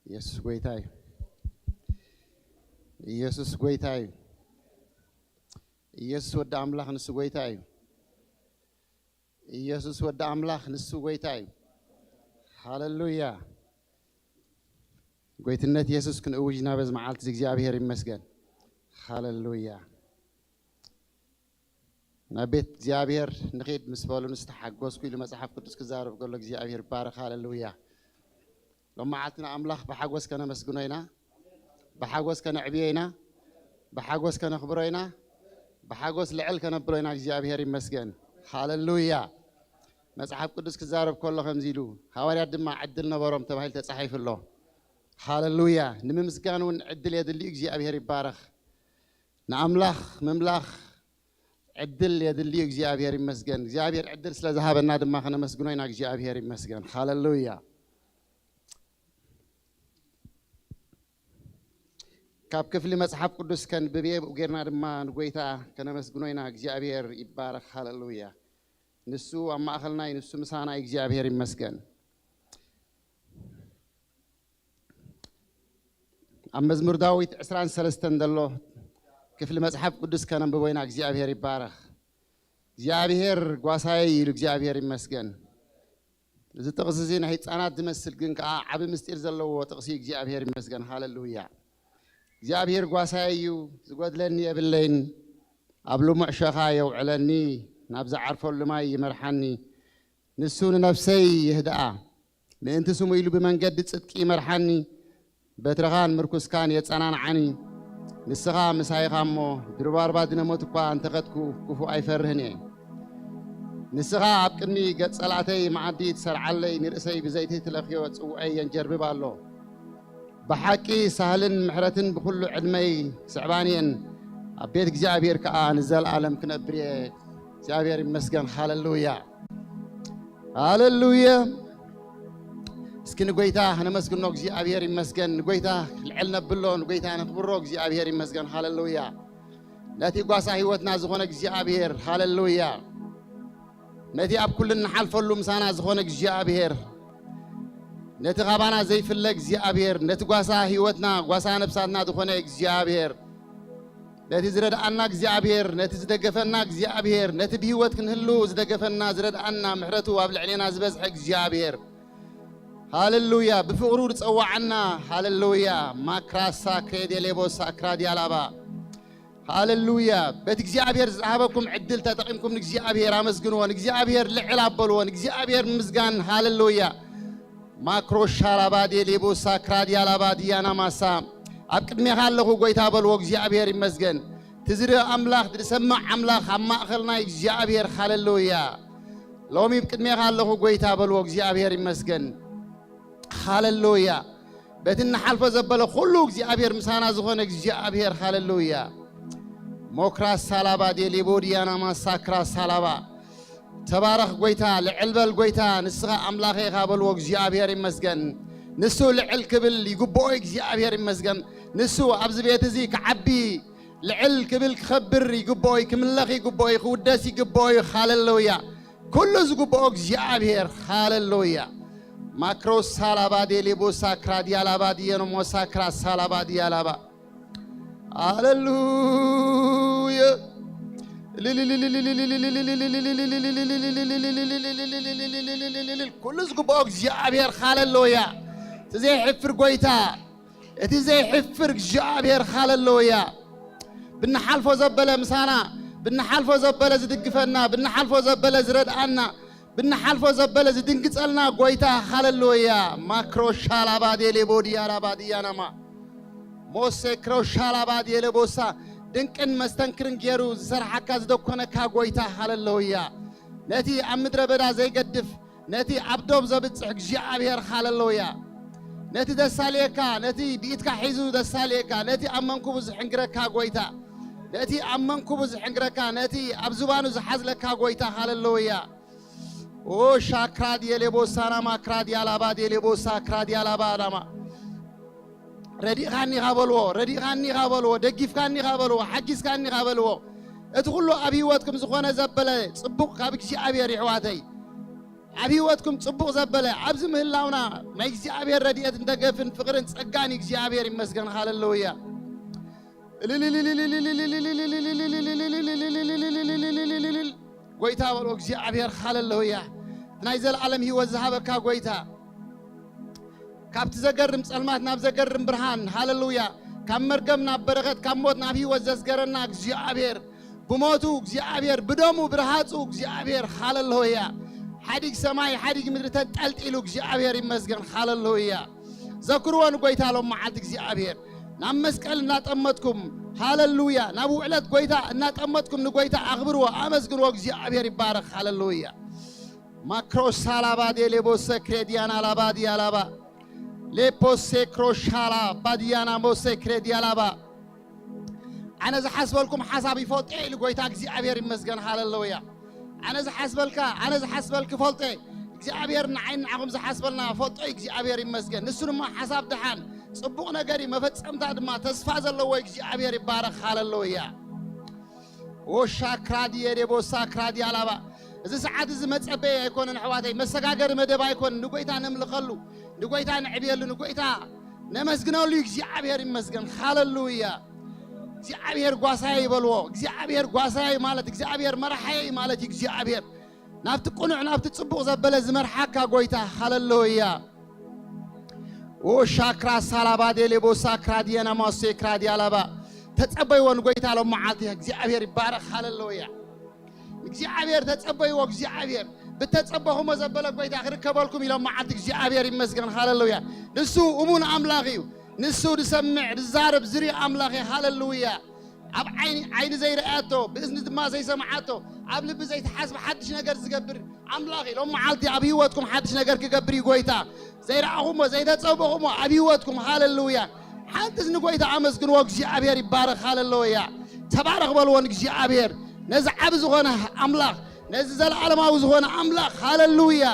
ኢየሱስ ጎይታ እዩ። ኢየሱስ ጎይታ እዩ። ኢየሱስ ወዲ ኣምላኽ ንሱ ጎይታ እዩ። ኢየሱስ ወዲ ኣምላኽ ንሱ ጎይታ እዩ። ሃሌሉያ። ጎይትነት ኢየሱስ ክንእውጅ ኢና በዚ መዓልቲ እዚ እግዚኣብሔር ይመስገን። ሃሌሉያ። ናብ ቤት እግዚኣብሔር ንኺድ ምስ በሉ ንስተሓጎስኩ ኢሉ መጽሓፍ ቅዱስ ክዛረብ ከሎ እግዚኣብሔር ይባረኽ። ሃሌሉያ። ሎም መዓልቲ ንኣምላኽ ብሓጎስ ከነመስግኖ ኢና። ብሓጎስ ከነዕብዮ ኢና። ብሓጎስ ከነኽብሮ ኢና። ብሓጎስ ልዕል ከነብሎ ኢና። እግዚኣብሔር ይመስገን። ሃሌሉያ። መጽሓፍ ቅዱስ ክዛረብ ከሎ ከምዚ ኢሉ፣ ሃዋርያት ድማ ዕድል ነበሮም ተባሂሉ ተጻሒፉ ኣሎ። ሃሌሉያ። ንምምስጋን እውን ዕድል የድልዩ። እግዚኣብሔር ይባረኽ። ንኣምላኽ ምምላኽ ዕድል የድልዩ። እግዚኣብሔር ይመስገን። እግዚኣብሔር ዕድል ስለ ዝሃበና ድማ ከነመስግኖ ኢና። እግዚኣብሔር ይመስገን። ሃሌሉያ። ካብ ክፍሊ መጽሓፍ ቅዱስ ከንብብ እየ። ብኡ ጌርና ድማ ንጎይታ ከነመስግኖ ኢና። እግዚኣብሔር ይባረኽ። ሃሌሉያ። ንሱ ኣብ ማእኸልና እዩ። ንሱ ምሳና እዩ። እግዚኣብሔር ይመስገን። ኣብ መዝሙር ዳዊት ዕስራን ሰለስተን ዘሎ ክፍሊ መጽሓፍ ቅዱስ ከነንብቦ ኢና። እግዚኣብሔር ይባረኽ። እግዚኣብሔር ጓሳየ ኢሉ እግዚኣብሔር ይመስገን። እዚ ጥቕሲ እዚ ናይ ህፃናት ዝመስል ግን ከዓ ዓቢ ምስጢር ዘለዎ ጥቕሲ እዩ። እግዚኣብሔር ይመስገን። ሃሌሉያ። እግዚኣብሔር ጓሳየ እዩ፣ ዝጎድለኒ የብለይን። ኣብ ልሙዕ ሸኻ የውዕለኒ፣ ናብ ዝዓርፈሉ ማይ ይመርሓኒ። ንሱ ንነፍሰይ የህድኣ፣ ምእንቲ ስሙ ኢሉ ብመንገዲ ጽድቂ ይመርሓኒ። በትርኻን ምርኩስካን የጸናንዓኒ። ንስኻ ምሳይ ኢኻ እሞ፣ ድርባርባ ድነ ሞት እኳ እንተኸድኩ፣ ክፉእ ኣይፈርህን እየ። ንስኻ ኣብ ቅድሚ ገጽ ጸላእተይ መዓዲ ትሰርዓለይ፣ ንርእሰይ ብዘይቲ ትለኽዮ ጽውዐይ የንጀርብብ ኣሎ። ብሓቂ ሳህልን ምሕረትን ብኹሉ ዕድመይ ስዕባን እየን፣ ኣብ ቤት እግዚኣብሔር ከኣ ንዘለኣለም ክነብር እየ። እግዚኣብሔር ይመስገን። ሃሌሉያ፣ ሃሌሉያ። እስኪ ንጎይታ ነመስግኖ። እግዚኣብሔር ይመስገን። ንጎይታ ልዕል ነብሎ፣ ንጎይታ ነኽብሮ። እግዚኣብሔር ይመስገን። ሃሌሉያ። ነቲ ጓሳ ህይወትና ዝኾነ እግዚኣብሔር፣ ሃሌሉያ። ነቲ ኣብ ኩሉ እንሓልፈሉ ምሳና ዝኾነ እግዚኣብሔር፣ ነቲ ካባና ዘይፍለ እግዚኣብሔር፣ ነቲ ጓሳ ህይወትና፣ ጓሳ ነብሳትና ዝኾነ እግዚኣብሔር፣ ነቲ ዝረድኣና እግዚኣብሔር፣ ነቲ ዝደገፈና እግዚኣብሔር፣ ነቲ ብህይወት ክንህሉ ዝደገፈና፣ ዝረድኣና፣ ምሕረቱ ኣብ ልዕሌና ዝበዝሐ እግዚኣብሔር፣ ሃሌሉያ። ብፍቕሩ ዝጸዋዓና፣ ሃሌሉያ። ማክራሳ ክሬዴሌቦሳ ክራዲያላባ፣ ሃሌሉያ። በቲ እግዚኣብሔር ዝሃበኩም ዕድል ተጠቒምኩም ንእግዚኣብሔር ኣመስግንዎ፣ ንእግዚኣብሔር ልዕል ኣበልዎ፣ ንእግዚኣብሔር ምምስጋን። ሃሌሉያ። ማክሮ ሻላባ ዴሌቦሳ ክራዲያላባ ድያና ማሳ፣ ኣብ ቅድሜኻ ኣለኹ ጎይታ በልዎ። እግዚኣብሔር ይመስገን። ትዝሪ ኣምላኽ፣ ዝሰማዕ ኣምላኽ ኣብ ማእኸልና እግዚኣብሔር። ሃሌሉያ። ሎሚ ኣብ ቅድሜኻ ኣለኹ ጎይታ በልዎ። እግዚኣብሔር ይመስገን። ሃሌሉያ። በቲ እንሓልፎ ዘበለ ኩሉ እግዚኣብሔር ምሳና ዝኾነ እግዚኣብሔር። ሃሌሉያ። ሞክራ ሳላባ ዴሌቦ ድያና ማሳክራ ሳላባ። ተባረኽ ጎይታ፣ ልዕል በል ጎይታ፣ ንስኻ ኣምላኸ ኢኻ በልዎ። እግዚኣብሔር ይመስገን። ንሱ ልዕል ክብል ይግብኦ። እግዚኣብሔር ይመስገን። ንሱ ኣብዚ ቤት እዚ ክዓቢ፣ ልዕል ክብል ክኸብር ይግብኦ እዩ፣ ክምለኽ ይግብኦ እዩ፣ ክውደስ ይግብኦ እዩ። ሃሌሉያ። ኩሉ ዝግብኦ እግዚኣብሔር። ሃሌሉያ። ማክሮ ሳላባ ዴሌቦ ሳክራ ዲያላባ ዲየኖሞ ሳክራ ሳላባ ዲያላባ። ሃሌሉያ። ኩሉ ዝግብኦ እግዚኣብሔር። ሃሌሉያ። እቲ ዘይሕፍር ጎይታ፣ እቲ ዘይሕፍር እግዚኣብሔር። ሃሌሉያ። ብንሓልፎ ዘበለ ምሳና፣ ብንሓልፎ ዘበለ ዝድግፈና፣ ብንሓልፎ ዘበለ ዝረድኣና፣ ብንሓልፎ ዘበለ ዝድንግጸልና ጎይታ። ሃሌሉያ። ማክሮ ሻላባ ዴሌቦ ዲያላባ ዲያናማ ሞሴ ክሮ ሻላባ ዴሌቦሳ ድንቅን መስተንክርን ገይሩ ዝሰርሓካ ዝደኮነካ ጎይታ። ሃሌሉያ። ነቲ ኣብ ምድረ በዳ ዘይገድፍ፣ ነቲ ኣብ ዶብ ዘብጽሕ እግዚኣብሔር። ሃሌሉያ። ነቲ ዘሳልየካ፣ ነቲ ብኢድካ ሒዙ ዘሳልየካ፣ ነቲ ኣብ መንኩቡ ዝሕንግረካ ጎይታ፣ ነቲ ኣብ መንኩቡ ዝሕንግረካ፣ ነቲ ኣብ ዝባኑ ዝሓዝለካ ጎይታ። ሃሌሉያ። ኦ ሻክራ ዲየሌቦሳ ናማ ክራ ዲያላባ ዴሌቦሳ ክራ ዲያላባ ናማ። ረዲእኻኒ ኢኻ በልዎ፣ ረዲእኻኒ ኢኻ በልዎ፣ ደጊፍካኒ ኢኻ በልዎ፣ ሓጊዝካኒ ኢኻ በልዎ። እቲ ኩሉ ኣብ ህይወትኩም ዝኾነ ዘበለ ጽቡቕ ካብ እግዚኣብሔር፣ ይሕዋተይ። ኣብ ህይወትኩም ጽቡቕ ዘበለ ኣብዚ ምህላውና ናይ እግዚኣብሔር ረድኤትን ደገፍን ፍቕርን ጸጋን እዩ። እግዚኣብሔር ይመስገን። ሃሌሉያ። ጎይታ በሎ እግዚኣብሔር። ሃሌሉያ። ናይ ዘለኣለም ህይወት ዝሃበካ ጎይታ፣ ካብቲ ዘገርም ጸልማት ናብ ዘገርም ብርሃን። ሃሌሉያ። ካብ መርገም ናብ በረኸት፣ ካብ ሞት ናብ ህይወት ዘስገረና እግዚኣብሔር፣ ብሞቱ እግዚኣብሔር፣ ብደሙ ብርሃጹ እግዚኣብሔር። ሃሌሉያ። ሓዲግ ሰማይ ሓዲግ ምድሪ ተንጠልጢሉ እግዚኣብሔር ይመስገን። ሃሌሉያ። ዘክርዎ ንጎይታ ሎም መዓልቲ እግዚኣብሔር ናብ መስቀል እናጠመጥኩም። ሃሌሉያ። ናብ ውዕለት ጎይታ እናጠመጥኩም ንጎይታ ኣኽብርዎ፣ ኣመስግንዎ። እግዚኣብሔር ይባረኽ። ሃሌሉያ። ማክሮ ሳላባ ዴሌቦ ሰክሬዲያና ላባ ዲያላባ ሌፖሴ ክሮሻላ ባዲያና ሞሴ ክሬዲያላባ። ኣነ ዝሓስበልኩም ሓሳብ ይፈልጦ ኢሉ ጎይታ እግዚኣብሔር ይመስገን። ሃሌሉያ። ኣነ ዝሓስበልካ፣ ኣነ ዝሓስበልኪ ፈልጦ። እግዚኣብሔር ንዓይ ንዓኹም ዝሓስበልና ፈልጦ እዩ። እግዚኣብሔር ይመስገን። ንሱ ድማ ሓሳብ ደሓን ጽቡቕ ነገር እዩ፣ መፈጸምታ ድማ ተስፋ ዘለዎ እዩ። እግዚኣብሔር ይባረኽ። ሃሌሉያ። ኦሻ ክራዲ የዴቦሳ ክራዲ ኣላባ። እዚ ሰዓት እዚ መጸበይ ኣይኮነን ኣሕዋተይ፣ መሰጋገሪ መደብ ኣይኮነን። ንጎይታ ነምልኸሉ፣ ንጎይታ ንዕብየሉ፣ ንጎይታ ነመስግነሉ እዩ። እግዚኣብሔር ይመስገን። ሃሌሉያ። እግዚኣብሔር ጓሳየ ይበልዎ። እግዚኣብሔር ጓሳየ ማለት እግዚኣብሔር መራሓየ ማለት እዩ። እግዚኣብሔር ናብቲ ቅኑዕ፣ ናብቲ ጽቡቕ ዘበለ ዝመርሓካ ጎይታ። ሃሌሉያ። ኦሻክራ ሳላባ ዴሌቦሳ ክራዲየና ማሴ ክራዲ ኣላባ። ተጸበይዎ ንጎይታ ሎም መዓልቲ። እግዚኣብሔር ይባረኽ። ሃሌሉያ። እግዚኣብሔር ተጸበይዎ። እግዚኣብሔር ብተጸበኹሞ ዘበለ ጎይታ ክርከበልኩም ኢሎም መዓልቲ። እግዚኣብሔር ይመስገን። ሃሌሉያ። ንሱ እሙን ኣምላኽ እዩ። ንሱ ዝሰምዕ፣ ዝዛረብ፣ ዝርኢ ኣምላኽ እዩ። ሃሌሉያ። ኣብ ዓይኒ ዓይኒ ዘይረኣያቶ፣ ብእዝኒ ድማ ዘይሰምዓቶ፣ ኣብ ልቢ ዘይተሓስበ ሓድሽ ነገር ዝገብር ኣምላኽ እዩ። ሎም መዓልቲ ኣብ ህይወትኩም ሓድሽ ነገር ክገብር እዩ ጎይታ። ዘይረኣኹሞ፣ ዘይተጸበኹሞ ኣብ ህይወትኩም። ሃሌሉያ። ሓንትስ ንጎይታ ኣመስግንዎ። እግዚኣብሔር ይባረኽ። ሃሌሉያ። ተባረኽ በልዎ ንእግዚኣብሔር። ነዚ ዓቢ ዝኾነ ኣምላኽ፣ ነዚ ዘለዓለማዊ ዝኾነ ኣምላኽ። ሃሌሉያ።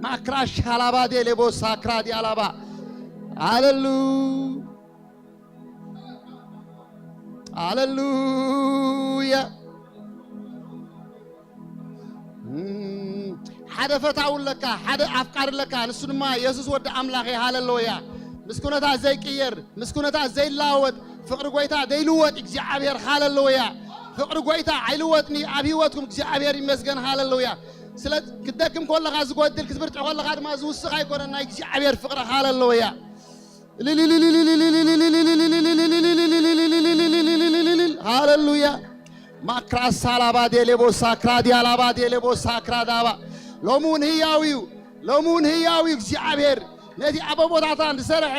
ማክራ ሻላባ ዴሌቦ ሳክራ ዲያላባ። ሃሌሉ-፣ ሃሌሉያ። እም፣ ሓደ ፈታዊ ኣለካ፣ ሓደ ኣፍቃሪ ኣለካ፣ ንሱ ድማ የሱስ ወዲ ኣምላኽ እዩ። ሃሌሉያ። ምስ ኩነታት ዘይቅየር፣ ምስ ኩነታት ዘይለዋወጥ፣ ፍቕሪ ጎይታ ዘይልወጥ እግዚኣብሔር። ሃሌሉያ። ፍቕሪ ጎይታ ኣይልወጥን እዩ ኣብ ህይወትኩም። እግዚኣብሔር ይመስገን። ሃሌሉያ። ስለ ክትደክም ከለኻ ዝጎድል፣ ክትብርትዕ ከለኻ ድማ ዝውስኽ ኣይኮነን ናይ እግዚኣብሔር ፍቕሪ። ሃሌሉያ። ሃሌሉያ። ማክራሳ ላባ ዴሌቦ ሳክራ ዲያላባ ዴሌቦ ሳክራ ዳባ። ሎሚ እውን ህያው እዩ። ሎሚ እውን ህያው እዩ እግዚኣብሔር። ነቲ ኣብ ኣቦታትና ዝሰርሐ፣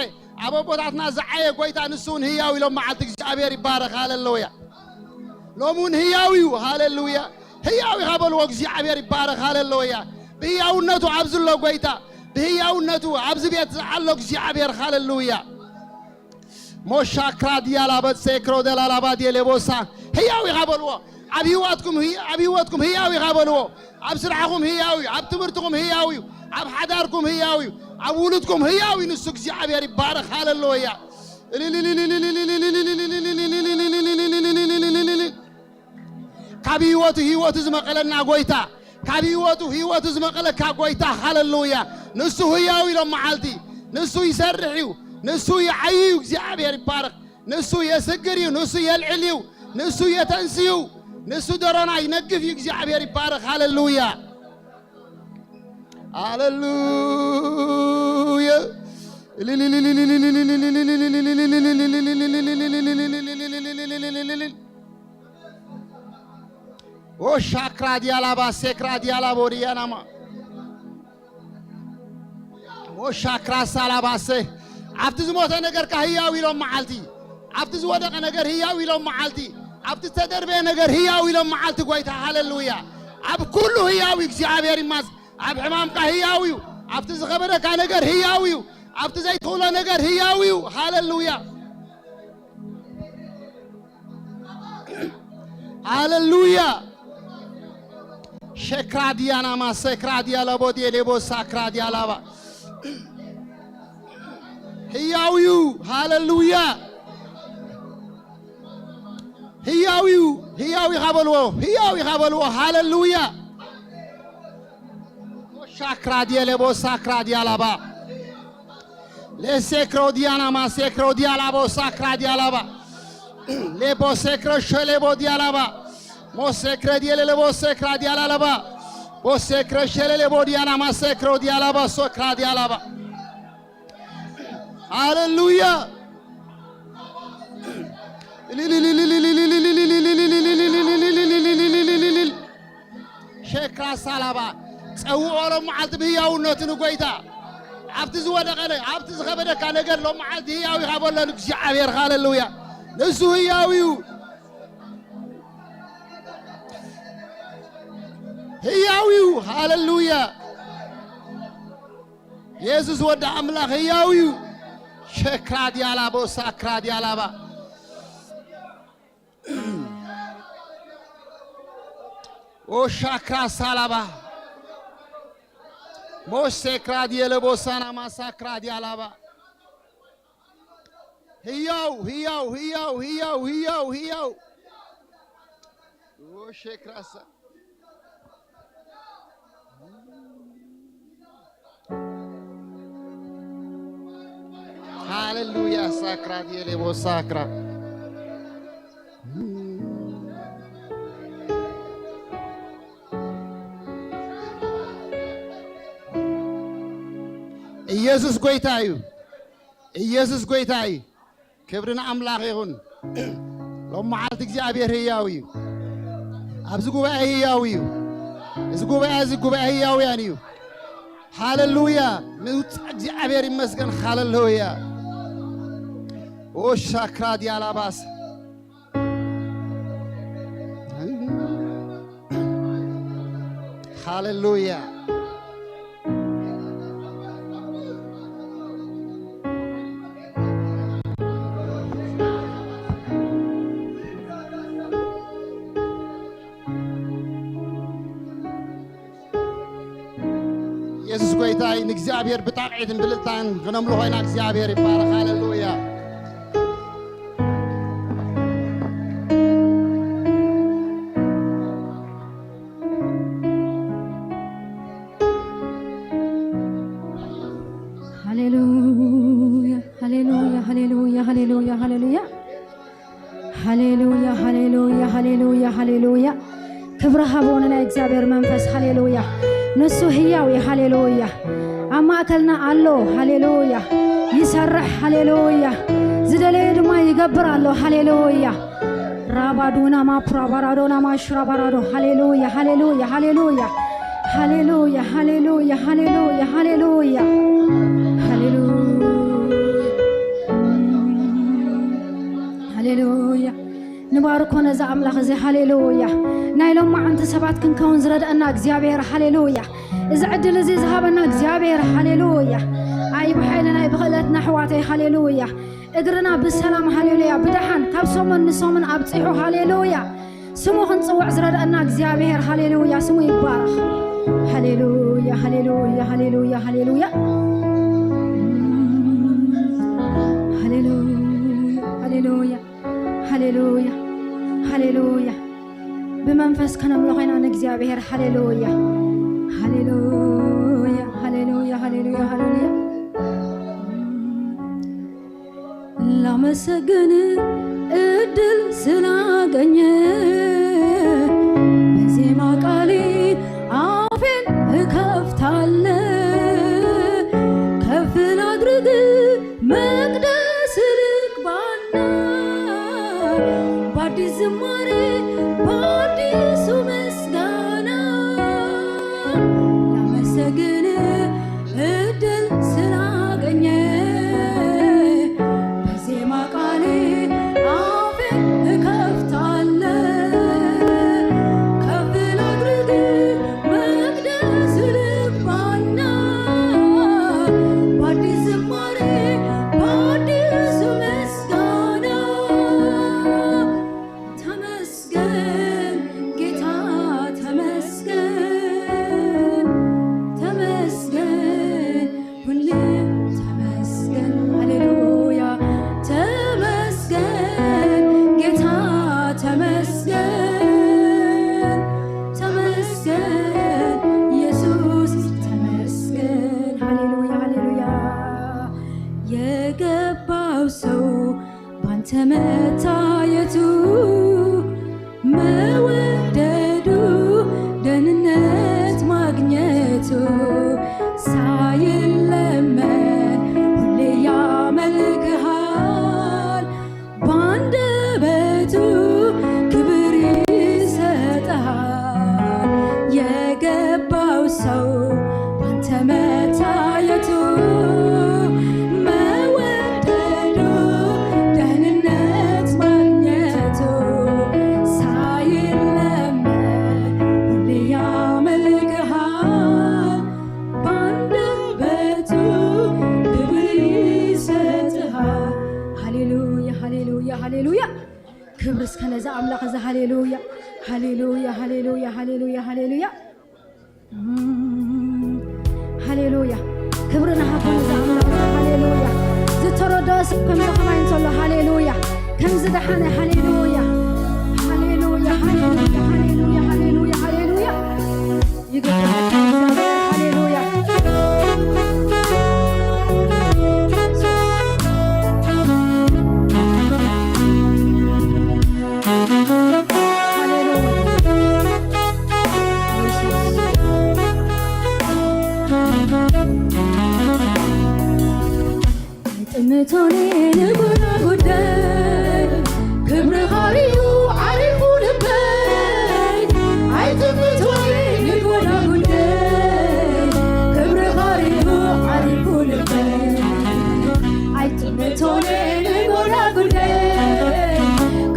ኣብ ኣቦታትና ዝዓየ ጎይታ ንሱ እውን ህያው እዩ። ሎም መዓልቲ እግዚኣብሔር ይባረኽ። ሃሌሉያ። ሎሚ እውን ህያው እዩ። ሃሌሉያ። ህያው ኢኻ በልዎ። እግዚኣብሔር ይባረኽ። ሃሌሉያ። ብህያውነቱ ኣብዚ ኣሎ ጎይታ፣ ብህያውነቱ ኣብዚ ቤት ዝዓሎ እግዚኣብሔር። ሃሌሉያ። ሞሻክራ ዲያላበ ሴክሮ ደላላባ ዴሌቦሳ። ህያው ኢኻ በልዎ። ኣብ ህይወትኩም ህይ-፣ ኣብ ህይወትኩም ህያው ኢኻ በልዎ። ኣብ ስራሕኩም ህያው እዩ። ኣብ ትምህርትኩም ህያው እዩ። ኣብ ሓዳርኩም ህያው እዩ። ኣብ ውሉድኩም ህያው እዩ። ንሱ እግዚኣብሔር ይባረኽ። ሃሌሉያ። ካብ ህይወቱ ህይወቱ ዝመቐለና ጎይታ፣ ካብ ህይወቱ ህይወቱ ዝመቐለካ ጎይታ። ሃሌሉያ። ንሱ ህያው እዩ ሎም መዓልቲ። ንሱ ይሰርሕ እዩ። ንሱ ይዓይ እዩ። እግዚኣብሔር ይባረኽ። ንሱ የስግር እዩ። ንሱ የልዕል እዩ። ንሱ የተንስ እዩ። ንሱ ደሮና ይነግፍ እዩ። እግዚኣብሔር ይባረኽ። ሃሌሉያ። ሃሌሉያ። ኦሻክራ ዲያላባ ሴክራ ዲያላቦ ዲያናማ። ኦሻክራ ሳላባሰ። ኣብቲ ዝሞተ ነገርካ ህያው ኢሎም መዓልቲ፣ ኣብቲ ዝወደቐ ነገር ህያው ኢሎም መዓልቲ፣ ኣብቲ ዝተደርበየ ነገር ህያው ኢሎም መዓልቲ። ጎይታ ሃሌሉያ። ኣብ ኩሉ ህያው እዩ። እግዚኣብሔር ይማዝ። ኣብ ሕማምካ ህያው እዩ። ኣብቲ ዝኸበደካ ነገር ህያው እዩ። ኣብቲ ዘይትኽእሎ ነገር ህያው እዩ። ሃሌሉያ። ሃሌሉያ። ሸክራ ዲያና ማሰክራ ዲያላቦ ዲሌቦ ሳክራ ዲያላባ። ህያው እዩ። ሃሌሉያ። ህያው እዩ። ህያው ኢኻ በልዎ። ህያው ኢኻ በልዎ። ሃሌሉያ። ሻክራ ዲየሌቦ ሳክራ ዲያላባ። ሌሴክሮ ዲያና ማሴክሮ ዲያላቦ ሳክራ ዲያላባ። ሌቦ ሴክሮ ሸሌቦ ዲያላባ። ሞሴክረ ዲየሌሌቦ ሴክራ ዲያላላባ። ቦሴክረ ሸሌሌቦ ዲያና ማሴክሮ ዲያላባ ሶክራ ዲያላባ። ሃሌሉያ። ሸክራ ሳላባ ጸውዖ ሎም መዓልቲ ብህያውነቱ ንጎይታ። ኣብቲ ዝወደቐ ነ-፣ ኣብቲ ዝኸበደካ ነገር ሎም መዓልቲ ህያው ኢኻ በሎ ንእግዚኣብሔር። ሃሌሉያ። ንሱ ህያው እዩ። ህያው እዩ። ሃሌሉያ። የሱስ ወዲ ኣምላኽ ህያው እዩ። ሸክራ ዲያላቦ ሳክራ ዲያላባ። ኦሻክራ ሳላባ። ሞሴክራ ዲየለቦ ሳናማ ሳክራ ዲያላባ። ህያው፣ ህያው፣ ህያው፣ ህያው፣ ህያው፣ ህያው። ኦሼክራሳ። ሃሌሉያ። ሳክራ ዲየሌቦ ሳክራ። ኢየሱስ ጎይታ እዩ። ኢየሱስ ጎይታ እዩ። ክብሪ ንኣምላኽ ይኹን። ሎም መዓልቲ እግዚኣብሔር ህያው እዩ። ኣብዚ ጉባኤ ህያው እዩ። እዚ ጉባኤ፣ እዚ ጉባኤ ህያውያን እዩ። ሃሌሉያ። ምውፃእ እግዚኣብሔር ይመስገን። ሃሌሉያ። ኦሻክራ ዲያላባስ። ሃሌሉያ። የሱስ ጐይታይ ንእግዚኣብሔር ብጣቕዒትን ብልልታን ክነምልኾ ኢና። እግዚኣብሔር ይባረኽ። ሃሌሉያ። ሃሌሉያ፣ ሃሌሉያ፣ ሃሌሉያ፣ ሃሌሉያ፣ ሃሌሉያ። ሃሌሉያ፣ ሃሌሉያ፣ ሃሌሉያ፣ ሃሌሉያ። ክብሪ ሃቦ ንናይ እግዚኣብሔር መንፈስ። ሃሌሉያ። ንሱ ህያው እዩ። ሃሌሉያ። ኣብ ማእከልና ኣሎ። ሃሌሉያ። ይሰርሕ። ሃሌሉያ። ዝደለየ ድማ ይገብር ኣሎ። ሃሌሉያ። ራባዱና ማፕራባራዶና ማሽራባራዶ። ሃሌሉያ፣ ሃሌሉያ፣ ሃሌሉያ። ሃሌሉያ፣ ሃሌሉያ፣ ሃሌሉያ፣ ሃሌሉያ። ሃሌሉያ። ሃሌሉያ። ንባርኮ ነዚ ኣምላኽ እዚ። ሃሌሉያ። ናይ ሎማዓንቲ ሰባት ክንከውን ዝረድአና እግዚኣብሔር። ሃሌሉያ። እዚ ዕድል እዚ ዝሃበና እግዚኣብሔር። ሃሌሉያ። ኣይ ብሓይልና ኣይ ብኽእለትና ኣሕዋተይ። ሃሌሉያ። እግርና ብሰላም። ሃሌሉያ። ብደሓን ካብ ሰሙን ንሰሙን ኣብፂሑ። ሃሌሉያ። ስሙ ክንጽውዕ ዝረድአና እግዚኣብሔር። ሃሌሉያ። ስሙ ይባረኽ። ሃሌሉያ፣ ሃሌሉያ፣ ሃሌሉያ፣ ሃሌሉያ። ሃሌሉያ፣ ሃሌሉያ፣ ሃሌሉያ፣ ሃሌሉያ። ብመንፈስ ከነምልኾ ኢና ንእግዚኣብሔር። ሃሌሉያ፣ ሃሌሉያ፣ ሃሌሉያ፣ ሃሌሉያ፣ ሃሌሉያ። ላመሰግን እድል ስላገኘ በዜማ ቃሌ አፌን እከፍታለ። ከፍ ላድርግ መቅደስ ልግባና በአዲስ ዝማሬ በአዲሱ ምስጋና ላመሰግን እድል ስላገኘ በዜማ ቃሌ አፌን እከፍታለ። ከፍ ላድርግ መቅደስ ልግባና በአዲስ ዝማሬ በአዲሱ ምስጋና ተመስገን ጌታ ተመስገን፣ ተመስገን ሁሌም ተመስገን። ሃሌሉያ ተመስገን ጌታ ተመስገን፣ ተመስገን ኢየሱስ ተመስገን። ሃሌሉያ፣ ሃሌሉያ። የገባው ሰው ባንተ መታየቱ መወደዱ ደህንነት ማግኘቱ ሳይለመን ሁሌ ያመልክሃል። ባንደበቱ ክብር ይሰጥሃል። የገባው ሰው ባንተ መታየቱ መወደዱ ደህንነት ማግኘቱ ሳይለመን ሁሌ ያመልክሃል። ባንደበቱ ክብር ይሰጥሃል። ሃሌሉያ፣ ሃሌሉያ፣ ሃሌሉያ። ክብሪ እስከ ነዚ ኣምላኽ እዚ። ሃሌሉያ፣ ሃሌሉያ፣ ሃሌሉያ፣ ሃሌሉያ፣ ሃሌሉያ። ሃሌሉያ። ክብሪ ንሃቦ ነዚ ኣምላኽ። ሃሌሉያ። ዝተረድኦ ሰብ ከምዚ ከማይ እንተሎ፣ ሃሌሉያ። ከምዚ ደሓነ፣ ሃሌሉያ። ሃሌሉያ፣ ሃሌሉያ፣ ሃሌሉያ፣ ሃሌሉያ፣ ሃሌሉያ። ይገባል። ሃሌሉያ። ኣይጥምቶኒ ንጎዳ ጉዳይ ክብርኻ ሪኡ ዓሪፉ ልበይ። ኣይጥምቶኒ ንጎዳ ጉዳይ ክብርኻ ሪኡ ዓሪፉ ልበይ። ኣይጥምቶኒ ንጎዳ ጉዳይ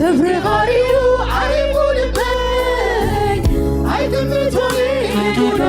ክብርኻ ሪኡ ዓሪፉ ልበይ። ኣይጥምቶኒ ንጎዳ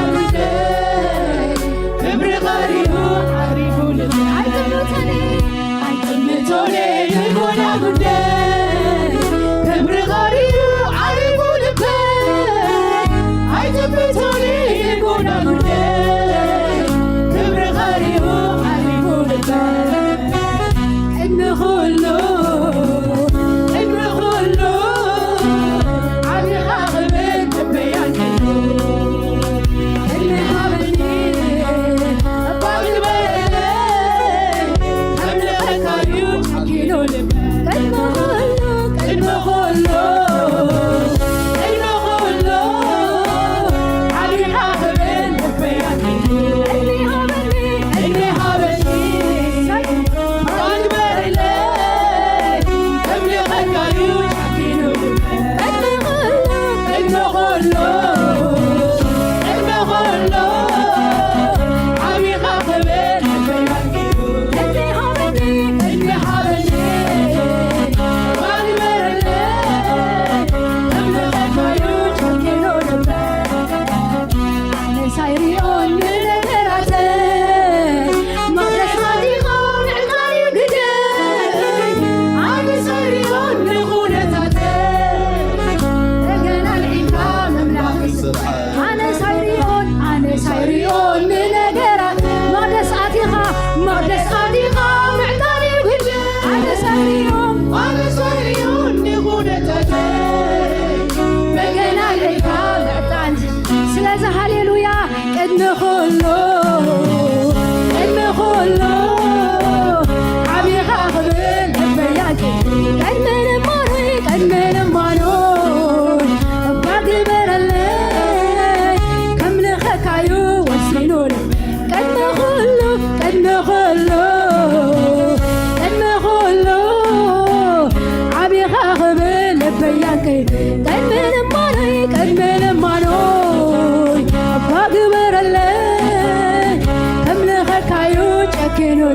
ቅድሚ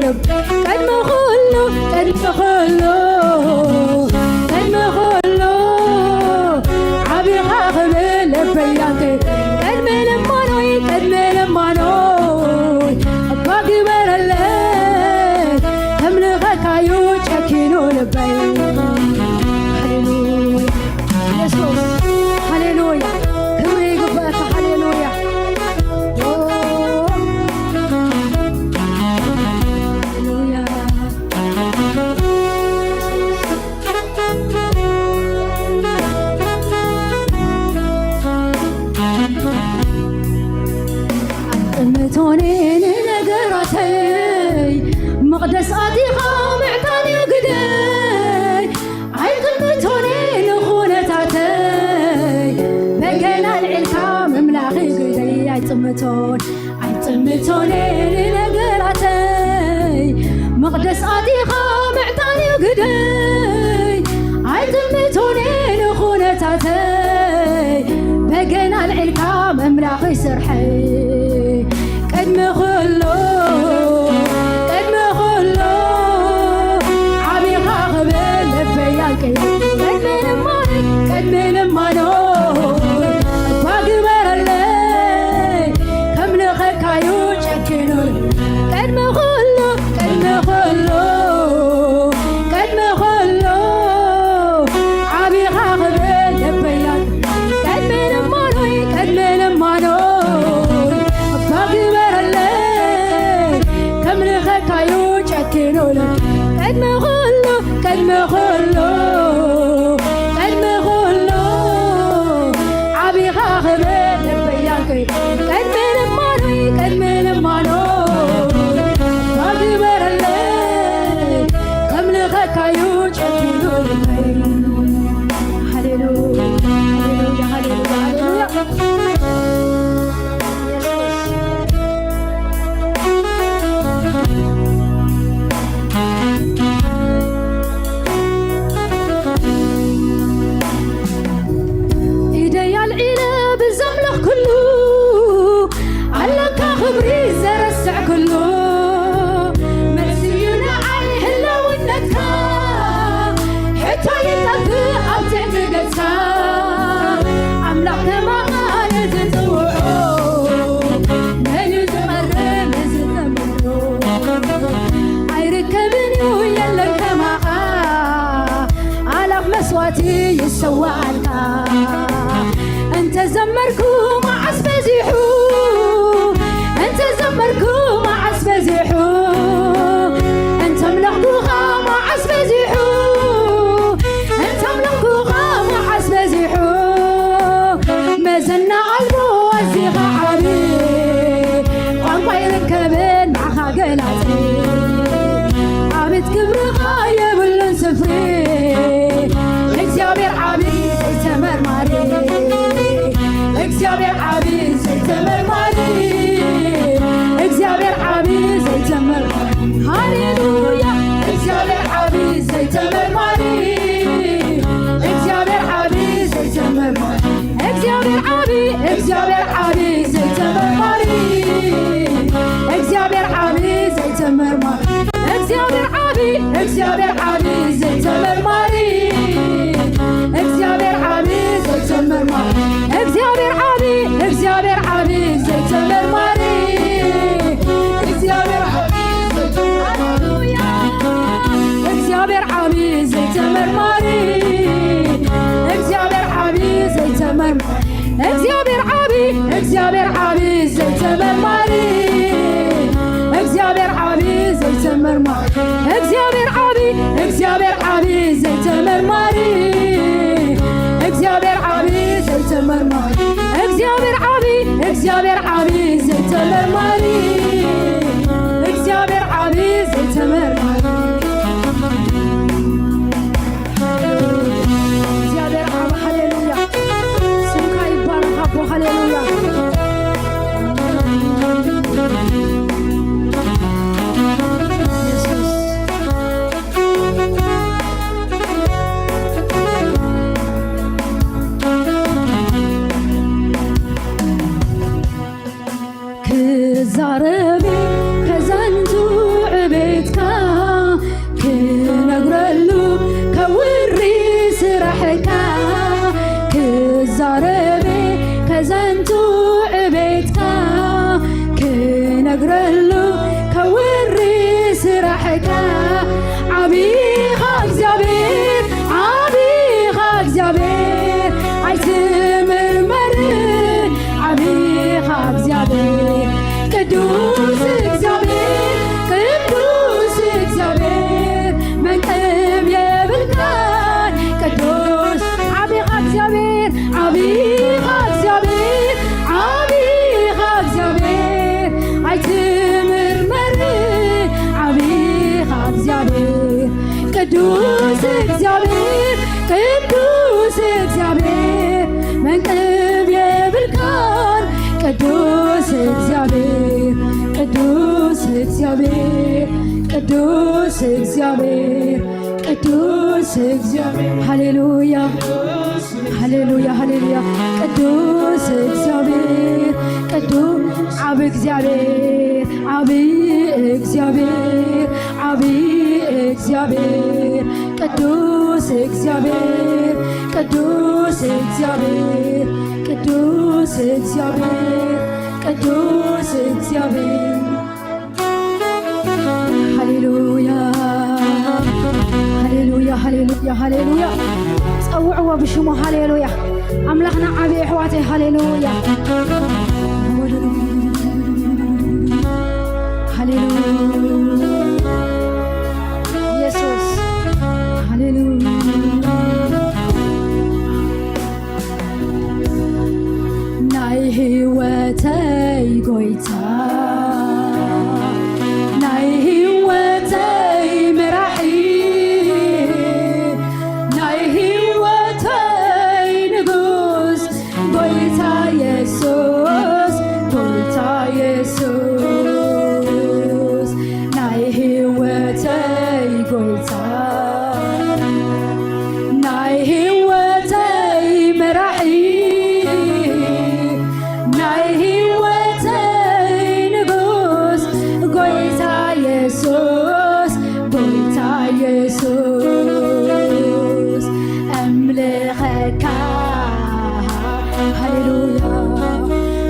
ኩሉ፣ ቅድሚ ኩሉ፣ ቅድሚ ኩሉ ዓቢኻ ክብል ልበይ ያንተ። ቅድሚ ልማኖይ፣ ቅድሚ ልማኖይ እባ ግበረለይ። ከምልኸካዩ ጨኪኑ ልበይ። ሃሌሉያ። ኢየሱስ፣ ሃሌሉያ። ክብሪ ይግባእካ። ሃሌሉያ። ኦ፣ ሃሌሉያ። ኣይጥምቶኒ ንነገራተይ፣ መቕደስ ኣቲኻ ምዕጣን እዩ ግደይ። ኣይጥምቶኒ ንኹነታተይ፣ በገና ኣልዒልካ ምምላኺ ግደይ። ኣይጥምቶን፣ ኣይጥምቶኒ ንነገራተይ፣ መቕደስ ኣቲኻ ምዕጣን እዩ ግደይ። ኣይጥምቶኒ ንኹነታተይ፣ በገና ኣልዒልካ ምምላኺ ስርሐይ። ቅድሚ ኩሉ፣ ቅድሚ ኩሉ ዓቢኻ ክብል ልበይ ያንቀይ። ቅድሚ ልማኖይ፣ ቅድሚ ልማኖይ እባ ግበረለይ። ከምልኸካዩ ጨኪኑ። ቅድሚ ኩሉ፣ ቅድሚ ኩሉ፣ ቅድሚ ኩሉ ዓቢኻ ክብል ልበይ ያንቀይ። ቅድሚ ልማኖይ፣ ቅድሚ ልማኖይ እባ ግበረለይ። ከምልኸካዩ ጨኪኑ። ቅድሚ ኩሉ፣ ቅድሚ ኩሉ፣ ቅድሚ ኩሉ ዓቢኻ ክብል ልበይ ያንቀይ። ቅድሚ ልማኖይ፣ ቅድሚ ልማኖይ እባ ግበረለይ። ከምልኸካዩ ጨኪኑ ልበይ። ሃሌሉያ፣ ሃሌሉያ፣ ሃሌሉያ፣ ሃሌሉያ። ኢደይ ኣልዒለ ብዘምለኽ ኩሉ፣ ኣለካ ክብሪ ዘረስዕ ኩሉ፣ መልሲ እዩ ንዓይ ህላውነትካ። ሕቶ ይጠፍእ ኣብ ትሕቲ ገጽካ፣ ኣምላኽ ከማኻ ንዝጽውዖ፣ መን እዩ ዝቐርብ ንዝተመልኦ? ኣይርከብን እዩ የለን ከማኻ፣ ኣላፍ መስዋእቲ ይሰዋኣልካ። እንተ ዘመርኩ መዓስ በዚሑ፣ እንተ ዘመርኩ መዓስ በዚሑ፣ እንተ ኣምለኽኩኻ መዓስ በዚሑ፣ እንተ ኣምለኽኩኻ መዓስ በዚሑ። መዘና ኣልቦ ኣዚኻ ዓቢ፣ ቋንቋ ኣይርከብን ንዓኻ ገላጺ። ኣቤት ክብርኻ የብሉን ስፍሪ። እግዚኣብሔር ዓቢ ዘይተመርማሪ፣ እግዚኣብሔር ዓቢ ዘይተመርማሪ፣ እግዚኣብሔር ዓቢ ዘይተመርማሪ። ሃሌሉያ። እግዚኣብሔር ዓቢ ዘይተመርማሪ፣ እግዚኣብሔር ዓቢ ዘይተመርማሪ፣ እግዚኣብሔር ዓቢ፣ እግዚኣብሔር ዓቢ ዘይተመርማሪ፣ እግዚኣብሔር ዓቢ ዘይተመርማሪ፣ እግዚኣብሔር ዓቢ፣ እግዚኣብሔር ዓቢ ዘይተመርማሪ፣ እግዚኣብሔር ዓቢ ዘይተመርማሪ፣ እግዚኣብሔር ዓቢ፣ እግዚኣብሔር ዓቢ ዘይተመርማሪ፣ እግዚኣብሔር ዓቢ ዘይተመርማሪ፣ ሃሌሉያ። እግዚኣብሔር ዓቢ ዘይተመርማሪ፣ እግዚኣብሔር ዓቢ ዘይተመርማሪ፣ እግዚኣብሔር ዓቢ፣ እግዚኣብሔር ዓቢ ዘይተመርማሪ፣ እግዚኣብሔር ዓቢ ዘይተመርማሪ፣ እግዚኣብሔር ዓቢ፣ እግዚኣብሔር ዓቢ ዘይተመርማሪ፣ እግዚኣብሔር ዓቢ ዘይተመርማሪ፣ እግዚኣብሔር ዓቢ፣ እግዚኣብሔር ዓቢ ዘይተመርማሪ፣ እግዚኣብሔር ዓቢ ዘይተመርማሪ። እግዚኣብሔር ዓቢ፣ ሃሌሉያ። ስምካ ይባረኽ ኣቦ፣ ሃሌሉያ። ኢየሱስ። ክዛረብ ሕካ ዓቢኻ እግዚኣብሔር፣ ዓቢኻ እግዚኣብሔር ኣይትምርመርን። ዓቢኻ እግዚኣብሔር፣ ቅዱስ እግዚኣብሔር፣ ቅዱስ እግዚኣብሔር መንቅብ የብልካን። ቅዱስ ዓቢኻ እግዚኣብሔር፣ ዓቢኻ እግዚኣብሔር፣ ዓቢኻ እግዚኣብሔር ኣይትምርመርን። ዓቢኻ እግዚኣብሔር፣ ቅዱስ እግዚኣብሔር፣ ቅዱስ እግዚኣብሔር መንቅብ የብልካን። ቅዱስ እግዚኣብሔር፣ ቅዱስ እግዚኣብሔር፣ ቅዱስ እግዚኣብሔር፣ ቅዱስ እግዚኣብሔር። ሃሌሉያ፣ ሃሌሉያ፣ ሃሌሉያ። ቅዱስ እግዚኣብሔር፣ ቅዱስ ዓቢ እግዚኣብሔር፣ ዓቢ እግዚኣብሔር፣ ዓቢ እግዚኣብሔር፣ ቅዱስ እግዚኣብሔር፣ ቅዱስ እግዚኣብሔር፣ ቅዱስ እግዚኣብሔር፣ ቅዱስ እግዚኣብሔር። ሃሌሉያ፣ ሃሌሉያ፣ ሃሌሉያ፣ ሃሌሉያ። ጸውዕዎ ብሽሙ። ሃሌሉያ። ኣምላኽና ዓቢ፣ ኣሕዋተይ። ሃሌሉያ፣ ሃሌሉያ። የሱስ፣ ሃሌሉያ። ናይ ህይወተይ ጎይታ፣ ናይ ህይወተይ መራሒ፣ ናይ ህይወተይ ንጉስ፣ ጎይታ የሱስ፣ ጎይታ የሱስ፣ ናይ ህይወተይ ጎይታ፣ ናይ ህይወተይ መራሒ፣ ናይ ህይወተይ ንጉስ፣ ጎይታ የሱስ፣ ጎይታ የሱስ፣ እምልኸካ፣ ሃሌሉያ፣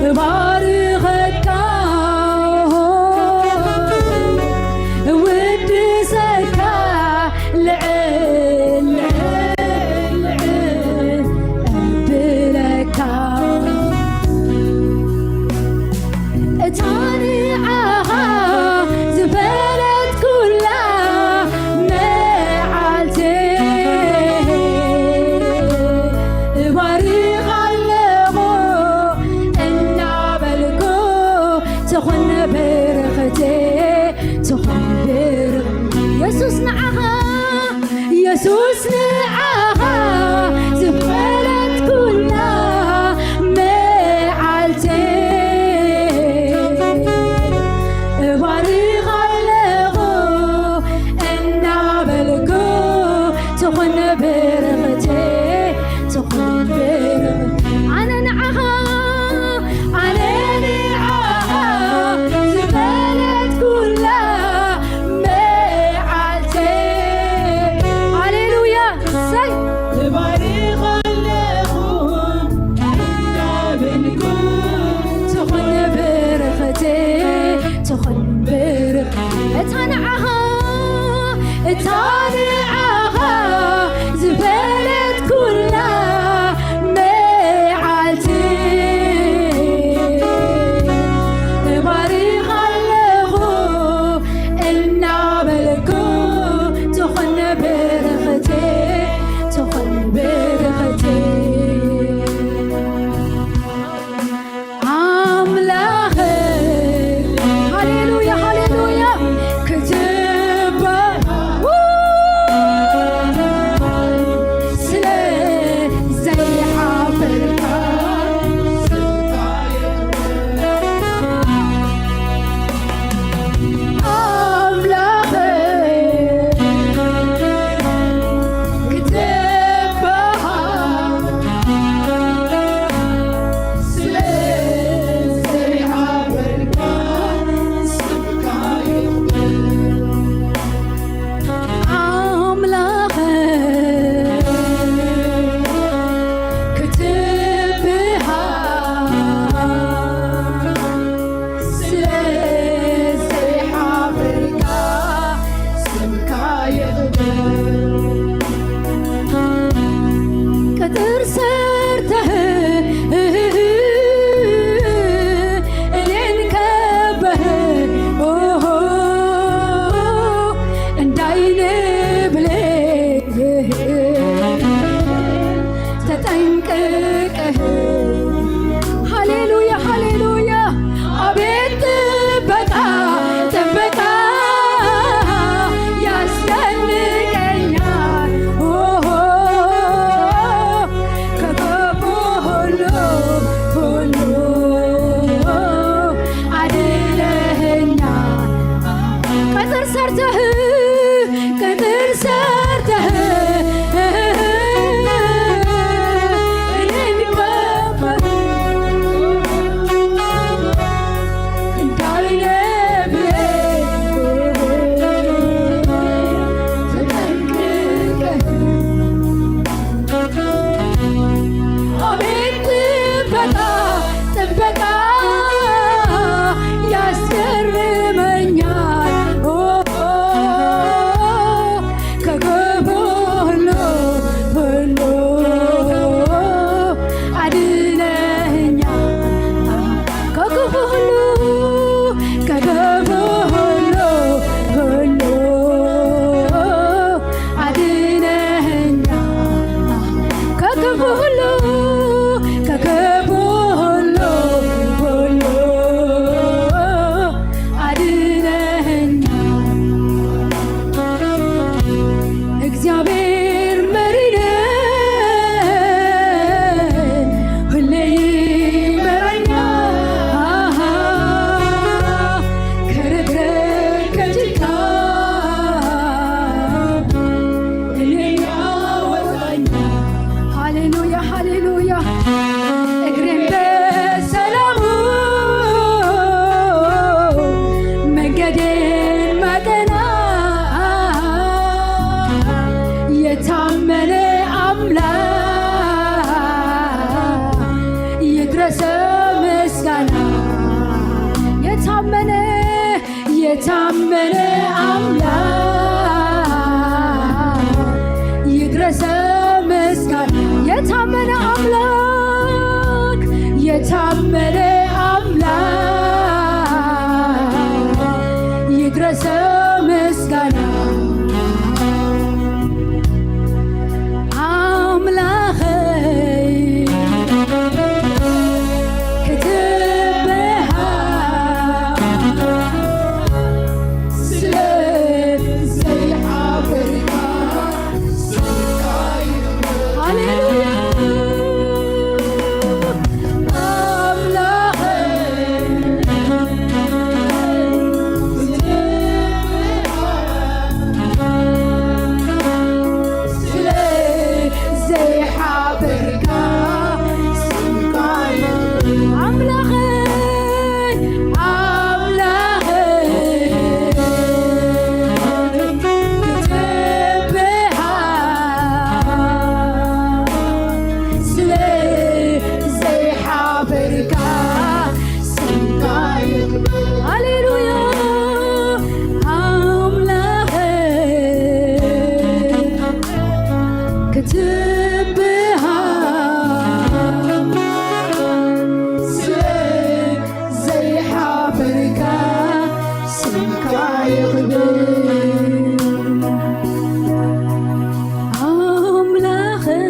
እባርኸካ፣ እውድሰካ፣ ልዕል፣ ልዕል፣ ልዕል እብለካ። እታ ንዓኻ ዝበለትኩላ መዓልቲ እባርኻ ኣለኹ እናበልኩ፣ ትኹን ብርኽቲ፣ ትኹን ብርኽ-፣ የሱስ ንዓኻ፣ የሱስ ንዓኻ ዝበለትኩላ መዓልቲ እባርኻ ኣለኹ እናበልኩ፣ ትኹን ብርኽቲ፣ ትኹን ብርኽቲ። ኣነ ንዓኻ፣ ኣነ ንዓኻ ዝበለትኩላ መዓልቲ። ሃሌሉያ። እሰይ። እባርኻ ኣለኹ እናበልኩ፣ ትኹን ብርኽቲ፣ ትኹን ብርኽ-፣ እታ ንዓኻ፣ እታ ንዓኻ ዝበለትኩላ መዓልቲ እባርኻ ኣለኹ እናበልኩ፣ ትኹን ብርኽቲ፣ ትኹን ብርኽቲ። ኣምላኽ፣ ሃሌሉያ፣ ሃሌሉያ፣ ክትባ-፣ ው-፣ ንብልህ ተጠንቅቀህ። ሃሌሉያ፣ ሃሌሉያ። አቤት ጥበቃ፣ ጥበቃ ያስደንቀኛል። ኦሆ፣ ከክፉ ሁሉ፣ ሁሉ አድነኸኛል። ቅጥር ሰርተህ፣ ቅጥር ሰርተህ እኔን ከበህ እንዳይነብህ ተጠንቅቀህ። አቤት ጥበቃ፣ ጥበቃ ያስገርመኛል። ኦ፣ ከክፉ ሁሉ፣ ሁሉ አድነኸኛል። ከክፉ ሁሉ፣ ከክፉ ሁሉ፣ ሁሉ አድነኸኛል። ከክፉ ሁሉ፣ ከክፉ ሁሉ፣ ሁሉ አድነኸኛል። እግዚአብሔር መሪ ነው፣ ሁሌ ይመራኛል። አሃ፣ ከረግረግ ከጭቃ እኔን ያወጣኛል። ሃሌሉያ፣ ሃሌሉያ። እግሬን በሰላሙ መንገዴን ማቀና የታመነ አምላክ ይድረሰው ምስጋና። የታመነ፣ የታመነ አምላክ ይድረሰው ምስጋና። የታመነ አምላክ፣ የታመነ አምላክ ይድረሰው ምስጋና። ኣምላኸይ ክትበሃ ስለ ዘይሓፈርካ። ሃሌሉያ። ኣምላኸይ ስለ ዘይሓፈርካ ስምካ ይኹን። ኣምላኸይ፣ ኣምላኸይ፣ ክትበሃል ስለ ዘይሓፈርካ ስምካ ይኽበር። ሃሌሉያ፣ ኣምላኸይ ክትበሃል ስለ ዘይሓፈርካ ስምካ ይኽበር። ኣምላኸይ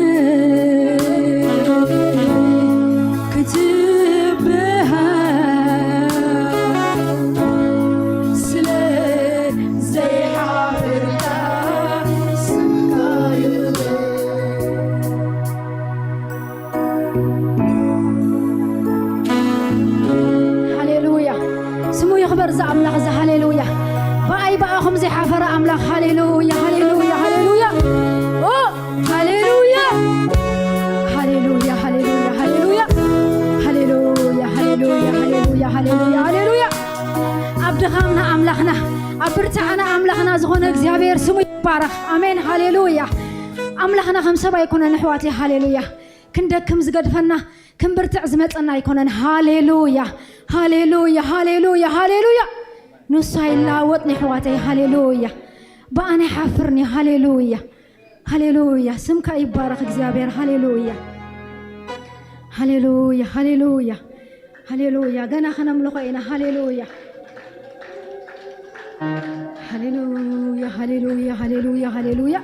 ክትበሃል ስለ ዘይሓፈርካ ስምካ ይኽበር። ሃሌሉያ። ስሙ ይኽበር እዚ ኣምላኽ እዚ። ሃሌሉያ። ብኣይ ብኣኹም ዘይሓፈረ ኣምላኽ። ሃሌሉያ፣ ሃሌሉያ፣ ሃሌሉያ። ኦ፣ ሃሌሉያ። ሃሌሉያ፣ ሃሌሉያ፣ ሃሌሉያ። ሃሌሉያ፣ ሃሌሉያ፣ ሃሌሉያ፣ ሃሌሉያ፣ ሃሌሉያ። ኣብ ድኻምና ኣምላኽና፣ ኣብ ብርታዕና ኣምላኽና ዝኾነ እግዚኣብሔር ስሙ ይባረኽ። ኣሜን፣ ሃሌሉያ። ኣምላኽና ከም ሰብ ኣይኮነን ኣሕዋተይ። ሃሌሉያ። ክንደክም ዝገድፈና፣ ክንብርትዕ ዝመጸና ኣይኮነን። ሃሌሉያ፣ ሃሌሉያ፣ ሃሌሉያ፣ ሃሌሉያ። ንሱ ኣይለዋወጥን ኣሕዋተይ። ሃሌሉያ። ብኣና ኣይሓፍርን እዩ። ሃሌሉያ፣ ሃሌሉያ። ስምካ ይባረኽ እግዚኣብሔር። ሃሌሉያ፣ ሃሌሉያ፣ ሃሌሉያ፣ ሃሌሉያ። ገና ከነምልኾ ኢና። ሃሌሉያ። ሃሌሉያ፣ ሃሌሉያ፣ ሃሌሉያ፣ ሃሌሉያ፣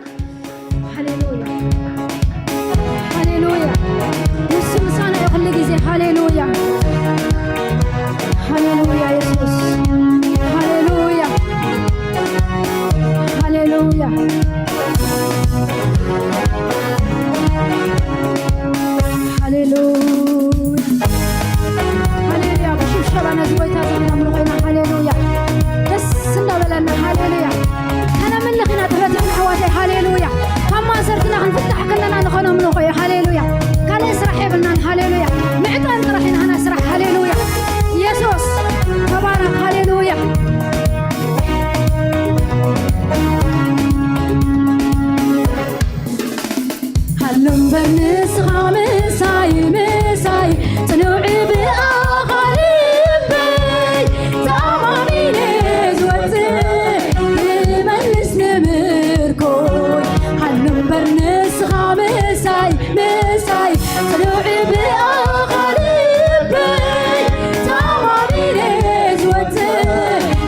ሃሌሉያ፣ ሃሌሉያ። ንሱ ምሳና እዩ ኩሉ ግዜ። ሃሌሉያ፣ ሃሌሉያ፣ የሱስ። ሃሌሉያ፣ ሃሌሉያ፣ ሃሌሉያ፣ ሃሌሉያ። ብሽብሸባ ነዚ ጎይታ እዚ ክነምልኾ ኢና። ሃሌሉያ፣ ደስ እንዳበለና። ሃሌሉያ፣ ከነምልኽ ኢና። ትሕት ኢልኩም ኣሕዋተይ። ሃሌሉያ፣ ካብ ማእሰርትና ክንፍታሕ ከለና ንኸነምልኾ እዩ። ሃሌሉያ፣ ካልእ ስራሕ የብልናን። ሃሌሉያ፣ ምዕጣን ጥራሕ ኢና ናይ ስራሕ። ሃሌሉያ፣ የሱስ ተባረኽ። ሃሌሉያ። ሃሎ እምበር ንስኻ ምሳይ፣ ምሳይ፣ ጽኑዕ ብኣኻ ልበይ፣ ተኣማሚነ ዝወጽእ ክመልስ ንምርኮይ። ሃሎ እምበር ንስኻ ምሳይ፣ ምሳይ፣ ጽኑዕ ብኣኻ ልበይ፣ ተኣማሚነ ዝወጽእ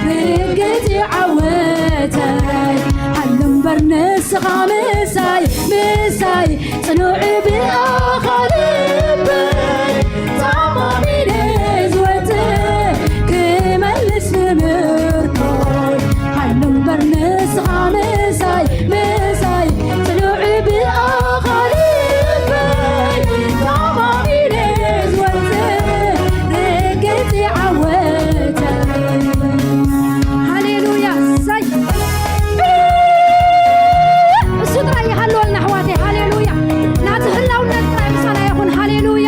ርግጽ ዓወተይ። ሃሎ እምበር ንስኻ ምሳይ፣ ምሳይ፣ ጽኑዕ ብኣኻ ልበይ፣ ተኣማሚነ ዝወጽእ ክመልስ ንምርኮይ። ሃሎ እምበር ንስኻ ምሳይ፣ ምሳይ፣ ጽኑዕ ብኣኻ ልበይ፣ ተኣማሚነ ዝወጽእ ርግጽ ዓወተይ። ሃሌሉያ፣ እሰይ። እሱ ጥራይ ይሃልወልና ኣሕዋተይ። ሃሌሉያ፣ ናቲ ህላውነት ጥራይ ምሳና ይኹን። ሃሌሉያ፣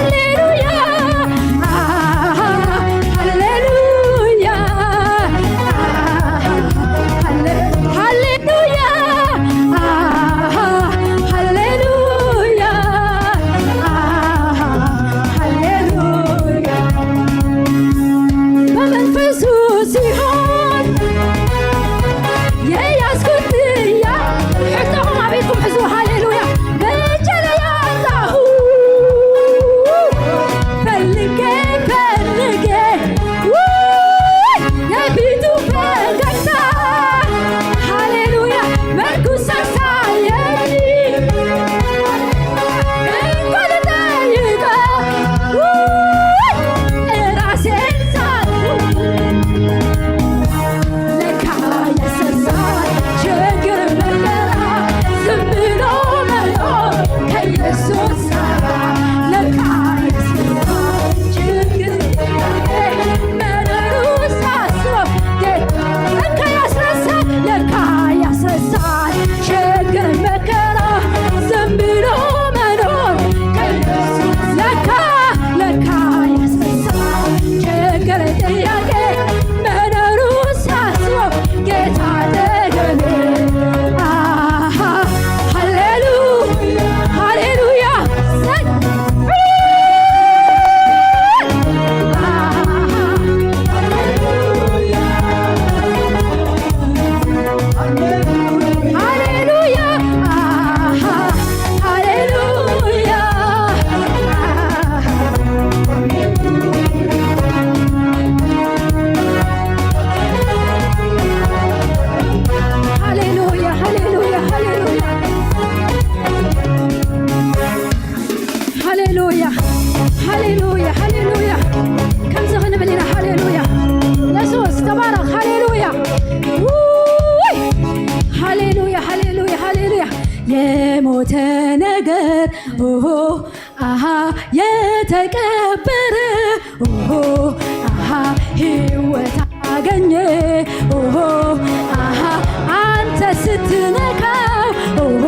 ሃሌሉያ፣ ሃሌሉያ፣ ሃሌሉያ። ከምዚ ክንብል ኢና። ሃሌሉያ። የሱስ ተባረኽ። ሃሌሉያ። ውይ! ሃሌሉያ፣ ሃሌሉያ፣ ሃሌሉያ። የሞተ ነገር፣ ኦሆ፣ አሃ፣ የተቀበረ፣ ኦሆ፣ አሃ፣ ህይወት አገኘ። ኦሆ፣ አሃ፣ አንተ ስትነካው፣ ኦሆ፣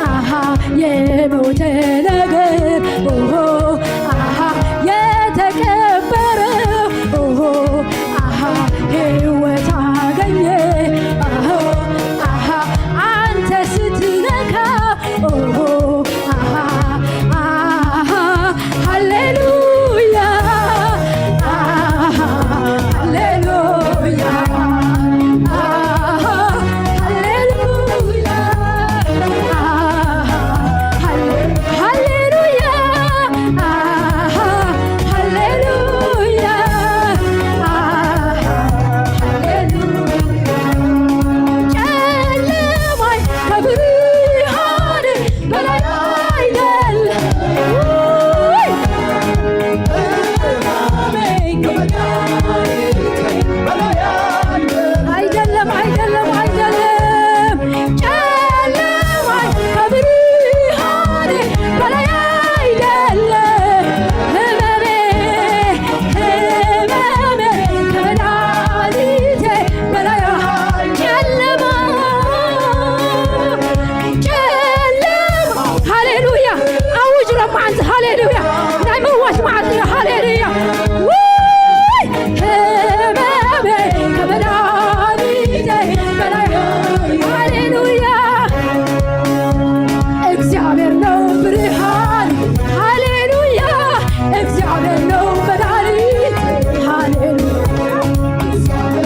አሃ፣ የሞተ ነገር፣ ኦሆ፣ አሃ፣ የተቀበረው፣ ኦሆ፣ አሃ፣ ህይወት አገኘ። ኦሆ፣ አሃ፣ አንተ ስትነካው፣ ኦሆ፣ አሃ፣ አሃ፣ ሃሌሉያ፣ አሃ፣ ሃሌሉያ፣ አሃ፣ ሃሌሉያ፣ አሃ፣ ሃሌ-፣ ሃሌሉያ፣ አሃ፣ ሃሌሉያ፣ አሃ፣ ሃሌሉያ። ጨለማይ ከብርሃን በላይ አይደለም። ውይ! አይደለም፣ አይደለም፣ አይደለም። ጨለማይ ከብርሃን በላይ አይደለም። ህመሜ፣ ህመሜ ከመድኃኒቴ በላይ ጨለማ፣ ጨለማ። ሃሌሉያ። ኣውጅ ሎማዓንቲ። ሃሌሉያ። ናይ ምዋት መዓልቲ እዩ። ሃሌሉያ። ውይ! ህመሜ ከመድኃኒቴ በላይ። ሃሌሉያ። እግዚአብሔር ነው ብርሃን። ሃሌሉያ። እግዚአብሔር ነው መድኃኒት። ሃሌሉያ። እግዚአብሔር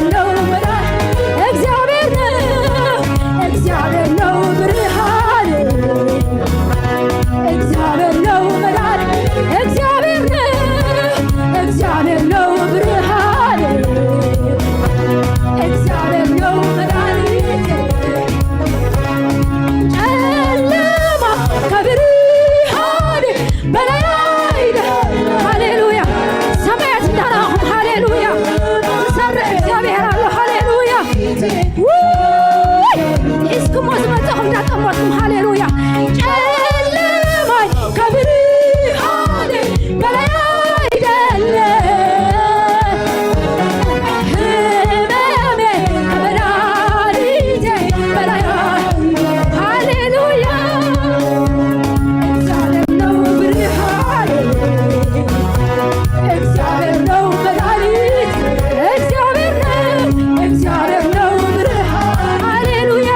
ነው መድኃኒት። እግዚአብሔር ነው። እግዚአብሔር ነው ብርሃን። እግዚአብሔር ነው መድኃኒት። እግዚአብሔር ነው። እግዚአብሔር ነው ብርሃን። እግዚአብሔር ነው መድኃኒት። ጨለማ ከብርሃን በላይ አይደ-፣ ሃሌሉያ። ሰማያት እንዳራኹም፣ ሃሌሉያ። ዝሰርሕ እግዚኣብሔር ኣሎ፣ ሃሌሉያ። ውይ! ሒዝኩሞ ዝመጻኹም እንዳጠመትኩም፣ ሃሌሉያ። ጨለማይ ከብርሃን በላይ አይደለም። ህመሜ ከመድኃኒቴ በላይ። ሃሌሉያ። እግዚአብሔር ነው ብርሃኔ፣ እግዚአብሔር ነው መድኃኒቴ፣ እግዚአብሔር ነው፣ እግዚአብሔር ነው ብርሃኔ። ሃሌሉያ።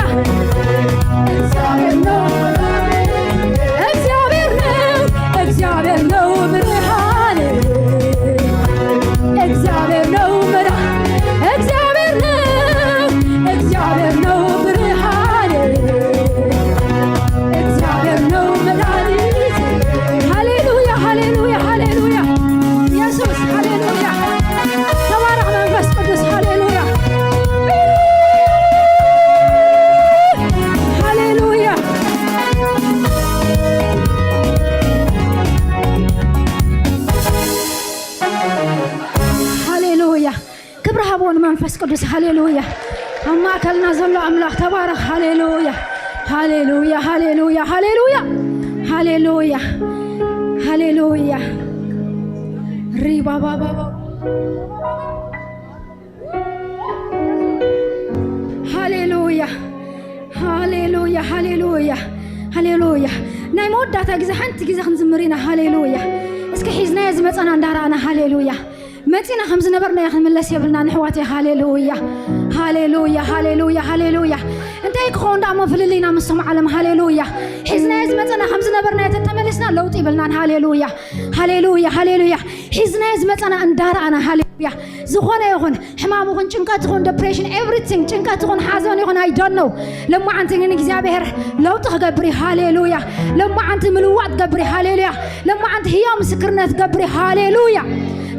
እግዚአብሔር ነው መድኃኒቴ፣ እግዚአብሔር ነው፣ እግዚአብሔር ነው ብርሃኔ። እግዚአብሔር ነው መድኃኒቴ፣ እግዚአብሔር ነው፣ እግዚአብሔር ነው ብርሃኔ። እግዚአብሔር ነው መድኃኒቴ። ሃሌሉያ፣ ሃሌሉያ፣ ሃሌሉያ። ኢየሱስ፣ ሃሌሉያ። ተባረክ መንፈስ ቅዱስ፣ ሃሌሉያ። ሃሌሉያ። ሃሌሉያ። ክብሪ ሃብዎ ንመንፈስ ቅዱስ። ሃሌሉያ። ኣብ ማእከልና ዘሎ ኣምላኽ ተባረኽ። ሃሌሉያ። ሃሌሉያ፣ ሃሌሉያ፣ ሃሌሉያ። ሃሌሉያ። ሃሌሉያ። ሪባባባባ። ሃሌሉያ። ሃሌሉያ፣ ሃሌሉያ፣ ሃሌሉያ። ናይ መወዳእታ ግዜ ሓንቲ ግዜ ክንዝምር ኢና። ሃሌሉያ። እስኪ ሒዝናዮ ዝመጸና እንዳረኣና፣ ሃሌሉያ። መጺና ከም ዝነበርናዮ ክንምለስ የብልና፣ ንሕዋተይ። ሃሌሉያ፣ ሃሌሉያ፣ ሃሌሉያ፣ ሃሌሉያ። እንታይ ክኸውን ደኣ እሞ ፍልልይና ምስቶም ዓለም? ሃሌሉያ። ሒዝናዮ ዝመጸና ከም ዝነበርናዮ ተተመሊስና ለውጢ ይብልናን። ሃሌሉያ፣ ሃሌሉያ፣ ሃሌሉያ። ሒዝናዮ ዝመጸና እንዳረኣና፣ ሃሌሉያ። ዝኾነ ይኹን ሕማም ይኹን ጭንቀት ይኹን ዲፕሬሽን፣ ኤቭሪቲንግ፣ ጭንቀት ይኹን ሓዘን ይኹን፣ I don't know። ለማዓንቲ ግን እግዚኣብሔር ለውጢ ክገብር እዩ። ሃሌሉያ። ለማዓንቲ ምልዋጥ ክገብር እዩ። ሃሌሉያ። ለማዓንቲ ህያው ምስክርነት ክገብር እዩ። ሃሌሉያ።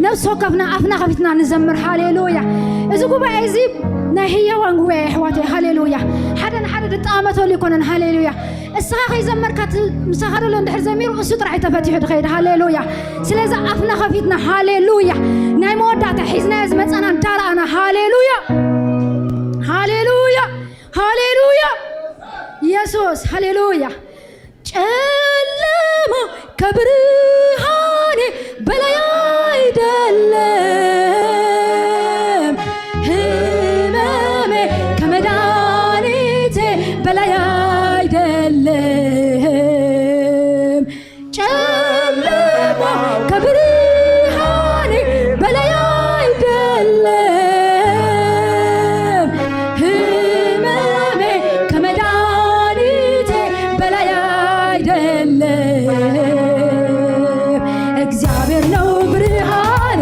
ነፍሲ ወከፍና ኣፍና ከፊትና ንዘምር። ሃሌሉያ። እዚ ጉባኤ እዚ ናይ ህያዋን ጉባኤ፣ ኣሕዋተይ። ሃሌሉያ። ሓደ ንሓደ ዝጠማመተሉ ኣይኮነን። ሃሌሉያ። እስኻ ከይዘመርካ እቲ ምሳኻ ዘሎ እንድሕር ዘሚሩ እሱ ጥራይ ተፈቲሑ ድኸይድ። ሃሌሉያ። ስለዚ ኣፍና ከፊትና ሃሌሉያ ናይ መወዳእታ ሒዝናዮ ዝመጻና እንዳረኣና ሃሌሉያ፣ ሃሌሉያ፣ ሃሌሉያ። ኢየሱስ ሃሌሉያ። ጨለማ ከብርሃኔ በላይ አይደለም፣ ህመሜ ከመድኃኒቴ በላይ አይደለም። ጨለማ ከብርሃኔ በላይ አይደለም፣ ህመሜ ከመድኃኒቴ በላይ አይደለም። እግዚአብሔር ነው ብርሃኔ፣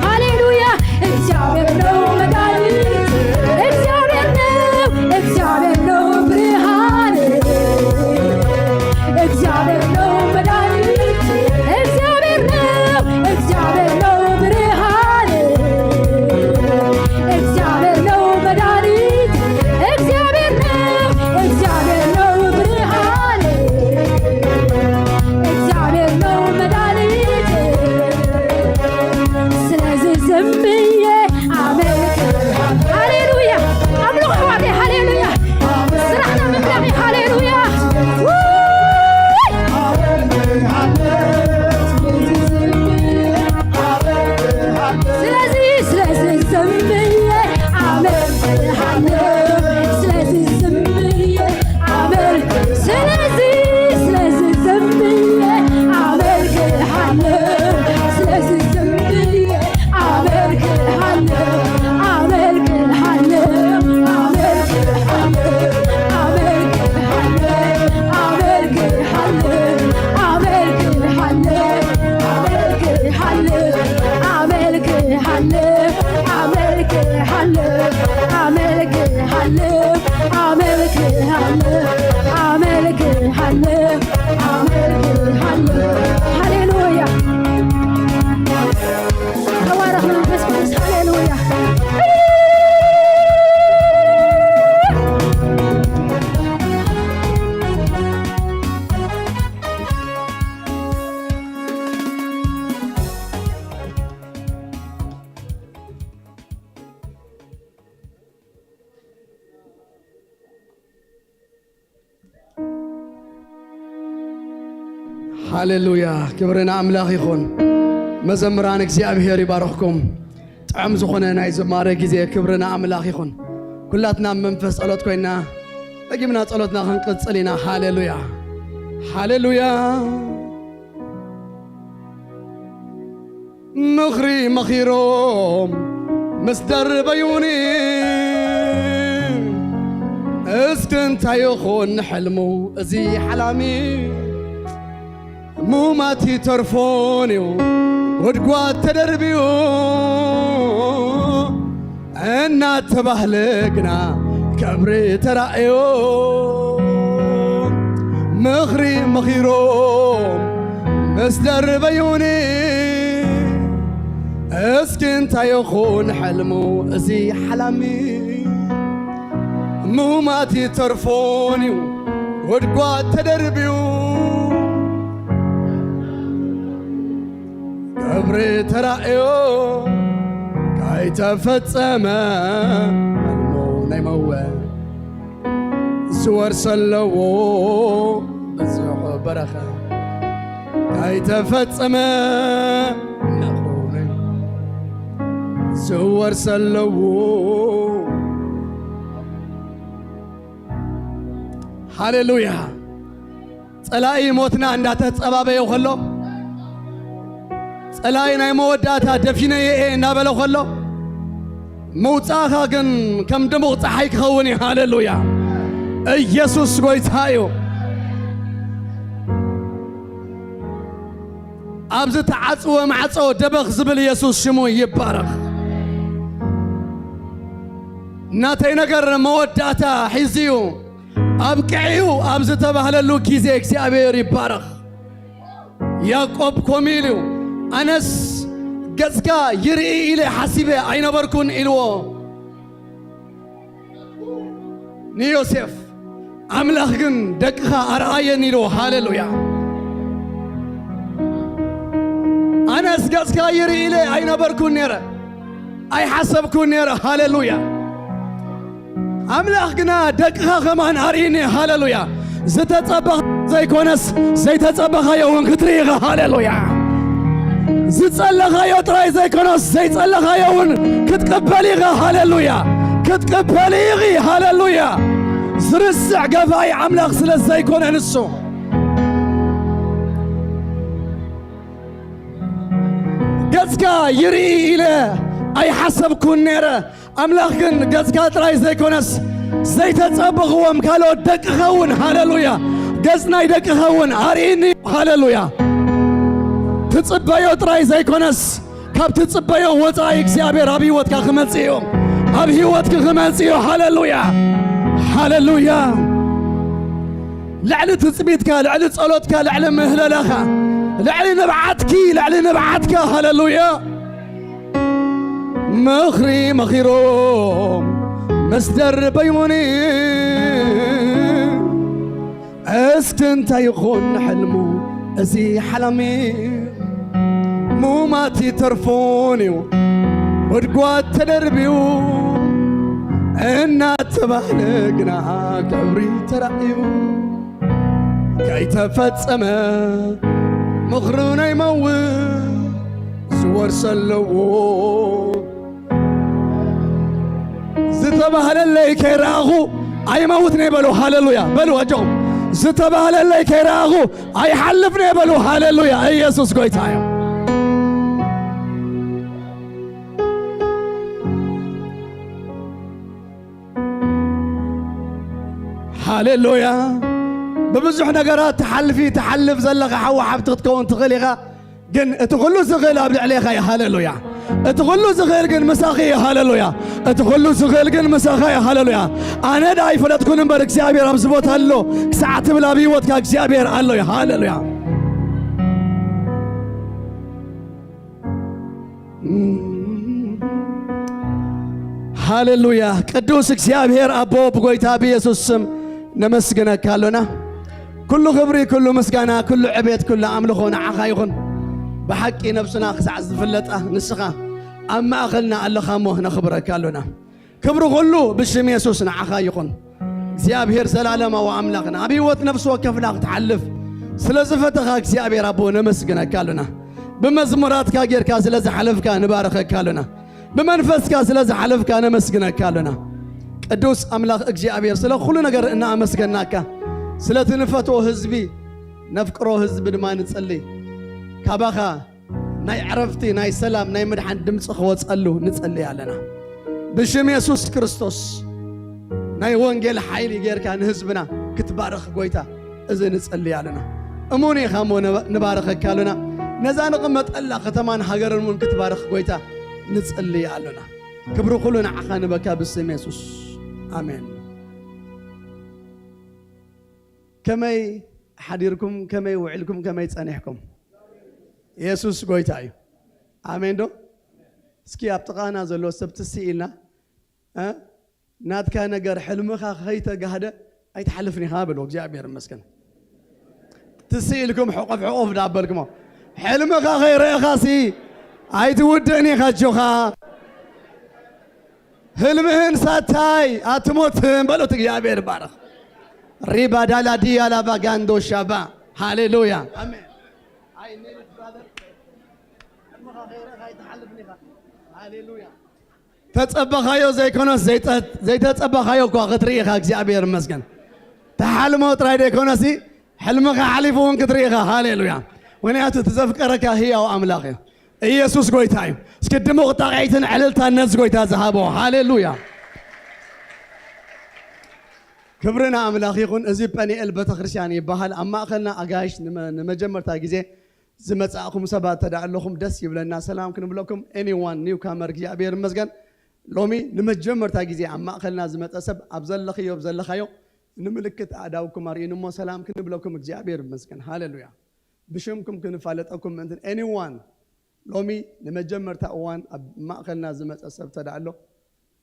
ሃሌሉያ። እግዚአብሔር ነው መድኃኒቴ፣ እግዚአብሔር ነው፣ እግዚአብሔር ነው ብርሃኔ፣ እግዚአብሔር ነው መድኃኒቴ፣ እግዚአብሔር ነው፣ እግዚአብሔር ነው ብርሃኔ፣ እግዚአብሔር ነው መድኃኒቴ፣ እግዚአብሔር ነው፣ እግዚአብሔር ነው ብርሃኔ፣ እግዚአብሔር ነው መድኃኒቴ። ስለዚህ ዝም ብዬ አመልክ። ሃሌሉያ። አምልኹ ኣሕዋተይ፣ ሃሌሉያ። ስራሕና ምምላኽ እዩ፣ ሃሌሉያ። ውይ! ስለዚ፣ ስለዚ ዝም ብዬ ኣመልክሃለሁ። ስለዚ ዝም ብዬ ኣመልክ-፣ ስለዚ፣ ስለዚ ዝም ብዬ ኣመልክሃለሁ። ስለዚ ዝም ብዬ ሃሌሉያ። ተባረኽ መንፈስ ቅዱስ። ሃሌሉያ። ሃሌሉያ፣ ክብሪ ንኣምላኽ ይኹን። መዘምራን እግዚኣብሔር ይባርኽኩም። ጥዑም ዝኾነ ናይ ዝማሬ ግዜ ክብሪ ንኣምላኽ ይኹን። ኩላትና ኣብ መንፈስ ጸሎት ኮይና ደጊምና ጸሎትና ክንቅጽል ኢና። ሃሌሉያ፣ ሃሌሉያ። ምኽሪ መኺሮም ምስ ደርበዩኒ፣ እስኪ እንታይ ይኹን ሕልሙ እዚ ሓላሚ? ሙማት ይተርፎን እዩ ጉድጓድ ተደርብዩ፣ እናተባህለ ግና ክብሪ ተራእዮ። ምኽሪ መኺሮም ምስ ደርበዩኒ፣ እስኪ እንታይ ይኹን ሕልሙ እዚ ሓላሚ? ሙማት ይተርፎን እዩ ጉድጓድ ተደርብዩ፣ ክብሪ ተራእዮ ካይተፈጸመ ሕልሙ ናይ መወ ዝወርሰ ኣለዎ ብዙሕ በረኸ ካይተፈጸመ ምኽሩ ዝወርሰ ኣለዎ። ሃሌሉያ። ጸላኢ ሞትና እንዳተጸባበዮ ከሎ፣ ጸላኢ ናይ መወዳእታ ደፊነዮ እየ እንዳበለ ከሎ፣ ምውጻእኻ ግን ከም ድሙቕ ጸሓይ ክኸውን እዩ። ሃሌሉያ። ኢየሱስ ጎይታ እዩ። ኣብዚ ተዓጽወ ማዕጾ ደበኽ ዝብል ኢየሱስ ሽሙ ይባረኽ። ናተይ ነገር መወዳእታ ሒዙ እዩ፣ ኣብቂዑ ኣብ ዝተባህለሉ ግዜ እግዚኣብሔር ይባረኽ። ያዕቆብ ከምኡ ኢሉ፣ ኣነስ ገጽካ ይርኢ ኢለ ሓሲበ ኣይነበርኩን ኢልዎ። ንዮሴፍ፣ ኣምላኽ ግን ደቅኻ ኣርኣየኒ ኢልዎ። ሃሌሉያ። ኣነስ ገጽካ ይርኢ ኢለ ኣይነበርኩን ነይረ፣ ኣይሓሰብኩን ነይረ። ሃሌሉያ። ኣምላኽ ግና ደቅኻ ከማን ኣርእኒ። ሃሌሉያ። ዝተጸበኻ ዘይኮነስ ዘይተጸበኻዮ እውን ክትርኢ ኢኻ። ሃሌሉያ። ዝጸለኻዮ ጥራይ ዘይኮነስ ዘይጸለኻዮ እውን ክትቅበል ኢኻ። ሃሌሉያ። ክትቅበል ኢኺ። ሃሌሉያ። ዝርስዕ ገፋኢ ኣምላኽ ስለ ዘይኮነ ንሱ ገጽካ ይርኢ ኢለ ኣይሓሰብኩን ነይረ። ኣምላኽ ግን ገጽካ ጥራይ ዘይኮነስ ዘይተጸበኽዎም ካልኦት ደቅኻ እውን፣ ሃሌሉያ፣ ገጽ ናይ ደቅኻ እውን ኣርእኒ። ሃሌሉያ። ትጽበዮ ጥራይ ዘይኮነስ ካብ ትጽበዮ ወጻኢ እግዚኣብሔር ኣብ ህይወትካ ክመጽእ እዩ። ኣብ ህይወትኪ ክመጽእ እዩ። ሃሌሉያ። ሃሌሉያ። ልዕሊ ትጽቢትካ፣ ልዕሊ ጸሎትካ፣ ልዕሊ ምህለላኻ፣ ልዕሊ ንብዓትኪ፣ ልዕሊ ንብዓትካ። ሃሌሉያ። ምኽሪ መኺሮም ምስ ደርበዩኒ፣ እስኪ እንታይ ይኾን ሕልሙ እዚ ሓላሚ? ሙማት ይተርፎን እዩ ጉድጓድ ተደርብዩ እናተባህለ ግና ክብሪ ተራእዩ። ከይተፈጸመ ምኽሩ ናይ መውት ዝወርሰ ኣለዎ። ዝተባህለለይ ከይረኣኹ ኣይመውትን እየ በሉ። ሃሌሉያ በሉ ኣጆኹም። ዝተባህለለይ ከይረኣኹ ኣይሓልፍን እየ በሉ። ሃሌሉያ። ኢየሱስ ጎይታ እዩ። ሃሌሉያ። ብብዙሕ ነገራት ትሓልፊ ትሓልፍ ዘለኻ ሓዊ ሓብቲ ክትከውን ትኽእል ኢኻ። ግን እቲ ኩሉ ዝኽእል ኣብ ልዕሌኻ እዩ። ሃሌሉያ። እቲ ኩሉ ዝኽእል ግን ምሳኺ እዩ። ሃሌሉያ። እቲ ኩሉ ዝኽእል ግን ምሳኻ እዩ። ሃሌሉያ። ኣነ ደኣ ኣይፈለጥኩን እምበር እግዚኣብሔር ኣብዚ ቦታ ኣሎ። ክሳዕ ትብል ኣብ ህይወትካ እግዚኣብሔር ኣሎ እዩ። ሃሌሉያ። ሃሌሉያ። ቅዱስ እግዚኣብሔር ኣቦ ብጎይታ ብኢየሱስ ስም ነመስግነካ ኣሎና። ኩሉ ክብሪ፣ ኩሉ ምስጋና፣ ኩሉ ዕቤት፣ ኩሉ ኣምልኾ ንዓኻ ይኹን። ብሓቂ ነብስና ክሳዕ ዝፍለጣ ንስኻ ኣብ ማእኸልና ኣለኻ እሞ ነኽብረካ ኣሎና። ክብሪ ኩሉ ብሽም የሱስ ንዓኻ ይኹን። እግዚኣብሔር ዘላለማዊ ኣምላኽና ኣብ ህይወት ነፍሲ ወከፍና ክትሓልፍ ስለ ዝፈተኻ እግዚኣብሔር ኣቦ ነመስግነካ ኣሎና። ብመዝሙራትካ ጌርካ ስለ ዝሓለፍካ ንባረኸካ ኣሎና። ብመንፈስካ ስለ ዝሓለፍካ ነመስግነካ ኣሎና። ቅዱስ ኣምላኽ እግዚኣብሔር ስለ ኩሉ ነገር እናኣመስገናካ፣ ስለቲ ንፈትዎ ህዝቢ ነፍቅሮ ህዝቢ ድማ ንጽሊ። ካባኻ ናይ ዕረፍቲ፣ ናይ ሰላም፣ ናይ ምድሓን ድምፂ ክወፀሉ ንጸልይ ኣለና። ብሽም የሱስ ክርስቶስ ናይ ወንጌል ሓይሊ ጌርካ ንህዝብና ክትባርኽ ጎይታ፣ እዚ ንጸልይ ኣለና። እሙን ኢኻ እሞ ንባ-፣ ንባርኸካ ኣለና። ነዛ ንቕመጠላ ከተማን ሃገርን እውን ክትባርኽ ጎይታ ንጸልይ ኣለና። ክብሪ ኩሉ ንዓኻ ንበካ ብስም የሱስ። ኣሜን። ከመይ ሓዲርኩም፣ ከመይ ውዒልኩም፣ ከመይ ጸኒሕኩም? የሱስ ጎይታ እዩ። ኣሜን ዶ? እስኪ ኣብ ጥቓና ዘሎ ሰብ ትስእ ኢልና፣ እ? ናትካ ነገር ሕልምኻ ከይተጋህደ ኣይትሓልፍን ኢኻ በሉ። እግዚኣብሔር ይመስገን። ትስእ ኢልኩም ሕቆፍ ሕቆፍ ዳበልኩሞ። ሕልምኻ ከይረእኻሲ ኣይትውድእን ኢኻ፣ ኣጆኻ። ህልምህን ሳታይ ኣትሞትን በሉት። እግዚኣብሔር ይባረኽ። ሪባ ዳላ ዲያ ላባ ጋንዶ ሻባ። ሃሌሉያ። ኣሜን። I need it, brother. ሕልምኻ ከይረእኻ ኣይትሓልፍን ኢኻ። ሃሌሉያ። ተጸበኻዮ ዘይኮነስ ዘይተ-፣ ዘይተጸበኻዮ እኳ ክትርኢ ኢኻ። እግዚኣብሔር ይመስገን። ተሓልሞ ጥራይ ዘይኮነሲ ሕልምኻ ሓሊፉ እውን ክትርኢ ኢኻ። ሃሌሉያ። ምኽንያቱ እቲ ዘፍቀረካ ህያው ኣምላኽ እዩ። ኢየሱስ ጎይታ እዩ። እስኪ ድሙቕ ጣቕዒትን ዕልልታን ነዚ ጎይታ ዝሃቦ። ሃሌሉያ። ክብሪ ንኣምላኽ ይኹን። እዚ ጳኒኤል ቤተክርስትያን ይበሃል። ኣብ ማእከልና ኣጋይሽ ንመ-፣ ንመጀመርታ ግዜ ዝመጻእኹም ሰባት ተዳ ኣለኹም ደስ ይብለና። ሰላም ክንብለኩም። Anyone newcomer እግዚኣብሔር ይመስገን። ሎሚ ንመጀመርታ ግዜ ኣብ ማእከልና ዝመጸ ሰብ ኣብ ዘለኽዮ፣ ኣብ ዘለኻዮ ንምልክት ኣእዳውኩም ኣርእዩኒ እሞ ሰላም ክንብለኩም እግዚኣብሔር ይመስገን። ሃሌሉያ። ብሽምኩም ክንፋለጠኩም ምእንትን። Anyone ሎሚ ንመጀመርታ እዋን ኣብ ማእከልና ዝመጸ ሰብ ተዳ ኣሎ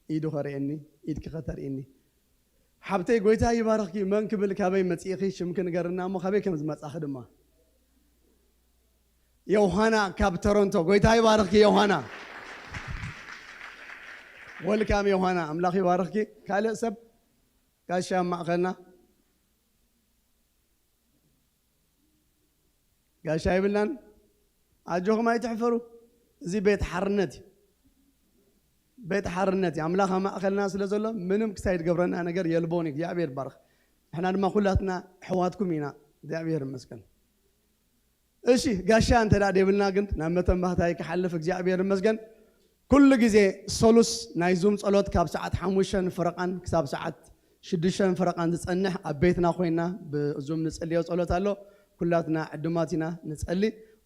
ኢዱ ከርእየኒ፣ ኢድኪ ከተርእይኒ። ሓብተይ ጎይታ ይባርኽኪ። መን ክብል ካበይ መጺእኺ ሽምኪ ንገርና እሞ ካበይ ከም ዝመጻኺ ድማ። ዮሃና ካብ ቶሮንቶ ጎይታ ይባርኽኪ ዮሃና። ወልካም ዮሃና ኣምላኽ ይባርኽኪ። ካልእ ሰብ ጋሻ ኣብ ማእኸልና ጋሻ ይብልናን። ኣጆኹም ኣይትሕፈሩ። እዚ ቤት ሓርነት እዩ። ቤት ሓርነት እዩ። ኣምላኽ ኣብ ማእኸልና ስለ ዘሎ ምንም ክሳይ ዝገብረና ነገር የልቦን እዩ። እግዚኣብሔር ይባርኽ። ንሕና ድማ ኩላትና ኣሕዋትኩም ኢና። እግዚኣብሔር ይመስገን። እሺ ጋሻ እንተ ደኣ ደይብልና ግን ናብ መተንባህታይ ክሓልፍ እግዚኣብሔር ይመስገን። ኩሉ ግዜ ሰሉስ ናይ ዙም ጸሎት ካብ ሰዓት ሓሙሽተን ፈረቓን ክሳብ ሰዓት ሽዱሽተን ፈረቓን ዝጸንሕ ኣብ ቤትና ኮይና ብዙም ንጽልዮ ጸሎት ኣሎ። ኩላትና ዕዱማት ኢና ንጸሊ።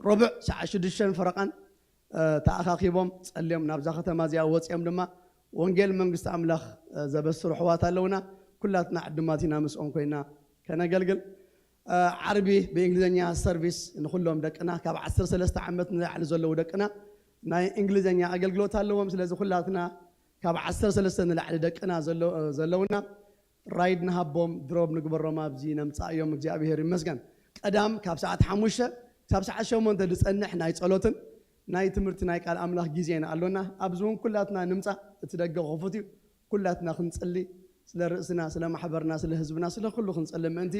ረቡዕ ሰዓት ሽዱሽተን ፈረቓን ተኣኻኺቦም ጸልዮም ናብዛ ከተማ እዚኣ ወጽዮም ድማ ወንጌል መንግስቲ ኣምላኽ ዘበስሩ ኣሕዋት ኣለውና። ኩላትና ዕዱማት ኢና ምስኦም ኮይና ከነገልግል። ዓርቢ ብእንግሊዝኛ ሰርቪስ ንኹሎም ደቅና ካብ ዓሰርተ ሰለስተ ዓመት ንላዕሊ ዘለዉ ደቅና ናይ እንግሊዝኛ ኣገልግሎት ኣለዎም። ስለዚ ኩላትና ካብ ዓሰርተ ሰለስተ ንላዕሊ ደቅና ዘለውና ራይድ ንሃቦም ድሮብ ንግበሮም ኣብዚ ነምጻእዮም እግዚኣብሔር ይመስገን። ቀዳም ካብ ሰዓት ሓሙሽተ ክሳብ ሰዓት ሸሞንተ ዝጸንሕ ናይ ጸሎትን ናይ ትምህርቲ ናይ ቃል ኣምላኽ ግዜና ኣሎና። ኣብዚ እውን ኩላትና ንምጻእ እቲ ደገ ክፉት እዩ። ኩላትና ክንጽሊ ስለ ርእስና ስለ ማሕበርና ስለ ህዝብና ስለ ኩሉ ክንጽሊ ምእንቲ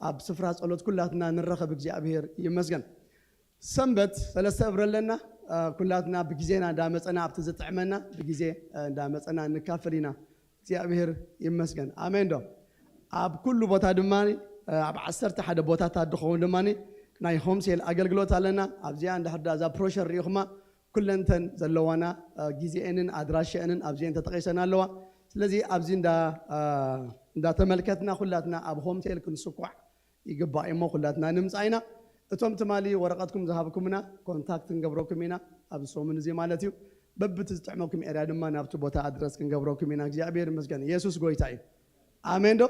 ኣብ ስፍራ ጸሎት ኩላትና ንረኸብ እግዚኣብሔር ይመስገን። ሰንበት ሰለስተ እብረ ኣለና። ኩላትና ብግዜና እንዳመጸና ኣብቲ ዝጥዕመና ብግዜ እንዳመጸና ንካፈል ኢና። እግዚኣብሔር ይመስገን። ኣሜን ዶ? ኣብ ኩሉ ቦታ ድማ ኣብ ዓሰርተ ሓደ ቦታታት ዝኸውን ድማ ናይ ሆምሴል ኣገልግሎት ኣለና። ኣብዚኣ እንድሕር ዳ እዛ ፕሮሸር ርኢኹማ ኩለንተን ዘለዋና ግዜኤንን ኣድራሸአንን ኣብዚኤን ተጠቂሰን ኣለዋ። ስለዚ ኣብዚ እንዳተመልከትና ኩላትና ኣብ ሆምቴል ክንስኳዕ ይግባእ እሞ ኩላትና ንምጻእ ኢና። እቶም ትማሊ ወረቐትኩም ዝሃብኩምና ኮንታክት ክንገብረኩም ኢና ኣብዚ ሰሙን እዚ ማለት እዩ። በብቲ ዝጥዕመኩም ኤርያ ድማ ናብቲ ቦታ ኣድረስ ክንገብረኩም ኢና። እግዚኣብሔር ይመስገን። ኢየሱስ ጎይታ እዩ። ኣሜን ዶ?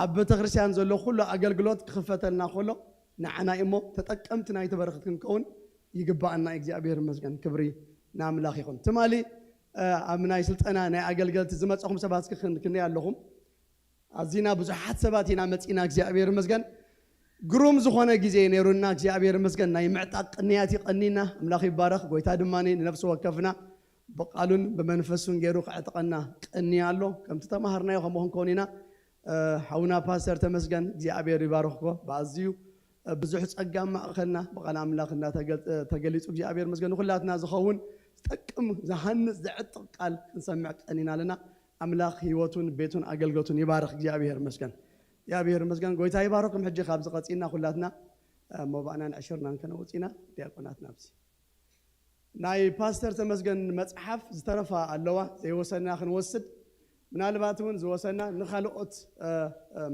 ኣብ ቤተክርስትያን ዘሎ ኩሉ ኣገልግሎት ክኽፈተልና ከሎ ንዓና እሞ ተጠቀምቲ ናይቲ በረኸት ክንከውን ይግባኣና። እግዚኣብሔር ይመስገን። ክብሪ ንኣምላኽ ይኹን። ትማሊ ኣብ ናይ ስልጠና ናይ ኣገልገልቲ ዝመፀኹም ሰባት እስኪ ክንደይ ኣለኹም? ኣዚና ብዙሓት ሰባት ኢና መጺና እግዚኣብሔር ይመስገን። ግሩም ዝኾነ ግዜ ነይሩና እግዚኣብሔር ይመስገን። ናይ ምዕጣቅ ቅንያት ይቀኒና ኣምላኽ ይባረኽ። ጎይታ ድማ ንነፍሲ ወከፍና ብቃሉን ብመንፈሱን ገይሩ ክዕጥቐና ቅንያ ኣሎ። ከምቲ ተማሃርናዮ ከምኡ ክንከውን ኢና። ሓውና ፓስተር ተመስገን እግዚኣብሔር ይባርኽኮ። ብኣዝዩ ብዙሕ ጸጋ ማእኸልና ብቓል ኣምላኽ እንዳተገሊጹ እግዚኣብሔር ይመስገን። ንኹላትና ዝኸውን ዝጠቅም ዝሃንጽ ዘዕጥቕ ቃል ክንሰምዕ ቀኒና ኣለና። ኣምላኽ ህይወቱን ቤቱን ኣገልግሎቱን ይባርኽ እግዚኣብሔር ይመስገን። እግዚኣብሔር ይመስገን። ጎይታ ይባርኽኩም። ሕጂ ካብዚ ቀጺልና ኩላትና መባእናን ዕሽርናን ከነውጽ ኢና። ዲያቆናት ናብዚ ናይ ፓስተር ተመስገን መጽሓፍ ዝተረፋ ኣለዋ ዘይወሰና ክንወስድ ምናልባት እውን ዝወሰና ንኻልኦት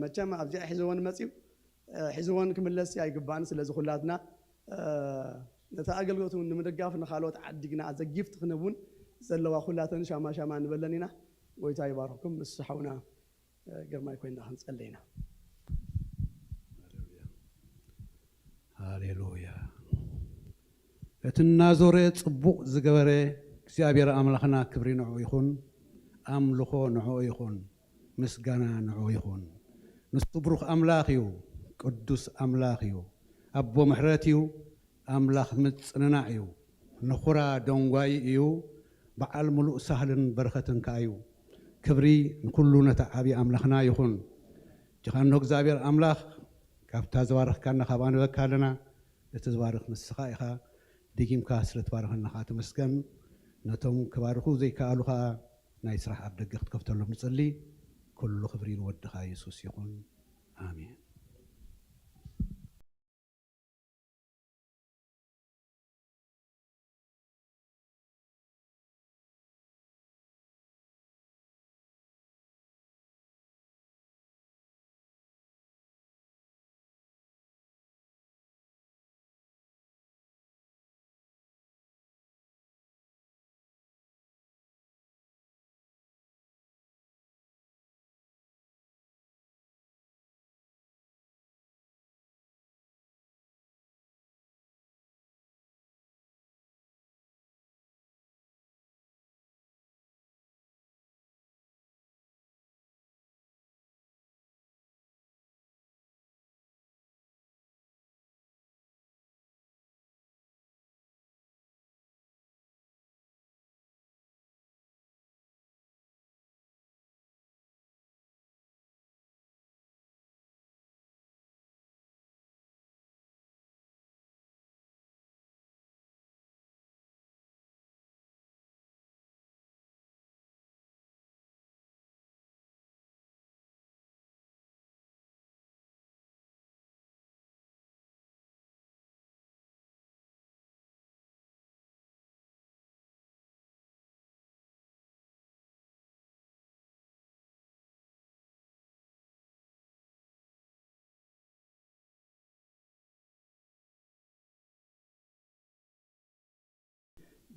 መቸም ኣብዚኣ ሒዝወን መፅዩ ሒዝወን ክምለስ ኣይግባእን። ስለዚ ኩላትና ነቲ ኣገልግሎት እውን ንምድጋፍ ንኻልኦት ዓዲግና ኣዘጊፍት ክንብ እውን ዘለዋ ኩላተን ሻማ ሻማ ንበለን ኢና። ጎይታ ይባርኽኩም። ምስ ሓውና ግርማይ ኮይና ክንጸሊ ኢና። ሃሌሉያ። እቲ እናዞረ ጽቡቕ ዝገበረ እግዚኣብሔር ኣምላኽና ክብሪ ንዕኡ ይኹን፣ ኣምልኾ ንዕኡ ይኹን፣ ምስጋና ንዕኡ ይኹን። ንሱ ብሩኽ ኣምላኽ እዩ፣ ቅዱስ ኣምላኽ እዩ፣ ኣቦ ምሕረት እዩ፣ ኣምላኽ ምጽንናዕ እዩ፣ ንኹራ ደንጓዪ እዩ፣ በዓል ምሉእ ሳህልን በረኸትን ከኣ እዩ። ክብሪ ንኹሉ ነቲ ዓቢ ኣምላኽና ይኹን። ጀኻኖ እግዚኣብሔር ኣምላኽ ካብታ ዝባረኽካና ካብኣ ንበካ ኣለና። እቲ ዝባርኽ ንስኻ ኢኻ። ደጊምካ ስለ ትባርኸና ኸዓ ተመስገን። ነቶም ክባርኹ ዘይከኣሉ ኸዓ ናይ ስራሕ ኣፍ ደገ ክትከፍተሎም ንጽሊ። ኩሉ ክብሪ ንወድኻ የሱስ ይኹን። ኣሜን።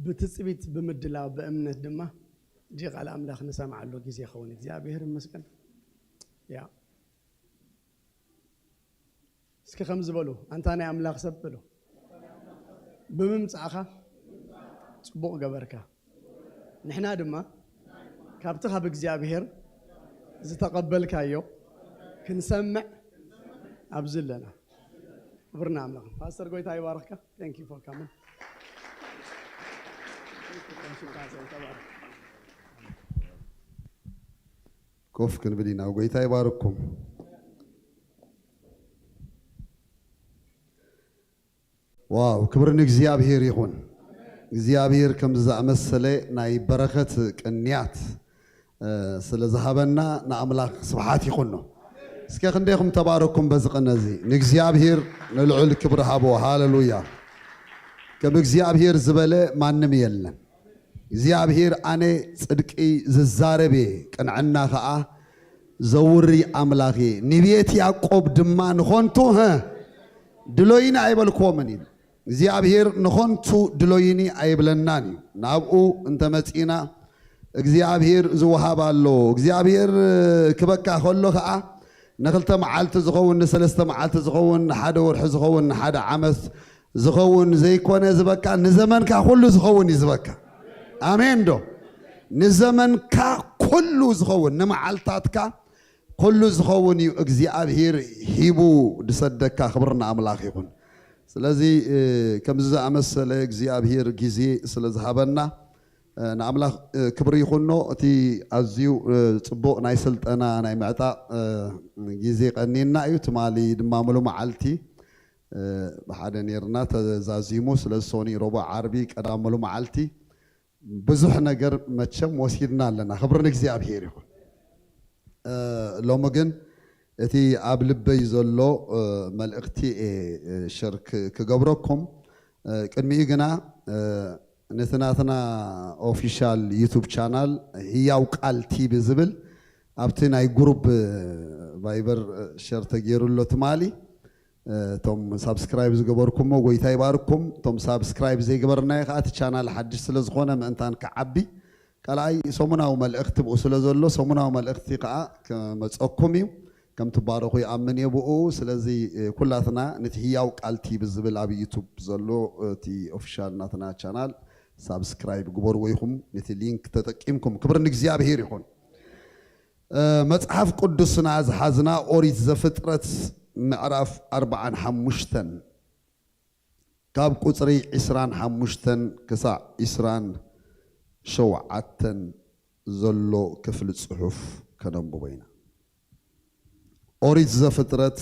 ብትጽቢት ብምድላው ብእምነት ድማ እዚ ቃል ኣምላኽ ንሰምዓሉ ግዜ ይኸውን። እግዚኣብሔር ይመስገን። ያ እስኪ ከም ዝበሉ ኣንታ ናይ ኣምላኽ ሰብ በሉ፣ ብምምጻእኻ ጽቡቕ ገበርካ። ንሕና ድማ ካብቲ ካብ እግዚኣብሔር ዝተቐበልካዮ ክንሰምዕ ኣብዚ ኣለና። ክብርና ኣምላኽ። ፓስተር ጎይታ ይባርኽካ። Thank you for coming። ኮፍ ክንብል ኢና። ጎይታ ይባርኩም። ዋው፣ ክብሪ ንእግዚኣብሔር ይኹን። እግዚኣብሔር ከምዚ ዝኣመሰለ ናይ በረኸት ቅንያት ስለ ዝሃበና ንኣምላኽ ስብሓት ይኹኖ። እስከ ክንደይኹም ተባረኩም በዚ ቅነ እዚ? ንእግዚኣብሔር ንልዑል ክብሪ ሃቦ። ሃለሉያ። ከም እግዚኣብሔር ዝበለ ማንም የለን። እግዚኣብሔር ኣነ ጽድቂ ዝዛረብ እየ፣ ቅንዕና ኸኣ ዘውሪ ኣምላኽ እየ። ንቤት ያዕቆብ ድማ ንኾንቱ ሀ ድሎይኒ ኣይበልክዎምን ኢሉ። እግዚኣብሔር ንኾንቱ ድሎይኒ ኣይብለናን እዩ። ናብኡ እንተመጺእና እግዚኣብሔር ዝወሃብ ኣሎ። እግዚኣብሔር ክበካ ከሎ ኸዓ ንኽልተ መዓልቲ ዝኸውን፣ ንሰለስተ መዓልቲ ዝኸውን፣ ንሓደ ወርሒ ዝኸውን፣ ንሓደ ዓመት ዝኸውን ዘይኮነ ዝበካ፣ ንዘመንካ ኩሉ ዝኸውን እዩ ዝበካ። ኣሜን ዶ? ንዘመንካ ኩሉ ዝኸውን፣ ንመዓልታትካ ኩሉ ዝኸውን እዩ እግዚኣብሔር ሂቡ ዝሰደካ። ክብሪ ንኣምላኽ ይኹን። ስለዚ ከምዚ ዝኣመሰለ እግዚኣብሔር ግዜ ስለ ዝሃበና ንኣምላኽ ክብሪ ይኹኖ። እቲ ኣዝዩ ጽቡቕ ናይ ስልጠና ናይ ምዕጣቕ ግዜ ቀኒና እዩ። ትማሊ ድማ ሙሉ መዓልቲ ብሓደ ኔርና ተዛዚሙ። ስለዚ ሶኒ፣ ረቡዕ፣ ዓርቢ፣ ቀዳም ሙሉ መዓልቲ ብዙሕ ነገር መቸም ወሲድና ኣለና። ክብሪ ንእግዚኣብሔር ይኹን። ሎሚ ግን እቲ ኣብ ልበይ ዘሎ መልእኽቲ እየ ሸር ክገብረኩም። ቅድሚኡ ግና ነቲ ናትና ኦፊሻል ዩቱብ ቻናል ህያው ቃል ቲቪ ዝብል ኣብቲ ናይ ግሩፕ ቫይበር ሸር ተገይሩ ኣሎ ትማሊ። እቶም ሳብስክራይብ ዝገበርኩሞ ጎይታ ይባርኩም። እቶም ሳብስክራይብ ዘይገበርናዮ ከዓ እቲ ቻናል ሓድሽ ስለ ዝኾነ ምእንታን ክዓቢ፣ ካልኣይ ሰሙናዊ መልእኽቲ ብኡ ስለ ዘሎ ሰሙናዊ መልእኽቲ ከዓ ክመፀኩም እዩ። ከም ትባረኹ ይኣምን እየ ብኡ። ስለዚ ኩላትና ነቲ ህያው ቃል ቲቪ ዝብል ኣብ ዩቱብ ዘሎ እቲ ኦፊሻል ናትና ቻናል ሳብስክራይብ ግበርዎ ኢኹም፣ ነቲ ሊንክ ተጠቂምኩም። ክብሪ ንእግዚኣብሔር ይኹን። መጽሓፍ ቅዱስና ዝሓዝና ኦሪት ዘፍጥረት ምዕራፍ ኣርባዓን ሓሙሽተን ካብ ቁጽሪ ዕስራን ሓሙሽተን ክሳዕ ዕስራን ሸውዓተን ዘሎ ክፍሊ ጽሑፍ ከነንብቦ ኢና። ኦሪት ዘፍጥረት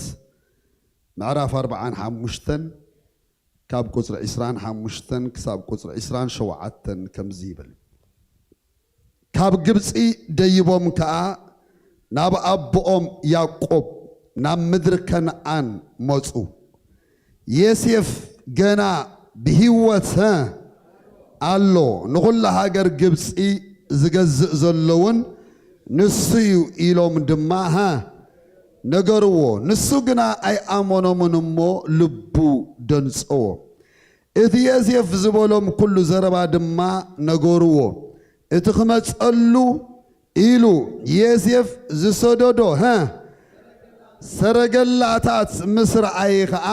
ምዕራፍ ኣርባዓን ሓሙሽተን ካብ ቁጽሪ ዕስራን ሓሙሽተን ክሳብ ቁጽሪ ዕስራን ሸውዓተን ከምዚ ይብል። ካብ ግብጺ ደይቦም ከኣ ናብ ኣቦኦም ያዕቆብ ናብ ምድሪ ከነኣን መጹ። ዮሴፍ ገና ብህይወት ኣሎ፣ ንኹላ ሃገር ግብጺ ዝገዝእ ዘሎ እውን ንሱ እዩ ኢሎም ድማ ነገርዎ። ንሱ ግና ኣይኣመኖምን እሞ ልቡ ደንጸዎ። እቲ ዮሴፍ ዝበሎም ኩሉ ዘረባ ድማ ነገርዎ። እቲ ክመጸሉ ኢሉ ዮሴፍ ዝሰደዶ ሀ ሰረገላታት ምስ ረኣየ ኸዓ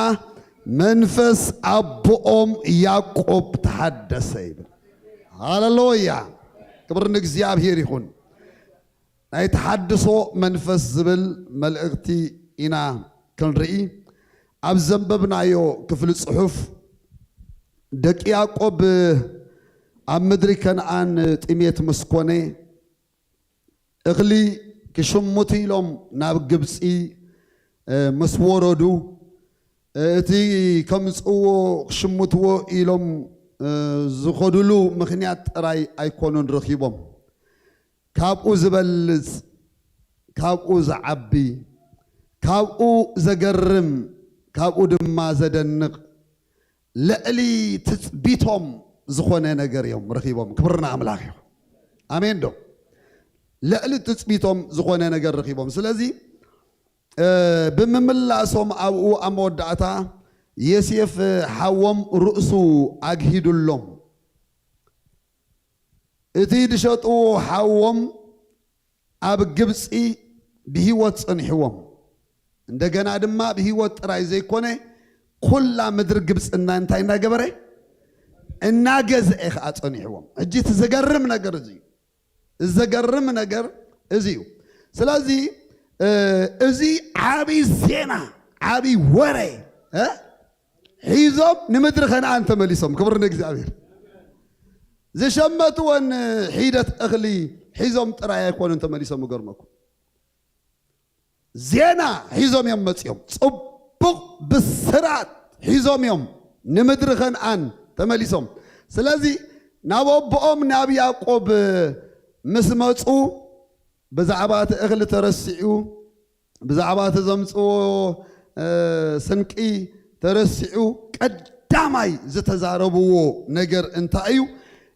መንፈስ ኣቦኦም ያዕቆብ ተሓደሰ ይብል። ሃለሉያ! ክብሪ ንእግዚኣብሔር ይኹን። ናይ ተሓድሶ መንፈስ ዝብል መልእኽቲ ኢና ክንርኢ። ኣብ ዘንበብናዮ ክፍሊ ጽሑፍ ደቂ ያዕቆብ ኣብ ምድሪ ከነኣን ጥሜት ምስ ኮነ እኽሊ ክሽምቱ ኢሎም ናብ ግብፂ ምስ ወረዱ እቲ ከምፅዎ ክሽምትዎ ኢሎም ዝኸዱሉ ምኽንያት ጥራይ ኣይኮኑን ረኺቦም። ካብኡ ዝበልፅ፣ ካብኡ ዝዓቢ፣ ካብኡ ዘገርም፣ ካብኡ ድማ ዘደንቕ ልዕሊ ትፅቢቶም ዝኾነ ነገር እዮም ረኺቦም። ክብርና ኣምላኽ እዩ። ኣሜን ዶ? ልዕሊ ትፅቢቶም ዝኾነ ነገር ረኺቦም። ስለዚ ብምምላሶም ኣብኡ ኣብ መወዳእታ ዮሴፍ ሓዎም ርእሱ ኣግሂዱሎም። እቲ ዝሸጥዎ ሓዎም ኣብ ግብፂ ብህይወት ጸኒሕዎም። እንደገና ድማ ብህይወት ጥራይ ዘይኮነ፣ ኩላ ምድሪ ግብፂ እና እንታይ እናገበረ? እናገዝአ ኸዓ ጸኒሕዎም። ሕጂ እቲ ዘገርም ነገር እዚ እዩ። ዘገርም ነገር እዚ እዩ። ስለዚ እ፣ እዚ ዓቢ ዜና፣ ዓቢ ወረ እ፣ ሒዞም ንምድሪ ከነኣን ተመሊሶም። ክብሪ ንእግዚኣብሔር። ዝሸመትወን ሒደት እኽሊ ሒዞም ጥራይ ኣይኮኑን ተመሊሶም። እገርመኩም፣ ዜና ሒዞም እዮም መጺኦም። ጽቡቕ ብስራት ሒዞም እዮም ንምድሪ ከነኣን ተመሊሶም። ስለዚ ናብ ኣቦኦም ናብ ያዕቆብ ምስ መጹ፣ ብዛዕባ እቲ እኽሊ ተረሲዑ፣ ብዛዕባ እቲ ዘምጽዎ እ፣ ስንቂ ተረሲዑ፣ ቀዳማይ ዝተዛረብዎ ነገር እንታይ እዩ?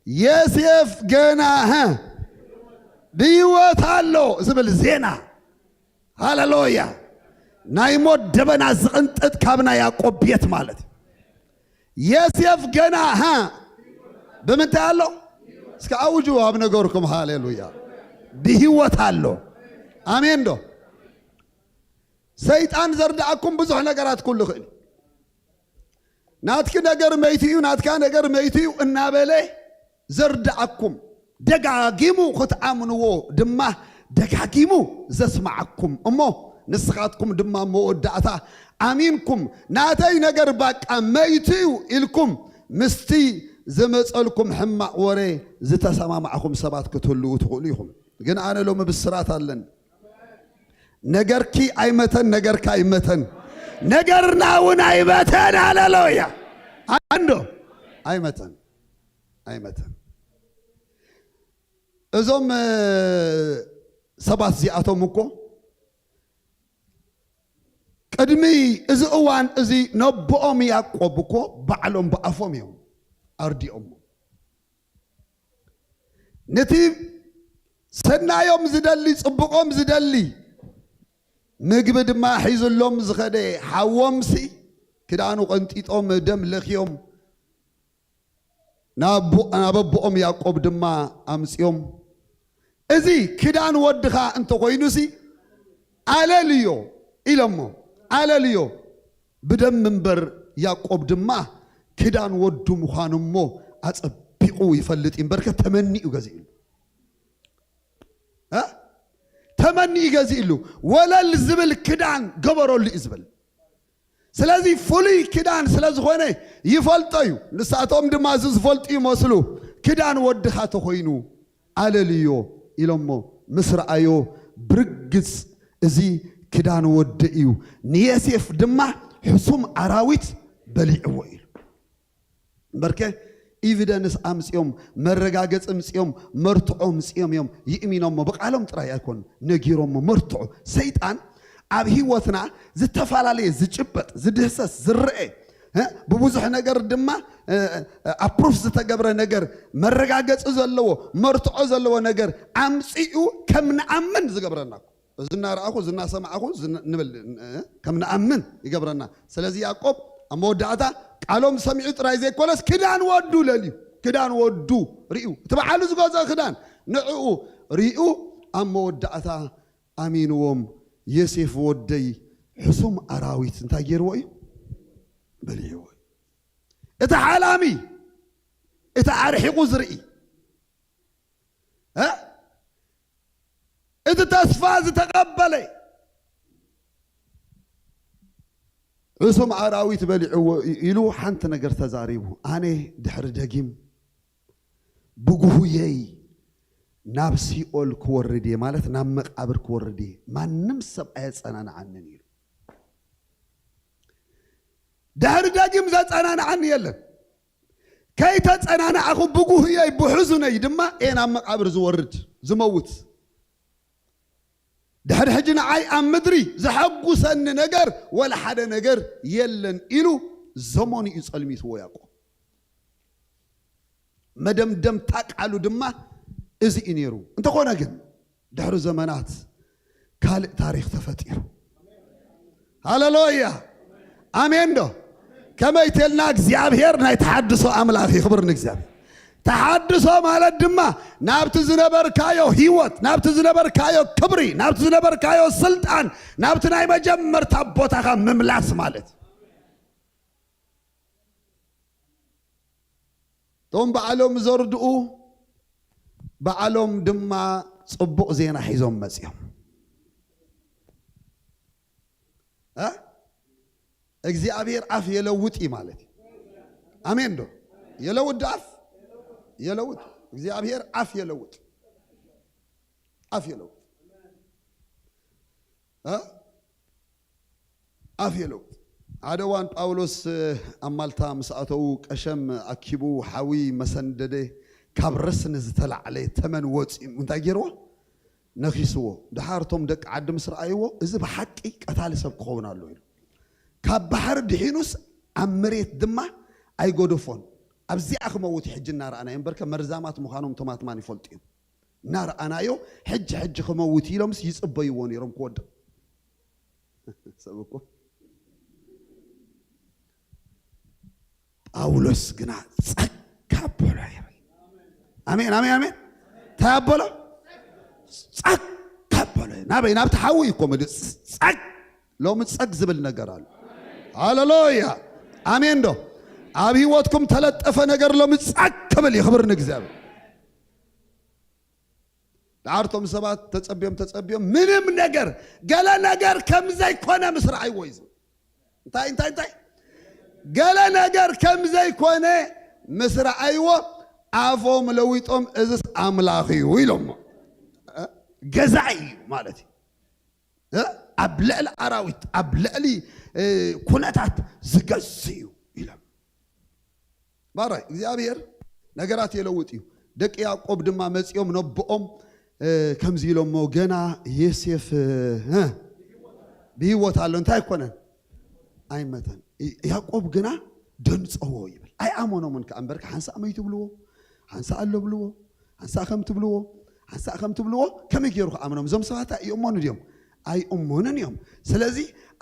ዮሴፍ ገና ሀ ብህይወት ኣሎ ዝብል ዜና። ሃሌሉያ! ናይ ሞት ደበና ዝቕንጥጥ ካብ ናይ ያዕቆብ ቤት ማለት እዩ። ዮሴፍ ገና ሀ ብምንታይ ኣሎ? እስከ ኣውጁ ኣብ ነገርኩም። ሃሌሉያ! ብህይወት ኣሎ። ኣሜን ዶ? ሰይጣን ዘርድኣኩም ብዙሕ ነገራት ኩሉ ይኽእል እዩ። ናትኪ ነገር መይቱ እዩ፣ ናትካ ነገር መይቱ እዩ እናበለ ዘርድኣኩም፣ ደጋጊሙ ክትኣምንዎ ድማ ደጋጊሙ ዘስምዓኩም እሞ፣ ንስኻትኩም ድማ መወዳእታ ኣሚንኩም፣ ናተይ ነገር ባቃ መይቱ እዩ ኢልኩም ምስቲ ዝመጸልኩም ሕማቕ ወረ ዝተሰማማዕኹም ሰባት ክትህልዉ ትኽእሉ ኢኹም። ግን ኣነ ሎሚ ብስራት ኣለኒ። ነገርኪ ኣይመተን፣ ነገርካ ኣይመተን፣ ነገርና እውን ኣይመተን። ሃሌሉያ! ኣንዶ ኣይመተን፣ ኣይመተን። እዞም እ፣ ሰባት እዚኣቶም እኮ ቅድሚ እዚ እዋን እዚ ነቦኦም ያዕቆብ እኮ ባዕሎም ብኣፎም እዮም ኣርዲኦሞ። ነቲ ሰናዮም ዝደሊ፣ ጽቡቖም ዝደሊ፣ ምግቢ ድማ ሒዙሎም ዝኸደ ሓዎምሲ፣ ክዳኑ ቀንጢጦም፣ ደም ለኽዮም፣ ናብ ኣቦ-፣ ናብ ኣቦኦም ያዕቆብ ድማ ኣምጽኦም፣ "እዚ ክዳን ወድኻ እንተኾይኑሲ፣ ኣለልዮ" ኢሎሞ፣ ኣለልዮ። ብደም እምበር ያዕቆብ ድማ ክዳን ወዱ ምዃኑ እሞ ኣጸቢቑ ይፈልጥ እዩ። እምበርከ ተመኒኡ ገዚእሉ። እ? ተመኒኡ ገዚእሉ። ወለል ዝብል ክዳን ገበረሉ እዩ ዝብል። ስለዚ ፍሉይ ክዳን ስለ ዝኾነ ይፈልጦ እዩ። ንሳቶም ድማ እዚ ዝፈልጡ ይመስሉ። "ክዳን ወድኻ ተኾይኑ ኣለልዮ" ኢሎሞ ምስ ረኣዮ፣ ብርግጽ እዚ ክዳን ወዲ እዩ፣ ንዮሴፍ ድማ ሕሱም ኣራዊት በሊዕዎ ኢሉ። እምበርከ ኤቪደንስ ኣምጺኦም፣ መረጋገጺ ኣምጺኦም፣ መርትዖ ኣምጺኦም እዮም ይእሚኖሞ። ብቃሎም ጥራይ ኣይኮኑን ነጊሮሞ። መርትዖ። ሰይጣን ኣብ ህይወትና ዝተፈላለየ ዝጭበጥ፣ ዝድህሰስ፣ ዝረአ፣ እ፣ ብብዙሕ ነገር ድማ፣ እ፣ እ፣ ኣፕሩፍ ዝተገብረ ነገር፣ መረጋገጺ ዘለዎ፣ መርትዖ ዘለዎ ነገር ኣምጺኡ ከም ንኣምን ዝገብረና እኮ። እዚ እናረኣኹ፣ እዚ እናሰማዕኹ፣ እዚ ን-፣ ንብል፣ እ፣ ከም ንኣምን ይገብረና። ስለዚ ያዕቆብ ኣብ መወዳእታ ቃሎም ሰሚዑ ጥራይ ዘይኮነስ ክዳን ወዱ ለልዩ፣ ክዳን ወዱ ርእዩ፣ እቲ በዓሉ ዝገዝኦ ክዳን ንዕኡ ርእዩ ኣብ መወዳእታ ኣሚንዎም። "ዮሴፍ ወደይ ሕሱም ኣራዊት እንታይ ገይርዎ እዩ? በሊዕዎ እዩ።" እቲ ሓላሚ፣ እቲ ኣርሒቑ ዝርኢ፣ እ? እቲ ተስፋ ዝተቐበለ፣ "ሕሱም ኣራዊት በሊዕዎ" ኢሉ ሓንቲ ነገር ተዛሪቡ። "ኣነ ድሕሪ ደጊም ብጉሁየይ ናብ ሲኦል ክወርድ እየ፣ ማለት ናብ መቃብር ክወርድ እየ፣ ማንም ሰብ ኣየጸናንዓንን" ኢሉ። ድሕሪ ደጊም ዘጸናንዓኒ የለን። ከይተጸናናዕኹ ብጉህየይ ብሕዙነይ ድማ እየ ናብ መቃብር ዝወርድ፣ ዝመውት። ድሕሪ ሕጂ ንዓይ ኣብ ምድሪ ዘሐጉሰኒ ነገር ወላ ሓደ ነገር የለን ኢሉ ዘመኑ እዩ ጸልሚትዎ ያዕቆብ። መደምደምታ ቃሉ ድማ እዚ እዩ ነይሩ። እንተኾነ ግን ድሕሪ ዘመናት ካልእ ታሪኽ ተፈጢሩ። ሃሌሉያ! ኣሜን ዶ? ከመይ ተልና እግዚኣብሔር ናይ ተሓድሶ ኣምላኽ እዩ። ክብር ንእግዚኣብሔር። እታ ተሓድሶ ማለት ድማ ናብቲ ዝነበርካዮ ህይወት፣ ናብቲ ዝነበርካዮ ክብሪ፣ ናብቲ ዝነበርካዮ ስልጣን፣ ናብቲ ናይ መጀመርታ ቦታኻ ምምላስ ማለት። እቶም ባዕሎም ዘርድኡ፣ ባዕሎም ድማ ጽቡቕ ዜና ሒዞም መጺኦም። እ? እግዚኣብሔር ኣፍ የለውጥ እዩ ማለት እዩ። ኣሜን ዶ? የለውጥ ዶ ኣፍ? የለውጥ። እግዚኣብሔር ኣፍ የለውጥ። ኣፍ የለውጥ። እ? ኣፍ የለውጥ። ሓደ እዋን ጳውሎስ ኣብ ማልታ ምስ ኣተዉ ቀሸም ኣኪቡ ሓዊ መሰንደደ፣ ካብ ረስኒ ዝተላዕለ ተመን ወፂኡ እንታይ ገይርዎ? ነኺስዎ። ደሓር እቶም ደቂ ዓዲ ምስ ረኣይዎ፣ "እዚ ብሓቂ ቀታሊ ሰብ ክኸውን ኣሎ" ኢሉ። ካብ ባሕሪ ድሒኑስ ኣብ መሬት ድማ ኣይገደፎን። ኣብዚኣ ክመውት እዩ ሕጂ እናረኣናዮ እምበርከ መርዛማት ምዃኖም እቶም ኣትማን ይፈልጡ እዮም። እናረኣናዮ ሕጂ ሕጂ ክመውት ኢሎምስ ይጽበይዎ ነይሮም ክወድቕ። ሰብ እኮ ጳውሎስ ግና ጸግ ኣበሎ ይብል። ኣሜን፣ ኣሜን፣ ኣሜን። እንታይ ኣበሎ? ጸግ ኣበሎ። ናበይ? ናብቲ ሓዊ እኮ መሊኡ ጸግ። ሎሚ ጸግ ዝብል ነገር ኣሎ። ሃሌሉያ። ኣሜን ዶ? ኣብ ህይወትኩም ተለጠፈ ነገር ሎሚ ጸግ ክብል እዩ። ክብር ንእግዚኣብሔር። ደሓር እቶም ሰባት ተጸብዮም ተጸብዮም ምንም ነገር፣ ገለ ነገር ከም ዘይኮነ ምስ ረኣይዎ እዩ ዝብል። እንታይ፣ እንታይ፣ እንታይ? ገለ ነገር ከም ዘይኮነ ምስ ረኣይዎ ኣፎም ለዊጦም፣ "እዝስ ኣምላኽ እዩ" ኢሎሞ። እ? ገዛኢ እዩ ማለት እዩ። እ? ኣብ ልዕሊ ኣራዊት፣ ኣብ ልዕሊ፣ እ፣ ኩነታት ዝገዝእ እዩ ኢሎም። ባራይ እግዚኣብሔር ነገራት የለውጥ እዩ። ደቂ ያዕቆብ ድማ መጺኦም ነቦኦም፣ እ፣ ከምዚ ኢሎሞ፣ "ገና ዮሴፍ፣ እ፣ ብህይወት ኣሎ፣ እንታይ ኣይኮነን፣ ኣይመተን።" ይ-፣ ያዕቆብ ግና ደንጸዎ ይብል። ኣይኣመኖምን ከኣ እምበርከ፣ ሓንሳእ መይቱ ብልዎ፣ ሓንሳእ ኣሎ ብልዎ፣ ሓንሳእ ከም ትብልዎ፣ ሓንሳእ ከም ትብልዎ፣ ከመይ ገይሩ ክኣምኖም? እዞም ሰባት ኣይእመኑ ድዮም? ኣይእመኑን እዮም። ስለዚ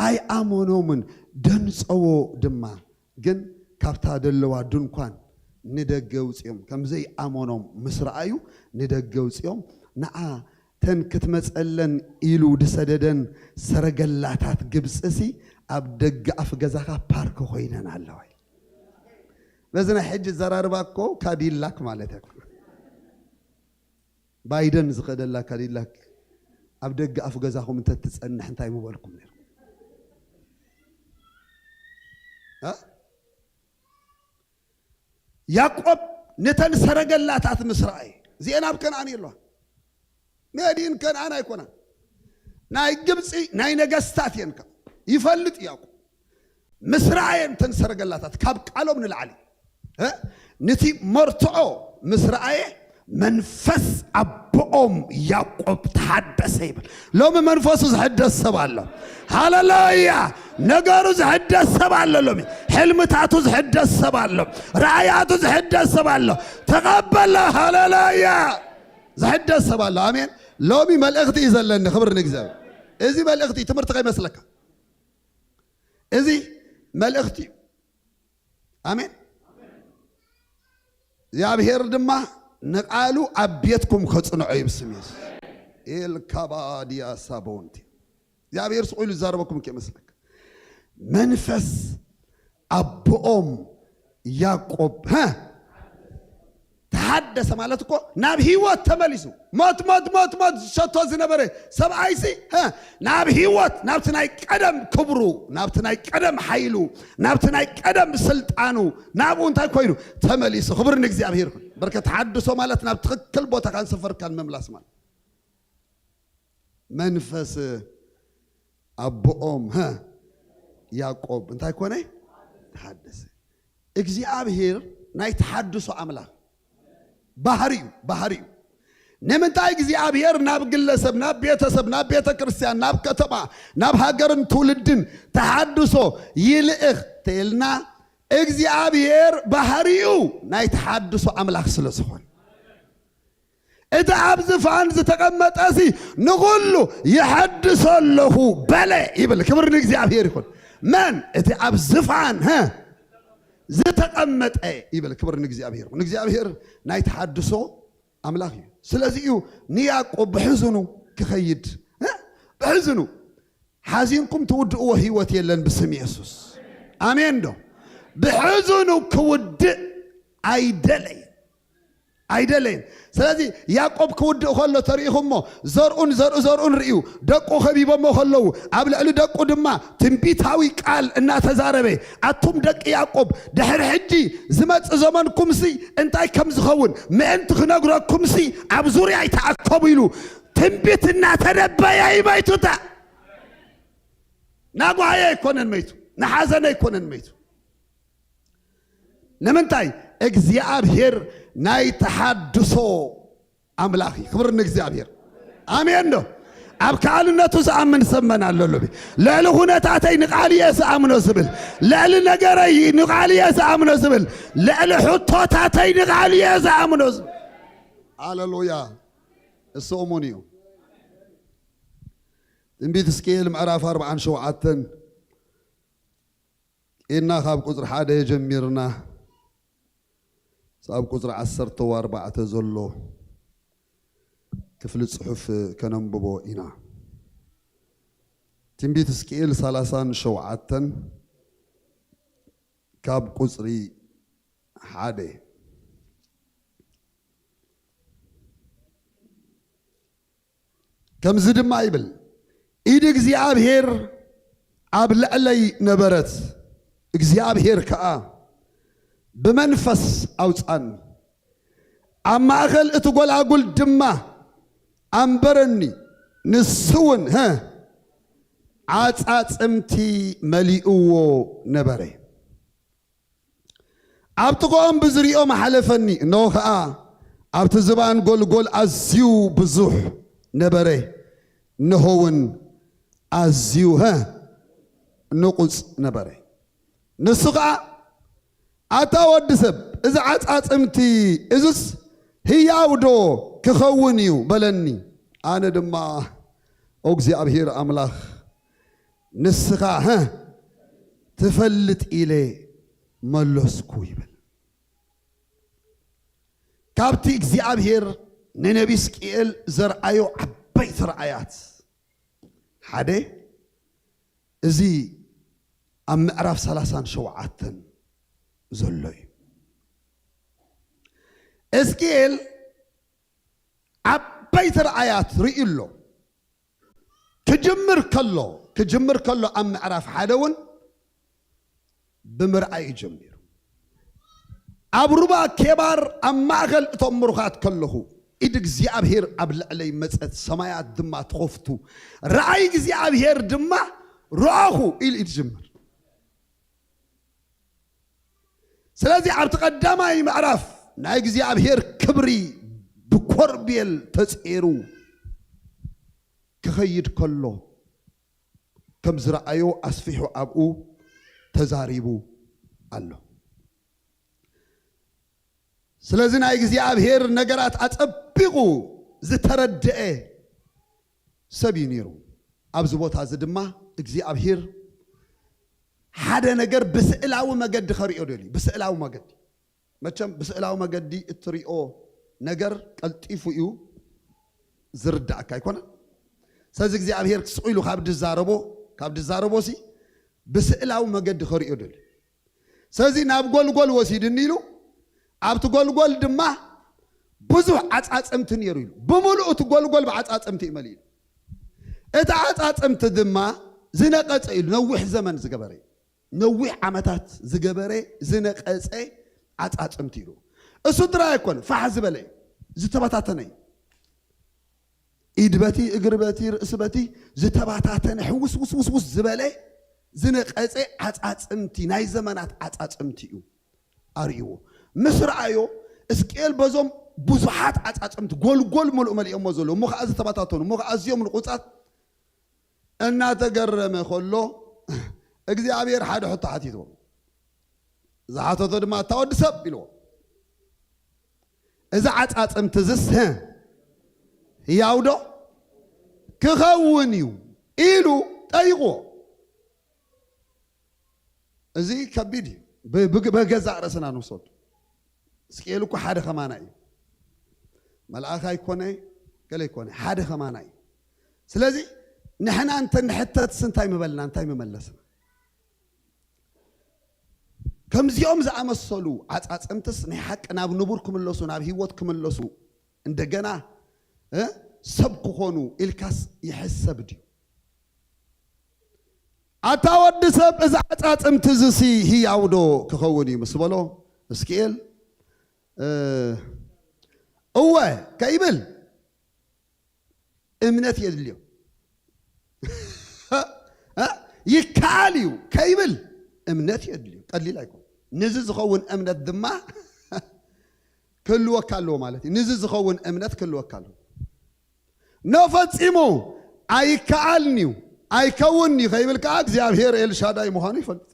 ኣይኣመኖምን፣ ደንጸዎ ድማ። ግን ካብታ ደለዋ ድንኳን ንደገ ውጽኦም፣ ከም ዘይኣመኖም ምስ ረኣዩ ንደገ ውጽኦም፣ "ንዓ ተን ክትመጸለን ኢሉ ድሰደደን ሰረገላታት ግብጽሲ ኣብ ደገ ኣፍ ገዛኻ ፓርክ ኮይነን ኣለዋ" ኢሉ። በዚ ናይ ሕጂ ዘራርባ እኮ ካዲላክ ማለት እኮ። ባይደን ዝኸደላ ካዲላክ ኣብ ደገ ኣፍ ገዛኹም እንተ ትጸንሕ እንታይ ምበልኩም ነይሩ? እ? ያዕቆብ ነተን ሰረገላታት ምስ ረኣየ፣ እዚአን ኣብ ከነኣን የለዋ። መዲን ከነኣን ኣይኮናን። ናይ ግብጺ ናይ ነገስታት እየን። ከ ይፈልጥ ያዕቆብ። ምስ ረኣየ እተን ሰረገላታት ካብ ቃሎም ንላዕሊ፣ እ? ንቲ መርትዖ ምስ ረኣየ መንፈስ ኣቦኦም ያዕቆብ ተሓደሰ ይብል። ሎሚ መንፈሱ ዝሕደስ ሰብ ኣሎ። ሃሌሉያ! ነገሩ ዝሕደስ ሰብ ኣሎ። ሎሚ ሕልምታቱ ዝሕደስ ሰብ ኣሎ። ራእያቱ ዝሕደስ ሰብ ኣሎ። ተቐበሎ። ሃሌሉያ! ዝሕደስ ሰብ ኣሎ። ኣሜን። ሎሚ መልእኽቲ እዩ ዘለኒ። ክብር ንእግዚኣብሔር። እዚ መልእኽቲ ትምህርቲ ከይመስለካ። እዚ መልእኽቲ እዩ። ኣሜን። እግዚኣብሔር ድማ ንቃሉ ኣብ ቤትኩም ከጽንዖ እዩ ብስም የሱስ። ኤልካባድያ ሳቦንቲ። እግዚኣብሔር ስቕ ኢሉ ዝዛረበኩም ከይመስለካ። መንፈስ ኣቦኦም ያዕቆብ፣ ሀ? ተሓደሰ ማለት እኮ ናብ ህይወት ተመሊሱ። ሞት፣ ሞት፣ ሞት፣ ሞት ዝሸቶ ዝነበረ ሰብኣይሲ፣ ሀ? ናብ ህይወት፣ ናብቲ ናይ ቀደም ክብሩ፣ ናብቲ ናይ ቀደም ሓይሉ፣ ናብቲ ናይ ቀደም ስልጣኑ፣ ናብኡ እንታይ ኮይኑ? ተመሊሱ። ክብሪ ንእግዚኣብሔር ይኹን። በርከ ተሓድሶ ማለት ናብ ትኽክል ቦታኻን ሰፈርካን ምምላስ ማለት። መንፈስ ኣቦኦም፣ ሀ? ያዕቆብ እንታይ ኮነ? ተሓደሰ። እግዚኣብሔር ናይ ተሓድሶ ኣምላኽ ባህሪዩ፣ ባህሪዩ። ንምንታይ እግዚኣብሔር ናብ ግለሰብ፣ ናብ ቤተሰብ፣ ናብ ቤተ ክርስቲያን፣ ናብ ከተማ፣ ናብ ሃገርን ትውልድን ተሓድሶ ይልእኽ ተልና? እግዚኣብሔር ባህሪኡ ናይ ተሓድሶ ኣምላኽ ስለ ዝኾነ። እቲ ኣብ ዝፋን ዝተቐመጠሲ ንኹሉ ይሐድሶ ኣለኹ በለ ይብል። ክብሪ ንእግዚኣብሔር ይኹን። መን? እቲ ኣብ ዝፋን፣ ሀ? ዝተቐመጠ ይብል። ክብሪ ንእግዚኣብሔር። ንእግዚኣብሔር ናይ ተሓድሶ ኣምላኽ እዩ። ስለዚ እዩ ንያዕቆብ ብሕዝኑ ክኸይድ፣ እ? ብሕዝኑ። ሓዚንኩም ትውድእዎ ህይወት የለን ብስም የሱስ። ኣሜን ዶ? ብሕዝኑ ክውድእ ኣይደለይ፣ ኣይደለይን። ስለዚ ያዕቆብ ክውድእ ከሎ ተሪኢኹሞ፣ ዘርኡን ዘርኢ ዘርኡን ርእዩ፣ ደቁ ከቢቦሞ ከለዉ፣ ኣብ ልዕሊ ደቁ ድማ ትንቢታዊ ቃል እናተዛረበ፣ ኣቱም ደቂ ያዕቆብ፣ ድሕሪ ሕጂ ዝመጽእ ዘመንኩምሲ እንታይ ከም ዝኸውን ምእንቲ ክነግረኩምሲ ኣብ ዙርያይ ተኣከቡ ኢሉ ትንቢት እናተነበየ ይመይቱታ። ናጓሃየ ኣይኮነን መይቱ፣ ንሓዘነ ኣይኮነን መይቱ። ንምንታይ? እግዚኣብሔር ናይ ተሓድሶ ኣምላኽ እዩ። ክብሪ ንእግዚኣብሔር። ኣሜን ዶ? ኣብ ከኣልነቱ ዝኣምን ሰብ መን ኣሎ? ልዕሊ ኩነታተይ ንቓል እየ ዝኣምኖ ዝብል፣ ልዕሊ ነገረይ ንቓል እየ ዝኣምኖ ዝብል፣ ልዕሊ ሕቶታተይ ንቓል እየ ዝኣምኖ ዝብል። ሃሌሉያ። እሱ እሙን እዩ። ትንቢት ሕዝቅኤል ምዕራፍ ኣርባዓን ሸውዓተን ኢና ካብ ቁጽሪ ሓደ ጀሚርና ሳብ ቁጽሪ ዓሰርተ ኣርባዕተ ዘሎ ክፍሊ ጽሑፍ ከነንብቦ ኢና። ትንቢት ሕዝቅኤል ሰላሳን ሸውዓተን ካብ ቁጽሪ ሓደ። ከምዚ ድማ ይብል፣ ኢድ እግዚኣብሔር ኣብ ልዕለይ ነበረት፣ እግዚኣብሔር ከኣ ብመንፈስ ኣውጻኒ፣ ኣብ ማእከል እቲ ጐላጉል ድማ ኣንበረኒ፣ ንሱ እውን፣ ሀ፣ ዓጻጽምቲ መሊእዎ ነበረ። ኣብ ጥቕኦም ብዝሪኦ መሓለፈኒ፣ እነሆ ኸኣ ኣብቲ ዝባን ጐልጐል ኣዝዩ ብዙሕ ነበረ፣ እነሆ እውን ኣዝዩ፣ ሀ፣ ንቑጽ ነበረ። ንሱ ኸኣ፣ ኣታ ወዲ ሰብ፣ እዚ ዓጻጽምቲ እዝስ ህያው ዶ ክኸውን እዩ? በለኒ። ኣነ ድማ፣ ኦ እግዚኣብሔር ኣምላኽ፣ ንስኻ፣ ሀ፣ ትፈልጥ ኢለ መለስኩ ይብል። ካብቲ እግዚኣብሔር ንነቢ ሕዝቅኤል ዘርኣዮ ዓበይቲ ራእያት ሓደ እዚ ኣብ ምዕራፍ ሰላሳን ሸውዓተን ዘሎ እዩ። ሕዝቅኤል ዓበይቲ ራእያት ርእዩ ኣሎ። ክጅምር ከሎ፣ ክጅምር ከሎ ኣብ ምዕራፍ ሓደ እውን ብምርኣይ እዩ ጀሚሩ። ኣብ ሩባ ኬባር ኣብ ማእከል እቶም ምሩኻት ከለኹ፣ ኢድ እግዚኣብሔር ኣብ ልዕለይ መጸት፣ ሰማያት ድማ ተኸፍቱ፣ ራእይ እግዚኣብሔር ድማ ረኣኹ ኢሉ እዩ ዝጅምር። ስለዚ ኣብቲ ቀዳማይ ምዕራፍ ናይ እግዚኣብሔር ክብሪ ብኮርቤል ተጸይሩ ክኸይድ ከሎ፣ ከም ዝረኣዮ ኣስፊሑ ኣብኡ ተዛሪቡ ኣሎ። ስለዚ ናይ እግዚኣብሔር ነገራት ኣጸቢቑ ዝተረድአ ሰብ እዩ ነይሩ። ኣብዚ ቦታ እዚ ድማ እግዚኣብሔር ሓደ ነገር ብስእላዊ መገዲ ከርእዮ ደልዩ። ብስእላዊ መገዲ፣ መቸም ብስእላዊ መገዲ እትሪኦ ነገር ቀልጢፉ እዩ ዝርዳእካ ኣይኮነን። ስለዚ እግዚኣብሔር ስቕ ኢሉ ካብ ድዛረቦ፣ ካብ ድዛረቦ ሲ ብስእላዊ መገዲ ከርእዮ ደልዩ። ስለዚ ናብ ጎልጎል ወሲድኒ ኢሉ፣ ኣብቲ ጎልጎል ድማ ብዙሕ ዓጻጽምቲ ነይሩ ኢሉ። ብምሉእ እቲ ጎልጎል ብዓጻጽምቲ እዩ መሊኡ። እቲ ዓጻጽምቲ ድማ ዝነቐጸ ኢሉ፣ ነዊሕ ዘመን ዝገበረ እዩ። ነዊሕ ዓመታት ዝገበረ ዝነቐጸ ዓጻጽምቲ ኢሉ። እሱ ጥራይ ኣይኮነ፣ ፋሕ ዝበለ እዩ፣ ዝተበታተነ እዩ። ኢድ በቲ፣ እግሪ በቲ፣ ርእሲ በቲ ዝተባታተነ ሕውስ ውስ ውስ ውስ ዝበለ ዝነቐጸ ዓጻጽምቲ፣ ናይ ዘመናት ዓጻጽምቲ እዩ ኣርእይዎ። ምስ ረኣዮ፣ እስቅኤል በዞም ብዙሓት ዓጻጽምቲ ጎልጎል ምሉእ መሊኦሞ ዘለዉ፣ እሞ ኸዓ ዝተባታተኑ፣ እሞ ኸዓ ኣዝዮም ንቑጻት እናተገረመ ከሎ፣ እግዚኣብሔር ሓደ ሕቶ ሓቲትዎ። ዝሓተቶ ድማ፣ "እታ ወዲ ሰብ" ኢልዎ፣ "እዚ ዓጻጽምቲ እዝስ፣ ህያው ዶ ክኸውን እዩ?" ኢሉ ጠይቕዎ። እዚ ከቢድ እዩ። ብ- ብግ- በገዛእ ርእስና ንውሰድ። እስክኤል እኮ ሓደ ከማና እዩ። መልኣኽ ኣይኮነ፣ ገለ ኣይኮነ፣ ሓደ ከማና እዩ። ስለዚ ንሕና እንተ ንሕተትስ እንታይ ምበልና፣ እንታይ ምመለስና? ከምዚኦም ዝኣመሰሉ ዓጻጽምትስ ናይ ሓቂ ናብ ንቡር ክምለሱ፣ ናብ ህይወት ክምለሱ፣ እንደገና እ፣ ሰብ ክኾኑ ኢልካስ ይሕሰብ ድዩ? ኣታ ወዲ ሰብ፣ እዚ ዓጻጽምቲ እዚሲ ህያው ዶ ክኸውን እዩ ምስ በሎ፣ እስክኤል እ፣ እወ ከይብል እምነት የድልዮ። እ፣ ይከኣል እዩ ከይብል እምነት የድልዮ። ቀሊል ኣይኮን። ንዚ ዝኸውን እምነት ድማ ክህልወካ ኣለዎ ማለት እዩ። ንዚ ዝኸውን እምነት ክህልወካ ኣለዎ። ኖ ፈጺሙ ኣይከኣልን እዩ፣ ኣይከውንን እዩ ከይብል ከኣ እግዚኣብሔር ኤልሻዳይ ምዃኑ ይፈልጥ።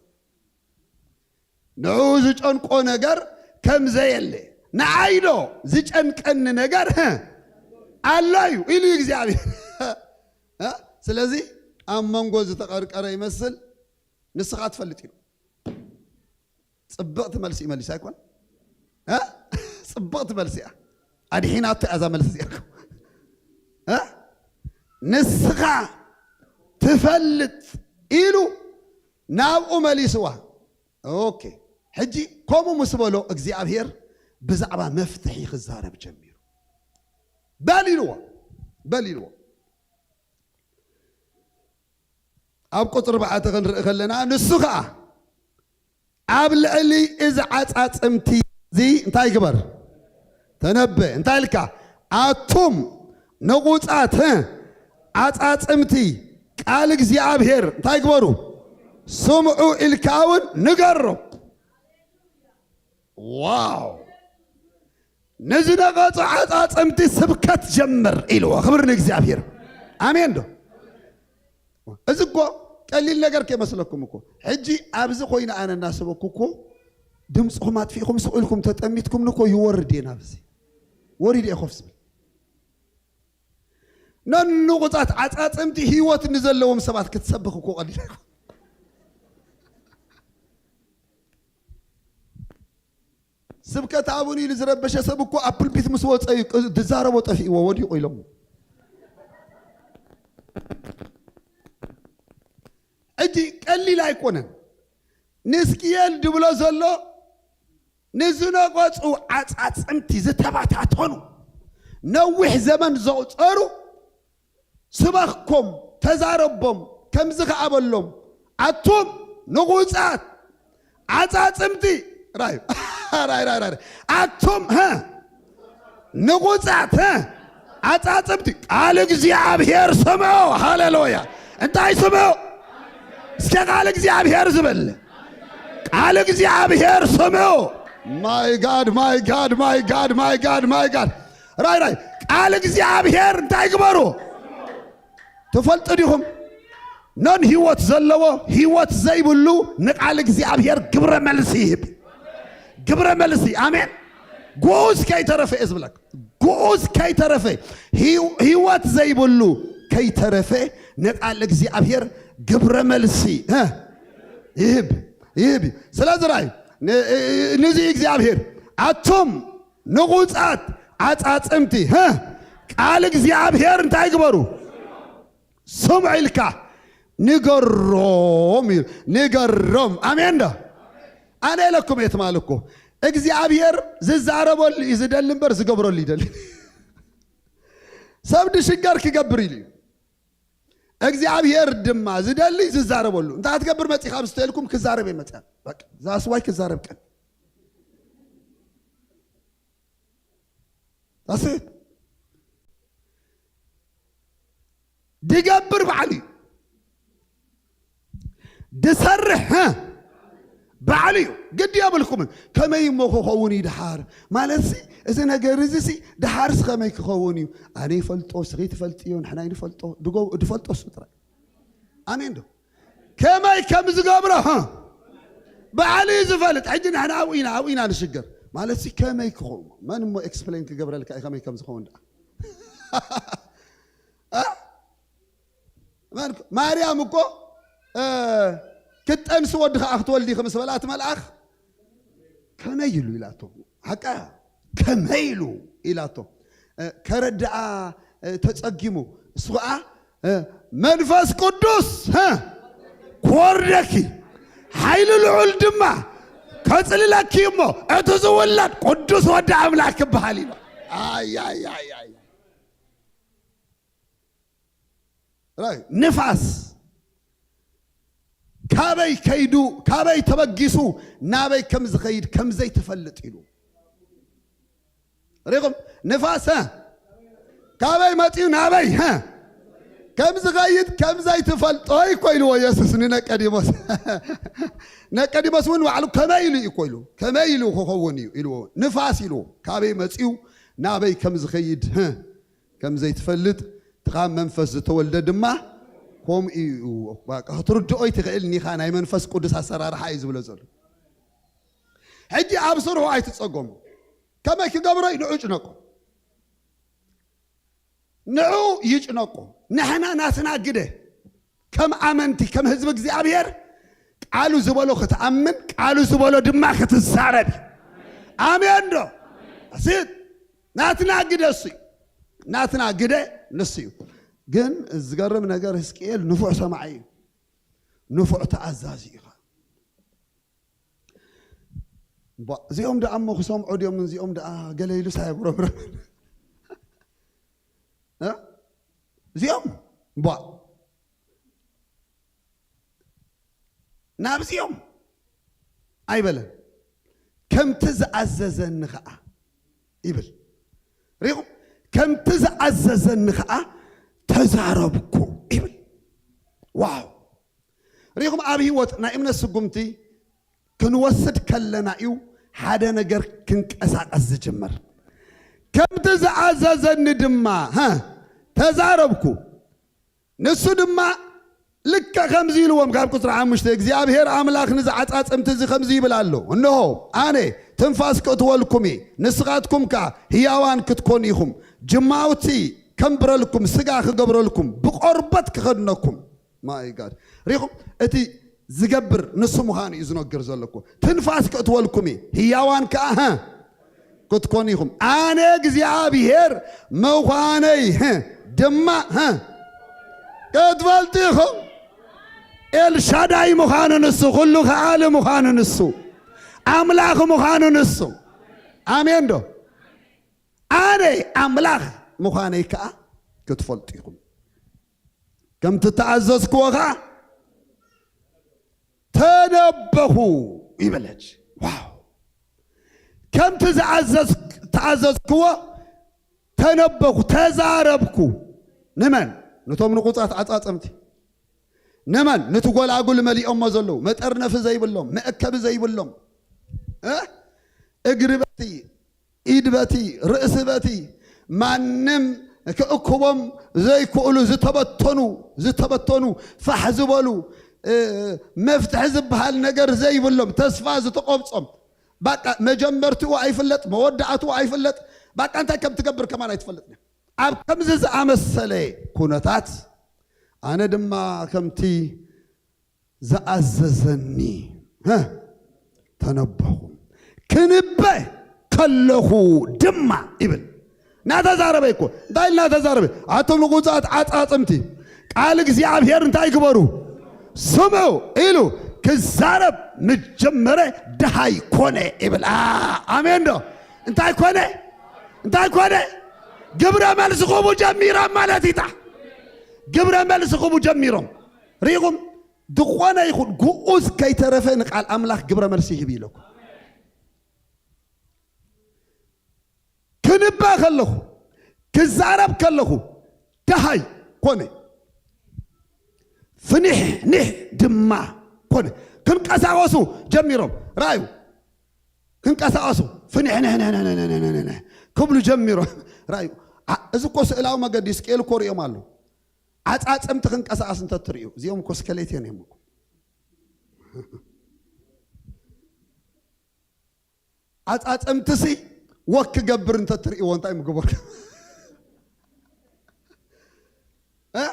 ንዕኡ ዝጨንቆ ነገር ከም ዘየለ፣ ንዓይ ዶ ዝጨንቀኒ ነገር፣ ህ፣ ኣሎ እዩ ኢሉ እዩ እግዚኣብሔር። እ? ስለዚ ኣብ መንጎ ዝተቐርቀረ ይመስል፣ ንስኻ ትፈልጥ እዩ። ጽብቕቲ መልሲ እዩ መሊሱ ኣይኮን? እ? ጽብቕቲ መልሲ እያ። ኣድሒናቶ እያ እዛ መልሲ እዚኣ። እ? ንስኻ ትፈልጥ ኢሉ ናብኡ መሊስዋ። ኦኬ። ሕጂ ከምኡ ምስ በሎ እግዚኣብሔር ብዛዕባ መፍትሒ ክዛረብ ጀሚሩ። በል ኢልዎ፣ በል ኢልዎ። ኣብ ቁጽሪ ኣርባዕተ ክንርኢ ከለና ንሱ ኸኣ ኣብ ልዕሊ እዚ ዓጻጽምቲ እዚ እንታይ ግበር? ተነበ። እንታይ ኢልካ? ኣቱም ንቑጻት፣ እ፣ ዓጻጽምቲ ቃል እግዚኣብሔር እንታይ ግበሩ? ስምዑ ኢልካ እውን ንገሮም። ዋው! ንዝነቐጹ ዓጻጽምቲ ስብከት ጀምር ኢልዎ። ክብሪ ንእግዚኣብሔር። ኣሜን ዶ? እዚ እኮ ቀሊል ነገር ከይመስለኩም እኮ። ሕጂ ኣብዚ ኮይነ ኣነ እናሰበኩ እኮ ድምፅኹም ኣጥፊእኹም ስቕ ኢልኩም ተጠሚትኩም እኮ ይወርድ እየ ናብዚ። ወሪድ እየ ኮፍ ዝብል። ነንቑጻት ዓጻጽምቲ ህይወት ንዘለዎም ሰባት ክትሰብኽ እኮ ቀሊል ኣይኮን። ስብከት ኣቡን ኢሉ ዝረበሸ ሰብ እኮ ኣብ ፕልፒት ምስ ወፀ እዩ ቅ- ዝዛረቦ ጠፊእዎ ወዲቑ ኢሎም። ሕጂ ቀሊል ኣይኮነን። ንስክኤል ድብሎ ዘሎ ንዝነቐጹ ዓጻጽምቲ ዝተባታተኑ ነዊሕ ዘመን ዘቑጸሩ ስበኽኮም፣ ተዛረቦም፣ ከምዚ ከኣ በሎም፣ ኣቱም ንቑጻት ዓጻጽምቲ፣ ራይ፣ ራይ፣ ራይ፣ ራይ፣ ኣቱም፣ ሀ፣ ንቑጻት፣ ሀ፣ ዓጻጽምቲ፣ ቃል እግዚኣብሔር ስምዑ። ሃሌሉያ። እንታይ ስምዑ? እስከ ቃል እግዚኣብሔር ዝብል። ቃል እግዚኣብሔር ስምዑ። My God, my God, my God, my God, my God። ራይ፣ ራይ። ቃል እግዚኣብሔር እንታይ ግበሩ? ትፈልጡ ዲኹም? ነን ህይወት ዘለዎ ህይወት ዘይብሉ ንቃል እግዚኣብሔር ግብረ መልሲ ይህብ። ግብረ መልሲ፣ ኣሜን። ግኡዝ ከይተረፈ እየ ዝብለካ። ግኡዝ ከይተረፈ፣ ህይወ-፣ ህይወት ዘይብሉ ከይተረፈ ንቃል እግዚኣብሔር ግብረ መልሲ፣ እ፣ ይህብ፣ ይህብ። ስለዚ ራይ፣ ን-፣ ንዚ እግዚኣብሔር ኣቱም ንቑጻት ዓጻጽምቲ፣ ህ፣ ቃል እግዚኣብሔር እንታይ ግበሩ? ስምዑ ኢልካ ንገሮም እዩ። ንገሮም። ኣሜን ዶ? ኣነ ኢለኩም እየ ትማል እኮ። እግዚኣብሔር ዝዛረበሉ እዩ ዝደሊ እምበር ዝገብረሉ ይደሊ። ሰብ ድሽገር ክገብር ኢሉ እዩ። እግዚኣብሔር ድማ ዝደሊ ዝዛረበሉ። እንታይ ክትገብር መጺኻ ምስ ተልኩም ክዛረብ እየ መጺኣ። በቃ፣ that's why ክዛረብ ቀን። That's it። ድገብር ባዕሉ እዩ። ድሰርሕ፣ ሀ፣ ባዕሉ እዩ። ግዲ የብልኩምን። ከመይ እሞ ክኸውን እዩ ድሓር? ማለትሲ፣ እዚ ነገር እዚ ሲ ድሓርስ ከመይ ክኸውን እዩ? ኣነ ይፈልጦ፣ ስኺ ትፈልጥዮ፣ ንሕና ይንፈልጦ። ድጎ-፣ ድፈልጦ እሱ ጥራይ። ኣሜን ዶ? ከመይ ከም ዝገብሮ፣ ሀ፣ ባዕሉ እዩ ዝፈልጥ። ሕጂ ንሕና ኣብኡ ኢና፣ ኣብኡ ኢና ንሽገር። ማለትሲ፣ ከመይ ክኸውን? መን እሞ ኤክስፕሌን ክገብረልካ እዩ ከመይ ከም ዝኸውን ደኣ? እ? መን-፣ ማርያም እኮ፣ እ፣ ክትጠንሲ ወዲ ከኣ ክትወልዲ ኢኺ ምስ በላ እቲ መልኣኽ፣ ከመይ ኢሉ ኢላቶ። ሓቃ ከመይ ኢሉ ኢላቶ። እ፣ ከረድኣ፣ እ፣ ተጸጊሙ። እሱ ኸዓ፣ እ፣ መንፈስ ቅዱስ፣ እ፣ ክወርደኪ፣ ሓይሊ ልዑል ድማ ከጽልለኪ እሞ፣ እቲ ዝውለድ ቅዱስ ወዲ ኣምላኽ ክበሃል ኢሉ። ኣይ፣ ኣይ፣ ኣይ፣ ኣይ። ራይ፣ ንፋስ ካበይ ከይዱ፣ ካበይ ተበጊሱ፣ ናበይ ከም ዝኸይድ ከም ዘይትፈልጥ ኢሉ። ሪኹም? ንፋስ፣ ሀ? ካበይ መጺኡ፣ ናበይ፣ ሀ? ከም ዝኸይድ ከም ዘይትፈልጦ እኮ ኢልዎ የሱስ ንነቀዲሞስ። ነቀዲሞስ እውን ባዕሉ ከመይ ኢሉ እዩ እኮ ኢሉ፣ ከመይ ኢሉ ክኸውን እዩ ኢልዎ። ንፋስ ኢልዎ፣ ካበይ መጺኡ፣ ናበይ ከም ዝኸይድ፣ ሀ? ከም ዘይትፈልጥ፣ እቲ ካብ መንፈስ ዝተወልደ ድማ ከምኡ እዩ። በቃ፣ ክትርድኦ ይትኽእል ኒኻ፣ ናይ መንፈስ ቅዱስ ኣሰራርሓ እዩ ዝብሎ ዘሎ። ሕጂ ኣብ ስርሑ ኣይትጸገሙ። ከመይ ክገብሮ እዩ? ንዑ ጭነቁ። ንዑ ይጭነቁ። ንሕና ናትና ግደ ከም ኣመንቲ፣ ከም ህዝቢ እግዚኣብሔር፣ ቃሉ ዝበሎ ክትኣምን፣ ቃሉ ዝበሎ ድማ ክትዛረብ እዩ። ኣሜን ዶ? እሲ ናትና ግደ እሱ እዩ። ናትና ግደ ንሱ እዩ። ግን ዝገርም ነገር፣ ህዝቅኤል ንፉዕ ሰማዒ እዩ። ንፉዕ ተኣዛዚ እዩ። እባ፣ እዚኦም ደኣ እሞ ክሰምዑ ድዮም? እዚኦም ደኣ ገለ ኢሉስ ኣየጉረምረመን። እ? እዚኦም፣ እባ፣ ናብዚኦም ኣይበለን። ከምቲ ዝኣዘዘኒ ኸዓ ይብል። ሪኹም? ከምቲ ዝኣዘዘኒ ኸዓ ተዛረብኩ ይብል። ዋው! ሪኹም? ኣብ ህይወት ናይ እምነት ስጉምቲ ክንወስድ ከለና እዩ ሓደ ነገር ክንቀሳቐስ ዝጅምር። ከምቲ ዝኣዘዘኒ ድማ፣ ሀ፣ ተዛረብኩ። ንሱ ድማ ልክዕ ከምዚ ኢልዎም፣ ካብ ቁጽሪ ሓሙሽተ፣ እግዚኣብሔር ኣምላኽ ንዚ ዓጻጽምቲ እዚ ከምዚ ይብል ኣሎ፣ እንሆ፣ ኣነ ትንፋስ ክእትወልኩም እየ፣ ንስኻትኩም ከኣ ህያዋን ክትኮኑ ኢኹም። ጅማውቲ ከንብረልኩም፣ ስጋ ክገብረልኩም፣ ብቆርበት ክኸድነኩም። ማይ ጋድ። ሪኹም? እቲ ዝገብር ንሱ ምዃኑ እዩ ዝነግር ዘሎ እኮ። ትንፋስ ክእትወልኩም እዩ፣ ህያዋን ከኣ፣ ሀ፣ ክትኮኑ ኢኹም። ኣነ እግዚኣብሔር ምዃነይ፣ ሀ፣ ድማ፣ ሀ፣ ክትፈልጡ ኢኹም። ኤልሻዳይ ምዃኑ ንሱ፣ ኩሉ ከኣሊ ምዃኑ ንሱ፣ ኣምላኽ ምዃኑ ንሱ። ኣሜን ዶ? ኣነ ኣምላኽ ምዃነይ ከኣ ክትፈልጡ ኢኹም። ከምቲ ተኣዘዝክዎ ኸዓ ተነበኹ ይበለች። ዋው! ከምቲ ዝኣዘዝ-፣ ተኣዘዝክዎ ተነበኹ፣ ተዛረብኩ። ንመን? ነቶም ንቑጻት ዓጻጸምቲ። ንመን? ነቲ ጎላጉል መሊኦሞ ዘለዉ፣ መጠርነፊ ዘይብሎም፣ መእከቢ ዘይብሎም፣ እ? እግሪ በቲ፣ ኢድ በቲ፣ ርእሲ በቲ፣ ማንም ክእክቦም ዘይክእሉ ዝተበተኑ፣ ዝተበተኑ፣ ፋሕ ዝበሉ፣ እ፣ መፍትሒ ዝበሃል ነገር ዘይብሎም፣ ተስፋ ዝተቆብጾም፣ ባቃ መጀመርትኡ ኣይፍለጥ፣ መወዳእትኡ ኣይፍለጥ፣ ባቃ እንታይ ከም ትገብር ከማን ኣይትፈልጥን። ኣብ ከምዚ ዝኣመሰለ ኩነታት ኣነ ድማ ከምቲ ዝኣዘዘኒ፣ ሀ፣ ተነበኹ። ክንበ ከለኹ ድማ ይብል። እናተዛረበ እኮ፣ እንታይ ኢሉ እናተዛረበ? ኣቶም ንቑጻት ዓጻጽምቲ፣ ቃል እግዚኣብሔር እንታይ ግበሩ? ስምዑ ኢሉ ክዛረብ ምጀመረ፣ ደሃይ ኮነ ይብል። ኣ-፣ ኣሜን ዶ? እንታይ ኮነ? እንታይ ኮነ? ግብረ መልሲ ክህቡ ጀሚሮም ማለት እዩ። ግብረ መልሲ ክህቡ ጀሚሮም። ርኢኹም? ዝኾነ ይኹን ግኡዝ ከይተረፈ ንቃል ኣምላኽ ግብረ መልሲ ይህብ ኢለኩም። ክንበ ከለኹ፣ ክዛረብ ከለኹ፣ ደሃይ ኮነ። ፍኒሕኒሕ ድማ ኮነ። ክንቀሳቐሱ ጀሚሮም። ራእዩ። ክንቀሳቐሱ። ፍኒሕኒሕ ክብሉ ጀሚሮም። ራእዩ። ዓ-፣ እዚ እኮ ስእላዊ መገዲ፣ ስቅኤል እኮ ሪኦም ኣሎ። ዓጻጽምቲ ክንቀሳቐስ እንተትርእዩ፣ እዚኦም እኮ ስከሌት እዮም እኮ። ዓጻጽምትሲ ወክ ክገብር እንተትርእይዎ እንታይ ምገበርኩም? እ?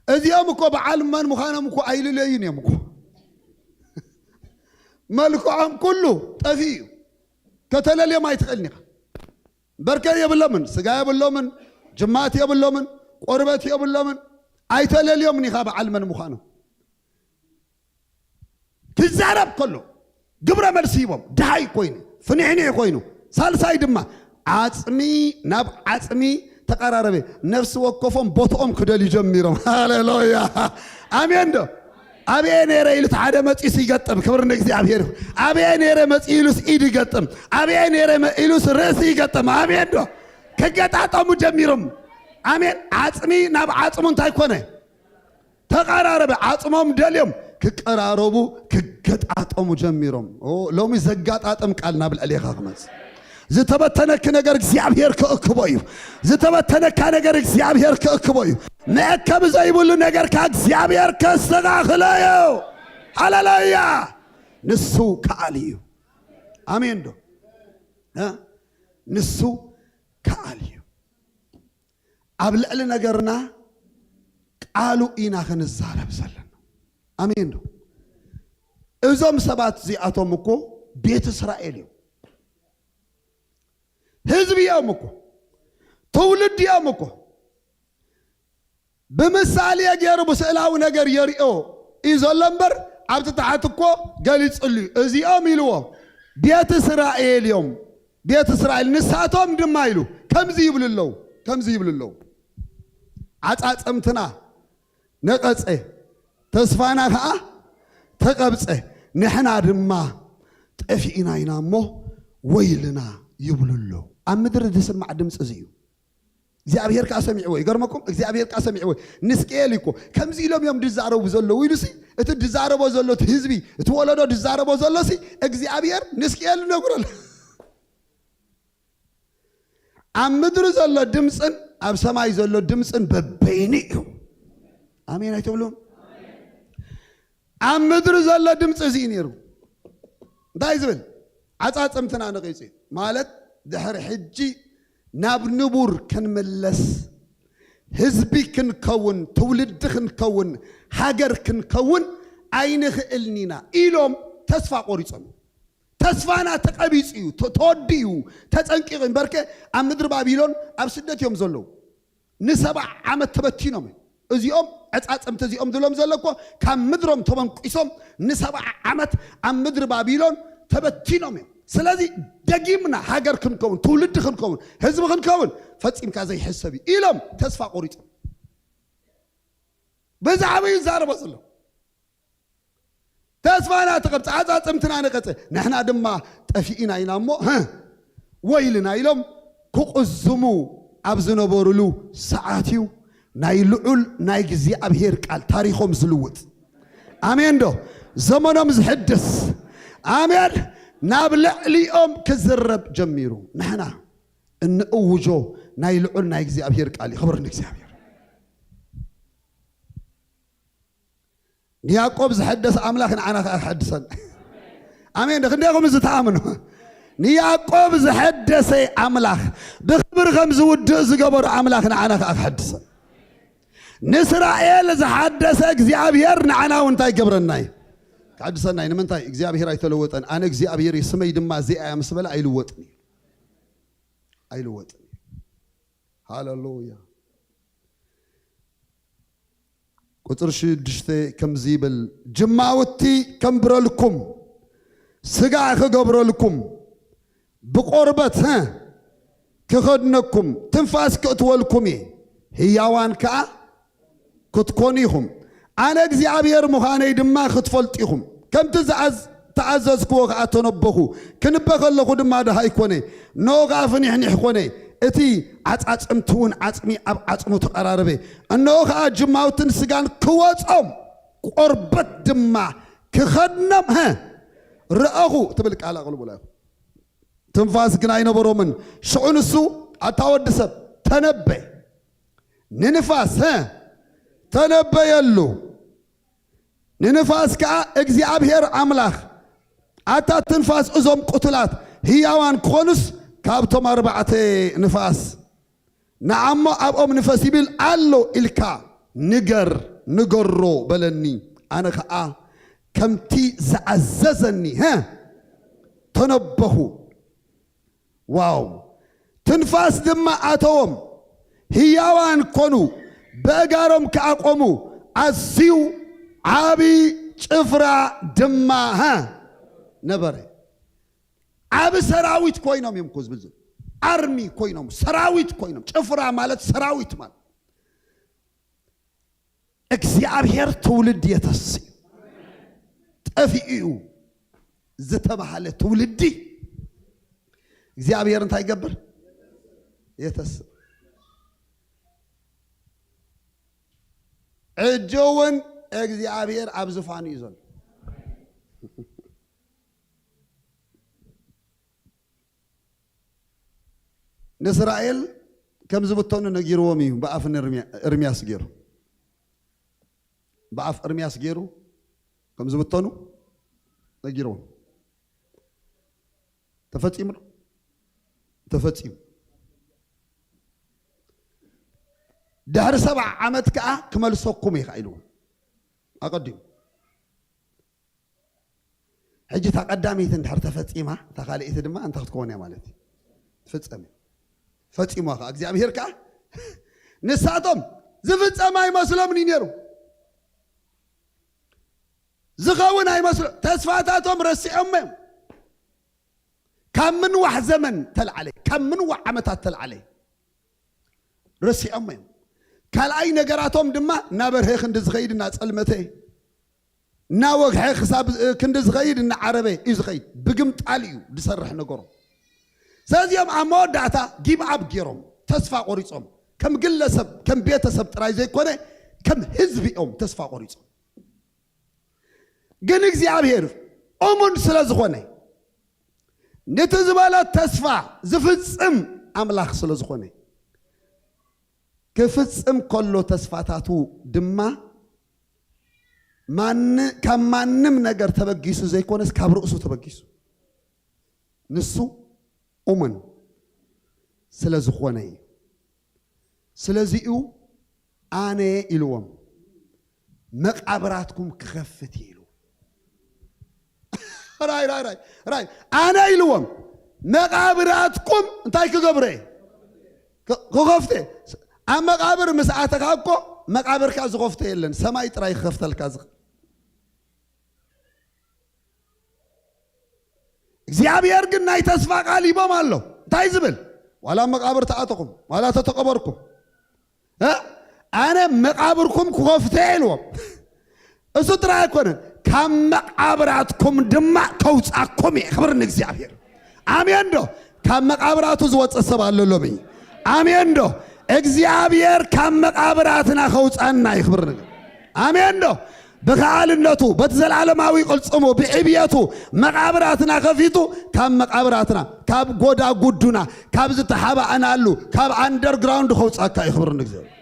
እዚኦም እኮ በዓል መን ምዃኖም እኮ ኣይልለዩን እዮም እኮ። መልክዖም ኩሉ ጠፊኡ እዩ። ከተለልዮም ኣይትኽእልን ኢኻ። በርከ የብሎምን፣ ስጋ የብሎምን፣ ጅማት የብሎምን፣ ቆርበት የብሎምን። ኣይተለልዮምን ኢኻ በዓል መን ምዃኖም። ክዛረብ ከሎ ግብረ መልሲ ሂቦም፣ ደሃይ ኮይኑ፣ ፍንሕንሒ ኮይኑ፣ ሳልሳይ ድማ ዓጽሚ ናብ ዓጽሚ ተቐራረበ። ነፍሲ ወከፎም ቦትኦም ክደልዩ ጀሚሮም። ሃሌሉያ! ኣሜን ዶ? ኣበየ ነይረ ኢሉስ ሓደ መጺኡስ ይገጥም። ክብሪ ንእግዚኣብሔር ይኹን። ኣበየ ነይረ መጺኡ ኢሉስ ኢድ ይገጥም። ኣበየ ነይረ መ-፣ ኢሉስ ርእሲ ይገጥም። ኣሜን ዶ? ክገጣጠሙ ጀሚሮም። ኣሜን። ዓጽሚ ናብ ዓጽሙ እንታይ ኮነ? ተቐራረበ። ዓጽሞም ደልዮም ክቀራረቡ፣ ክገጣጠሙ ጀሚሮም። ኦ፣ ሎሚ ዘጋጣጥም ቃል ናብ ልዕሌኻ ክመጽእ። ዝተበተነኪ ነገር እግዚኣብሔር ክእክቦ እዩ። ዝተበተነካ ነገር እግዚኣብሔር ክእክቦ እዩ። መእከቢ ዘይብሉ ነገርካ እግዚኣብሔር ከስተኻኽሎ እዩ። ሃሌሉያ! ንሱ ከኣል እዩ። ኣሜን ዶ? እ? ንሱ ከኣል እዩ። ኣብ ልዕሊ ነገርና ቃሉ ኢና ክንዛረብ ዘለና። ኣሜን ዶ? እዞም ሰባት እዚኣቶም እኮ ቤት እስራኤል እዮም። ህዝቢ እዮም እኮ። ትውልዲ እዮም እኮ። ብምሳሌ ገይሩ ብስእላዊ ነገር የርእዮ እዩ ዘሎ እምበር፣ ኣብቲ ታሕቲ እኮ ገሊጹሉ እዩ። እዚኦም ኢልዎ ቤት እስራኤል እዮም። ቤት እስራኤል ንሳቶም ድማ ኢሉ ከምዚ ይብሉ ኣለዉ፣ ከምዚ ይብሉ ኣለዉ። ዓጻጸምትና ነቐጸ፣ ተስፋና ኸኣ ተቐብጸ፣ ንሕና ድማ ጠፊእና ኢና እሞ ወይልና ይብሉ ኣለዉ። ኣብ ምድሪ ዝስማዕ ድምጺ እዚ እዩ። እግዚኣብሔር ከኣ ሰሚዕዎ። ይገርመኩም፣ እግዚኣብሔር ከኣ ሰሚዕዎ። ንስቅኤል እኮ ከምዚ ኢሎም እዮም ድዛረቡ ዘለዉ ኢሉሲ፣ እቲ ድዛረቦ ዘሎ እቲ ህዝቢ፣ እቲ ወለዶ ድዛረቦ ዘሎሲ እግዚኣብሔር ንስቅኤል ነግሮ ኣሎ። ኣብ ምድሪ ዘሎ ድምፅን ኣብ ሰማይ ዘሎ ድምፅን በበይኑ እዩ። ኣሜን ኣይትብሉን? ኣብ ምድሪ ዘሎ ድምፂ እዚ እዩ ነይሩ። እንታይ ዝብል? ዓፃፅምትና ነቒፁ እዩ። ማለት ድሕሪ ሕጂ ናብ ንቡር ክንምለስ፣ ህዝቢ ክንከውን፣ ትውልዲ ክንከውን፣ ሃገር ክንከውን ኣይንኽእልን ኢና ኢሎም ተስፋ ቆሪጾም። ተስፋና ተቐቢጹ እዩ፣ ተ-፣ ተወዲኡ፣ ተጸንቂቑ። እምበርከ ኣብ ምድሪ ባቢሎን ኣብ ስደት እዮም ዘለዉ። ንሰብዓ ዓመት ተበቲኖም እዮም። እዚኦም ዕጻጽምቲ እዚኦም ድሎም ዘሎ እኮ ካብ ምድሮም ተበንቂሶም ንሰብዓ ዓመት ኣብ ምድሪ ባቢሎን ተበቲኖም እዮም። ስለዚ ደጊምና ሃገር ክንከውን፣ ትውልዲ ክንከውን፣ ህዝቢ ክንከውን ፈጺምካ ዘይሕሰብ እዩ ኢሎም ተስፋ ቆሪጾም። ብዛዕባኡ ይዛረቦ ዘሎ። ተስፋና ተቐብጸ፣ ዓጻጽምትና ነቐጸ፣ ንሕና ድማ ጠፊእና ኢና እሞ፣ ሀ፣ ወይልና ኢሎም ክቕዝሙ ኣብ ዝነበሩሉ ሰዓት እዩ ናይ ልዑል ናይ እግዚኣብሔር ቃል ታሪኾም ዝልውጥ። ኣሜን ዶ? ዘመኖም ዝሕድስ። ኣሜን። ናብ ልዕሊኦም ክዝረብ ጀሚሩ። ንሕና እንእውጆ ናይ ልዑል ናይ እግዚኣብሔር ቃል እዩ። ክብሪ ንእግዚኣብሔር። ንያዕቆብ ዝሐደሰ ኣምላኽ ንዓና ከኣ ክሐድሰን። ኣሜን። ክንደይኹም እዚ ትኣምኑ? ንያዕቆብ ዝሐደሰ ኣምላኽ፣ ብኽብሪ ከም ዝውድእ ዝገበሮ ኣምላኽ ንዓና ከኣ ክሐድሰን። ንእስራኤል ዝሓደሰ እግዚኣብሔር ንዓና እውን እንታይ ይገብረና እዩ? ክሐድሰና እዩ። ንምንታይ? እግዚኣብሔር ኣይተለወጠን። ኣነ እግዚኣብሔር እየ፣ ስመይ ድማ እዚኣ እያ ምስ በለ ኣይልወጥን እዩ። ኣይልወጥን እዩ። ሃሌሉያ። ቁጽሪ ሽዱሽተ ከምዚ ይብል፣ ጅማውቲ ከንብረልኩም፣ ስጋ ክገብረልኩም፣ ብቆርበት፣ ሀ፣ ክኸድነኩም፣ ትንፋስ ክእትወልኩም እየ፣ ህያዋን ከኣ ክትኮኑ ኢኹም። ኣነ እግዚኣብሔር ምዃነይ ድማ ክትፈልጡ ኢኹም። ከምቲ ዝኣዝ-፣ ተኣዘዝክዎ ከኣ ተነበኹ። ክንበ ከለኹ ድማ ደሃይ ኮነ፣ እንሆ ከኣ ፍኒሕኒሕ ኮነ። እቲ ዓጻጽምቲ እውን ዓጽሚ ኣብ ዓጽሙ ተቐራረበ። እንሆ ከኣ ጅማውትን ስጋን ክወጾም፣ ቆርበት ድማ ክኸድኖም፣ ሀ፣ ረኣኹ ትብል ቃል ኣቕልቡላ ኢኹም። ትንፋስ ግን ኣይነበሮምን። ሽዑ ንሱ፣ ኣታ ወዲ ሰብ፣ ተነበ። ንንፋስ፣ ሀ፣ ተነበየሉ። ንንፋስ ከኣ እግዚኣብሔር ኣምላኽ፣ ኣታ ትንፋስ እዞም ቅቱላት ህያዋን ክኾኑስ ካብቶም ኣርባዕተ ንፋስ ንዓሞ ኣብኦም ንፈስ ይብል ኣሎ ኢልካ ንገር፣ ንገሮ በለኒ። ኣነ ኸኣ ከምቲ ዝኣዘዘኒ፣ ሀ፣ ተነበኹ። ዋው! ትንፋስ ድማ ኣተዎም፣ ህያዋን ኮኑ፣ በእጋሮም ከኣ ቆሙ፣ ኣዝዩ ዓቢ ጭፍራ ድማ፣ ሀ፣ ነበረ። ዓቢ ሰራዊት ኮይኖም እዮም እኮ ዝብል ዘሎ። ኣርሚ ኮይኖም፣ ሰራዊት ኮይኖም። ጭፍራ ማለት ሰራዊት ማለት። እግዚኣብሔር ትውልድ የተስእ። ጠፊኡ እዩ ዝተባሃለ ትውልዲ እግዚኣብሔር እንታይ ይገብር? የተስእ። ሕጂ እውን እግዚኣብሔር ኣብ ዝፋኑ እዩ ዘሎ። ንእስራኤል ከም ዝብተኑ ነጊርዎም እዩ፣ ብኣፍ ንእርምያ-፣ እርምያስ ገይሩ። ብኣፍ እርምያስ ገይሩ ከም ዝብተኑ ነጊርዎም። ተፈጺሙ ዶ? ተፈጺሙ። ድሕሪ ሰብዓ ዓመት ከኣ ክመልሰኩም እዩ ኢልዎም ኣቐዲሙ። ሕጂ እታ ቀዳመይቲ እንድሕር ተፈጺማ፣ እታ ካልኣይቲ ድማ እንታይ ክትከውን እያ ማለት እዩ? ትፍጸም እያ። ፈጺሟ ከኣ እግዚኣብሔር ከኣ ንሳቶም ዝፍጸም ኣይመስሎምን እዩ ነይሩ። ዝኸውን ኣይመስሎ-፣ ተስፋታቶም ረሲዖሞ እዮም። ካብ ምንዋሕ ዘመን ተልዓለ፣ ካብ ምንዋሕ ዓመታት ተልዓለ ረሲዖሞ እዮም። ካልኣይ ነገራቶም ድማ እናበርሀ ክንዲ ዝኸይድ እናጸልመተ፣ እናወግሐ ክሳብ ክንዲ ዝኸይድ እናዓረበ እዩ ዝኸይድ። ብግምጣል እዩ ዝሰርሕ ነገሮም። ስለዚኦም ኣብ መወዳእታ ጊቭ ኣፕ ገይሮም፣ ተስፋ ቆሪጾም፣ ከም ግለሰብ፣ ከም ቤተሰብ ጥራይ ዘይኮነ ከም ህዝቢ እዮም ተስፋ ቆሪጾም። ግን እግዚኣብሔር እሙን ስለ ዝኾነ፣ ነቲ ዝበሎ ተስፋ ዝፍጽም ኣምላኽ ስለ ዝኾነ፣ ክፍጽም ከሎ ተስፋታቱ ድማ ማን-፣ ካብ ማንም ነገር ተበጊሱ ዘይኮነስ ካብ ርእሱ ተበጊሱ። ንሱ እሙን ስለ ዝኾነ እዩ። ስለዚኡ ኣነ ኢልዎም መቃብራትኩም ክኸፍት እዩ ኢሉ። ራይ፣ ራይ፣ ራይ፣ ራይ። ኣነ ኢልዎም መቃብራትኩም እንታይ ክገብረ? ክ-፣ ክኸፍተ። ኣብ መቃብር ምስ ኣተኻ እኮ መቃብርካ ዝኸፍቶ የለን፣ ሰማይ ጥራይ ክኸፍተልካ ዝኽእል። እግዚኣብሔር ግን ናይ ተስፋ ቃል ሂቦም ኣሎ። እንታይ ዝብል? ዋላ ኣብ መቃብር ተኣተኹም፣ ዋላ ተተቀበርኩም፣ እ? ኣነ መቃብርኩም ክኸፍተ ኢልዎም። እሱ ጥራይ ኣይኮነን፣ ካብ መቃብራትኩም ድማ ከውጻኩም እየ። ክብር ንእግዚኣብሔር። ኣሜን ዶ? ካብ መቃብራቱ ዝወጸ ሰብ ኣሎ ሎሚ? ኣሜን ዶ? እግዚኣብሔር ካብ መቃብራትና ከውጻና እዩ። ክብር ንግ-፣ ኣሜን ዶ? ብኸኣልነቱ፣ በቲ ዘለዓለማዊ ቅልጽሙ፣ ብዕብየቱ መቃብራትና ከፊቱ፣ ካብ መቃብራትና፣ ካብ ጎዳጉዱና፣ ካብ ዝተሓባእናሉ፣ ካብ ኣንደርግራውንድ ከውጻካ እዩ። ክብር ንእግዚኣብሔር።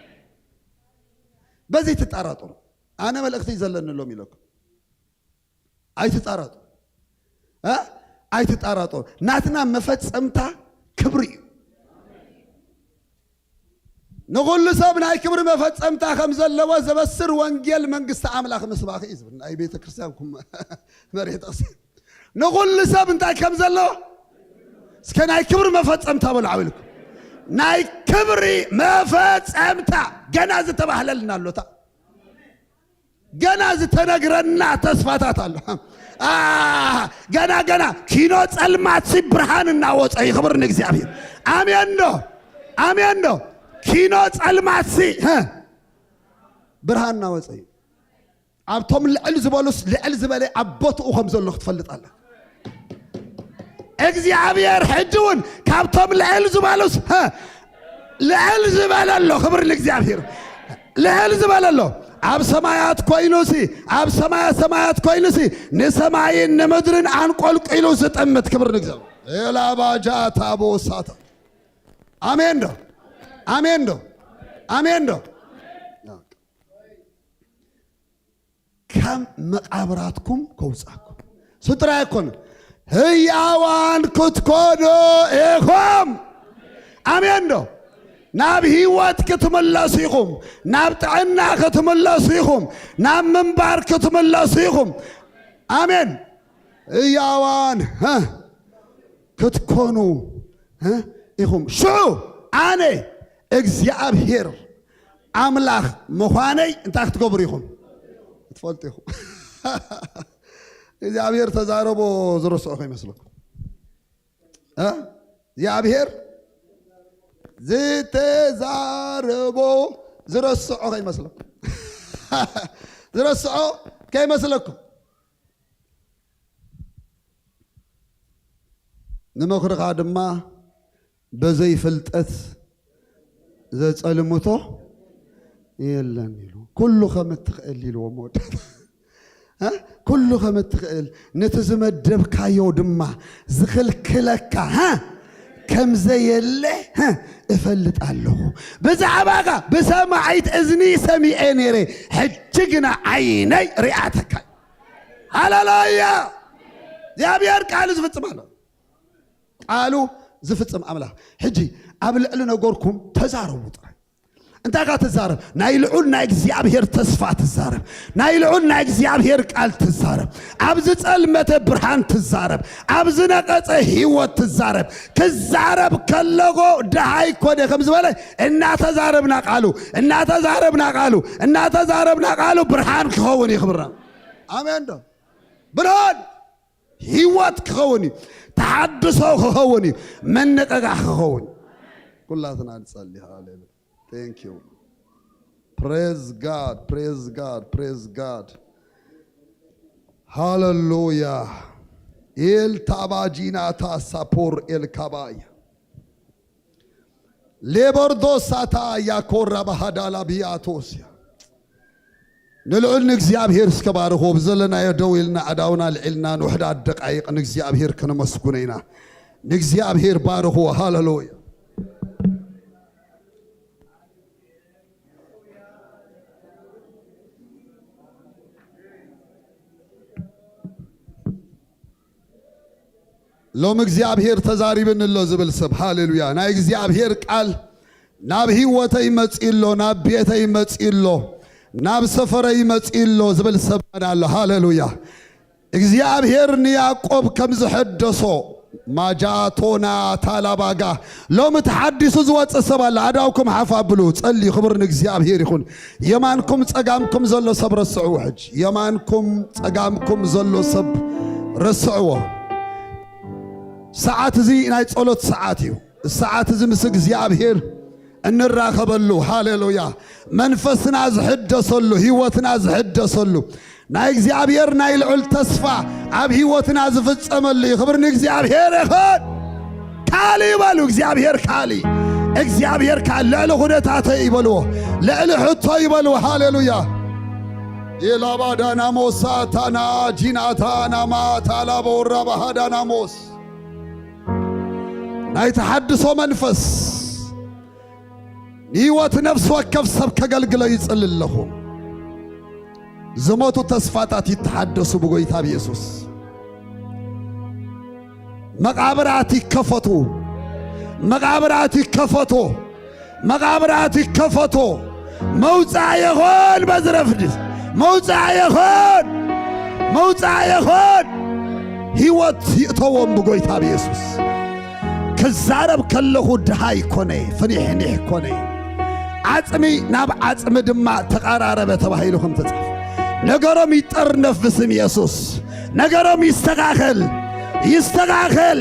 በዚ ትጠራጠሩ። ኣነ መልእኽቲ ዘለኒ ሎም ኢለኩም። ኣይትጠራጠሩ። እ? ኣይትጠራጠሩ። ናትና መፈጸምታ ክብሪ እዩ። ንኹሉ ሰብ ናይ ክብሪ መፈጸምታ ከም ዘለዎ ዘበስር ወንጌል መንግስቲ ኣምላኽ ምስባኽ እዩ ዝብል ናይ ቤተ ክርስቲያንኩም መሬት ጥቕሲ። ንኹሉ ሰብ እንታይ ከም ዘለዎ እስከ ናይ ክብሪ መፈጸምታ በሉ ዓው ኢልኩም። ናይ ክብሪ መፈጸምታ ገና ዝተባህለልና ኣሎታ። ገና ዝተነግረና ተስፋታት ኣሎ። አ፣ ገና፣ ገና ኪኖ ጸልማትሲ ብርሃን እናወጸ እዩ። ክብር ንእግዚኣብሔር። ኣሜን ዶ? ኣሜን ዶ? ኪኖ ጸልማትሲ፣ ሀ፣ ብርሃን እናወጸ እዩ። ኣብቶም ልዕል ዝበሉስ ልዕል ዝበለ ኣብ ቦትኡ ከም ዘሎ ክትፈልጥ ኣለ። እግዚኣብሔር ሕጂ እውን ካብቶም ልዕል ዝበሉስ፣ ሀ፣ ልዕል ዝበለ ኣሎ። ክብር ንእግዚኣብሔር። ልዕል ዝበለ ኣሎ። ኣብ ሰማያት ኮይኑሲ፣ ኣብ ሰማያ ሰማያት ኮይኑሲ፣ ንሰማይን ንምድርን ኣንቆልቂሉ ዝጥምት። ክብር ንእግዚኣብሔር። ኤላባጃ ታቦሳታ። ኣሜን ዶ? ኣሜን ዶ? ኣሜን ዶ? ካብ መቃብራትኩም ከውጻኩም። እሱ ጥራይ ኣይኮነ፣ ህያዋን ክትኮኑ ኢኹም። ኣሜን ዶ? ናብ ህይወት ክትምለሱ ኢኹም። ናብ ጥዕና ክትምለሱ ኢኹም። ናብ ምንባር ክትምለሱ ኢኹም። ኣሜን። ህያዋን፣ እ፣ ክትኮኑ፣ እ፣ ኢኹም። ሽዑ ኣነ እግዚኣብሔር ኣምላኽ ምዃነይ እንታይ ክትገብሩ ኢኹም? ክትፈልጡ ኢኹም። እግዚኣብሔር ተዛረቦ ዝረስዖ ከይመስለኩም። እ? እግዚኣብሔር ዝተዛረቦ ዝረስዖ ከይመስለኩም። ዝረስዖ ከይመስለኩም። ንምኽርኻ ድማ በዘይ ፍልጠት ዘጸልምቶ የለን ኢሉ። ኩሉ ከም እትኽእል ኢልዎ መወዳእታ። እ? ኩሉ ከም እትኽእል፣ ነቲ ዝመደብካዮ ድማ ዝኽልክለካ፣ እ? ከም ዘየለ፣ እ? እፈልጥ ኣለኹ። ብዛዕባኻ ብሰማዒት እዝኒ ሰሚዐ ነይረ፣ ሕጂ ግና ዓይነይ ሪኣተካ። ሃሌሉያ! እግዚኣብሔር ቃሉ ዝፍጽም ኣሎ። ቃሉ ዝፍጽም ኣምላኽ። ሕጂ ኣብ ልዕሊ ነገርኩም ተዛረቡ ጥራይ። እንታይ ኢኻ ትዛረብ? ናይ ልዑል ናይ እግዚኣብሔር ተስፋ ትዛረብ። ናይ ልዑል ናይ እግዚኣብሔር ቃል ትዛረብ። ኣብ ዝጸልመተ ብርሃን ትዛረብ። ኣብ ዝነቐጸ ህይወት ትዛረብ። ክዛረብ ከለኹ ደሃይ ኮነ ከም ዝበለ እናተዛረብና ቃሉ፣ እናተዛረብና ቃሉ፣ እናተዛረብና ቃሉ ብርሃን ክኸውን እዩ። ክብርና ኣሜን ዶ? ብርሃን ህይወት ክኸውን እዩ። ተሓድሶ ክኸውን እዩ። ምንቕቓሕ ክኸውን እዩ። ኩላትና ንጸሊ። ሃሌሉያ። Thank you. Praise God, praise God, praise God. ሃሌሉያ። ኤል ታባጂና ታሳፖር ኤል ካባያ። ሌቦርዶ ሳታ ያኮራ ባሃዳላ ቢያቶስያ። ንልዑል ንእግዚኣብሔር እስከ ባርኾ። ብዘለናዮ ደው ኢልና፣ ኣእዳውና ኣልዒልና ንውሕዳት ደቃይቕ ንእግዚኣብሔር ከነመስግኖ ኢና። ንእግዚኣብሔር ባርኽዎ። ሃሌሉያ። ሎሚ እግዚኣብሔር ተዛሪብኒ ኣሎ ዝብል ሰብ፣ ሃሌሉያ። ናይ እግዚኣብሔር ቃል ናብ ህይወተይ መጺኡ ኣሎ፣ ናብ ቤተይ መጺኡ ኣሎ፣ ናብ ሰፈረይ መጺኡ ኣሎ ዝብል ሰብ መን ኣሎ? ሃሌሉያ። እግዚኣብሔር ንያዕቆብ ከም ዝሐደሶ፣ ማጃቶና ታላባጋ፣ ሎሚ ተሓዲሱ ዝወጽእ ሰብ ኣሎ። ኣእዳውኩም ሓፍ ኣብሉ፣ ጸልዩ። ክብሪ ንእግዚኣብሔር ይኹን። የማንኩም ጸጋምኩም ዘሎ ሰብ ረስዕዎ። ሕጂ የማንኩም ጸጋምኩም ዘሎ ሰብ ረስዕዎ። ሰዓት እዚ ናይ ጸሎት ሰዓት እዩ። ሰዓት እዚ ምስ እግዚኣብሔር እንራኸበሉ፣ ሃሌሉያ፣ መንፈስና ዝሕደሰሉ፣ ህይወትና ዝሕደሰሉ፣ ናይ እግዚኣብሔር ናይ ልዑል ተስፋ ኣብ ህይወትና ዝፍጸመሉ እዩ። ክብሪ ንእግዚኣብሔር ይኹን። ካሊ ይበሉ፣ እግዚኣብሔር ካሊ፣ እግዚኣብሔር ካሊ፣ ልዕሊ ኩነታተይ ይበልዎ፣ ልዕሊ ሕቶ ይበልዎ። ሃሌሉያ። ኢላባዳናሞሳ ታና ጂናታና ማታላቦራ ባሃዳናሞስ ናይ ተሓድሶ መንፈስ ንህይወት ነፍሲ ወከፍ ሰብ ከገልግሎ ይጽሊ ኣለኹ። ዝሞቱ ተስፋታት ይተሓደሱ ብጎይታ ብየሱስ። መቓብራት ይከፈቱ፣ መቓብራት ይከፈቱ፣ መቓብራት ይከፈቱ። መውጻእ ይኹን በዝረፍድ፣ መውጻእ ይኹን፣ መውጻእ ይኹን። ህይወት ይእተዎም ብጎይታ ብየሱስ። ክዛረብ ከለኹ ድሃይ ኮነ፣ ፍኒሕኒሕ ኮነ። ዓጽሚ ናብ ዓጽሚ ድማ ተቐራረበ ተባሂሉ ከም ተጻሕፈ። ነገሮም ይጠርነፍ ብስም የሱስ። ነገሮም ይስተኻኸል፣ ይስተኻኸል።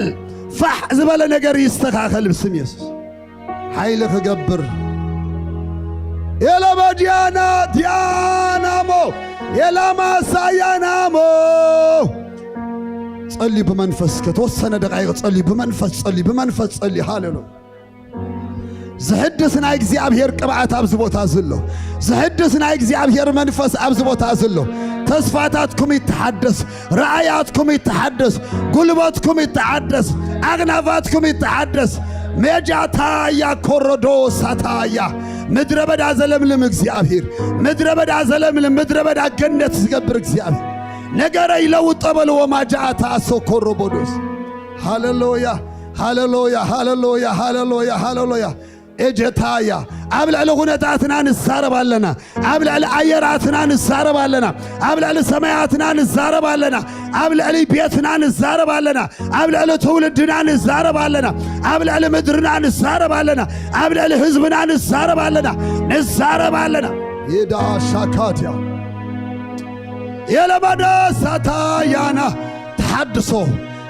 ፋሕ ዝበለ ነገር ይስተኻኸል ብስም የሱስ። ሓይሊ ክገብር። ኤለመድያና ዲያናሞ፣ ኤላማሳያናሞ። ጸልዩ ብመንፈስ፣ ከተወሰነ ደቃይቕ ጸልዩ ብመንፈስ፣ ጸልዩ ብመንፈስ፣ ጸልዩ። ሃሌሉያ። ዝሕድስ ናይ እግዚኣብሔር ቅብኣት ኣብዚ ቦታ ዘሎ። ዝሕድስ ናይ እግዚኣብሔር መንፈስ ኣብዚ ቦታ ዘሎ። ተስፋታትኩም ይተሓደስ፣ ረኣያትኩም ይተሓደስ፣ ጉልበትኩም ይተሓደስ፣ ኣኽናፋትኩም ይተሓደስ። ሜጃታያ ኮረዶ ሳታያ። ምድረ በዳ ዘለምልም እግዚኣብሔር፣ ምድረ በዳ ዘለምልም፣ ምድረ በዳ ገነት ዝገብር እግዚኣብሔር። ነገረ ይለውጦ በልዎ። ማጃታ ሶኮሮ ቦዶስ። ሃሌሉያ፣ ሃሌሉያ፣ ሃሌሉያ፣ ሃሌሉያ፣ ሃሌሉያ። ኤጀታያ፣ ኣብ ልዕሊ ኩነታትና ንዛረብ ኣለና። ኣብ ልዕሊ ኣየራትና ንዛረብ ኣለና። ኣብ ልዕሊ ሰማያትና ንዛረብ ኣለና። ኣብ ልዕሊ ቤትና ንዛረብ ኣለና። ኣብ ልዕሊ ትውልድና ንዛረብ ኣለና። ኣብ ልዕሊ ምድርና ንዛረብ ኣለና። ኣብ ልዕሊ ህዝብና ንዛረብ ኣለና። ንዛረብ ኣለና። ይዳ ሻካትያ የለመደ ሳታያና ተሓድሶ፣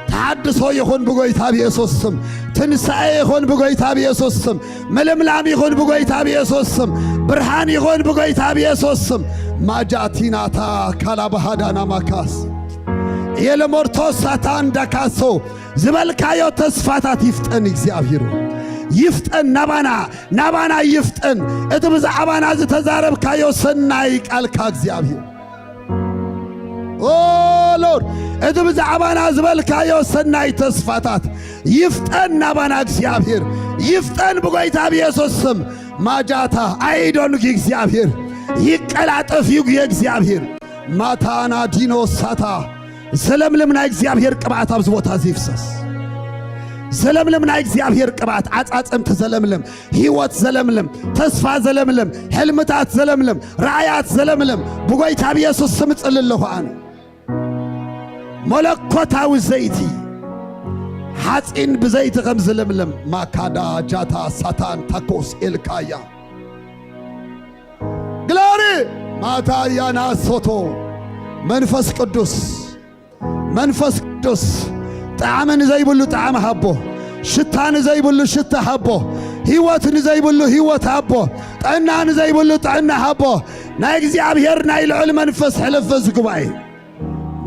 ተሓድሶ ይኹን ብጎይታ ብየሱስ ስም። ትንሳኤ ይኹን ብጎይታ ብየሱስ ስም። ምልምላም ይኹን ብጎይታ ብየሱስ ስም። ብርሃን ይኹን ብጎይታ ብየሱስ ስም። ማጃቲናታ ካላባሃዳና ማካስ የለሞርቶ ሳታን ዳካሶ ዝበልካዮ ተስፋታት ይፍጠን፣ እግዚኣብሔር ይፍጠን፣ ናባና ናባና ይፍጠን። እቲ ብዛዕባና ዝተዛረብካዮ ሰናይ ቃልካ እግዚኣብሔር፣ ኦ ሎርድ፣ እቲ ብዛዕባና ዝበልካዮ ሰናይ ተስፋታት ይፍጠን ናባና እግዚኣብሔር፣ ይፍጠን ብጎይታ ብየሱስ ስም። ማጃታ ኣይዶንጊ እግዚኣብሔር፣ ይቀላጠፍ ይጉየ እግዚኣብሔር። ማታና ዲኖ ሳታ ዘለምልም ናይ እግዚኣብሔር ቅብኣት ኣብዚ ቦታ እዚ ይፍሰስ። ዘለምልም ናይ እግዚኣብሔር ቅብኣት ዓጻጸምቲ ዘለምልም፣ ህይወት ዘለምልም፣ ተስፋ ዘለምልም፣ ሕልምታት ዘለምልም፣ ራእያት ዘለምልም ብጎይታ ብየሱስ ስም እጽሊ ኣለኹ ኣነ። መለኮታዊ ዘይቲ፣ ሓጺን ብዘይቲ ከም ዝለምልም ማካዳ ጃታ ሳታን ታኮስ ኤልካያ ግሎሪ ማታያና ሶቶ መንፈስ ቅዱስ፣ መንፈስ ቅዱስ ጣዕሚ ንዘይብሉ ጣዕሚ ሃቦ፣ ሽታ ንዘይብሉ ሽታ ሃቦ፣ ህይወት ንዘይብሉ ህይወት ሃቦ፣ ጥዕና ንዘይብሉ ጥዕና ሃቦ። ናይ እግዚኣብሔር ናይ ልዑል መንፈስ ሕልፍ በዚ ጉባኤ፣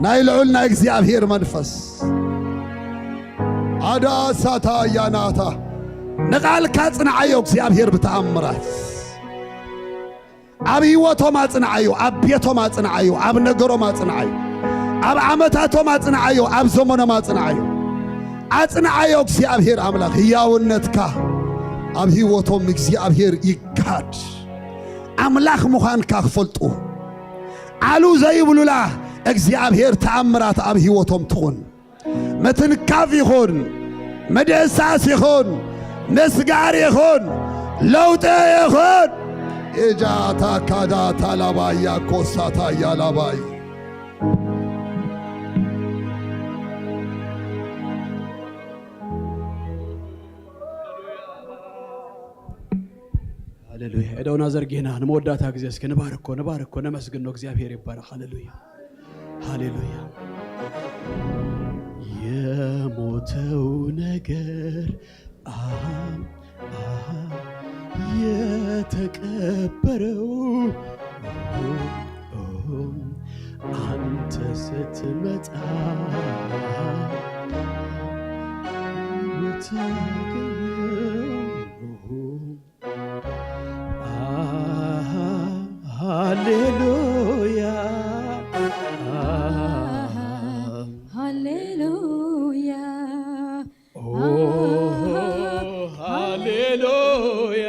ናይ ልዑል ናይ እግዚኣብሔር መንፈስ ኣዳ ሳታ ያናታ ንቓልካ ጽንዓዮ እግዚኣብሔር ብተኣምራት ኣብ ህይወቶም ኣጽንዓዮ፣ ኣብ ቤቶም ኣጽንዓዮ፣ ኣብ ነገሮም ኣጽንዓዮ፣ ኣብ ዓመታቶም ኣጽንዓዮ፣ ኣብ ዘመኖም ኣጽንዓዮ። ኣጽንዓዮ እግዚኣብሔር ኣምላኽ፣ ህያውነትካ ኣብ ህይወቶም እግዚኣብሔር ይግሃድ። ኣምላኽ ምዃንካ ክፈልጡ፣ ዓሉ ዘይብሉላ እግዚኣብሔር ተኣምራት ኣብ ህይወቶም ትኹን። ምትንካፍ ይኹን፣ ምድህሳስ ይኹን፣ ምስጋር ይኹን፣ ለውጢ ይኹን። እጃታ ካዳ ታላባያ ኮሳታ ያላባይ ሃሌሉያ። እደውና ዘርጊህና ንመወዳእታ ግዜ እስኪ ንባርኮ፣ ንባርኮ፣ ነመስግኖ። እግዚኣብሔር ይባረክ። ሃሌሉያ፣ ሃሌሉያ። የሞተው ነገር አሃ፣ አሃ፣ የተቀበረው አንተ ስትመጣ የታገኘው። አሃ፣ ሃሌሉያ፣ አሃ፣ ሃሌሉያ፣ ኦ፣ ሃሌሉያ፣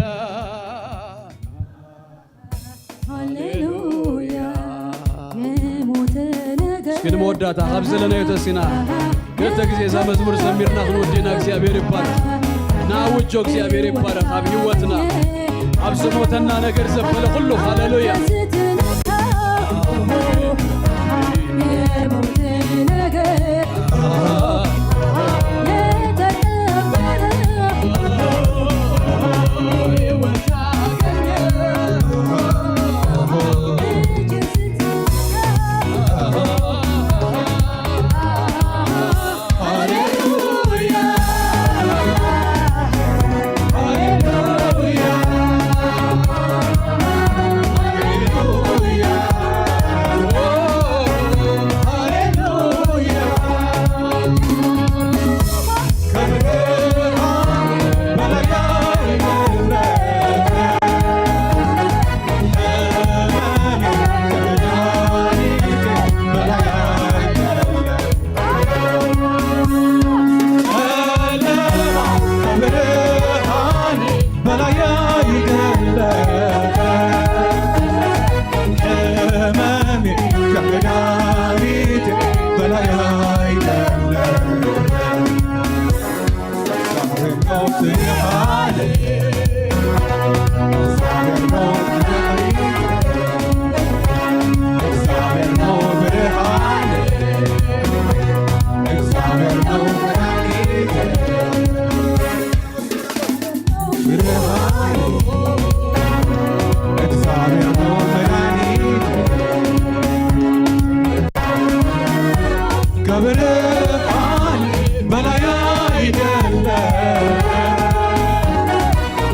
ሃሌሉያ። የሞተ ነገር እስኪ ንመወዳእታ ካብ ዘለናዮ ተሲና ክልተ ግዜ እዛ መዝሙር ዘሚርና ክንወዲና እግዚኣብሔር ይባረክ። ንኣውጆ እግዚኣብሔር ይባረክ ኣብ ህይወትና፣ ኣብ ዝሞተና ነገር ዘበለ ኩሉ። ሃሌሉያ። ከብርሃን በላይ አይደለም፣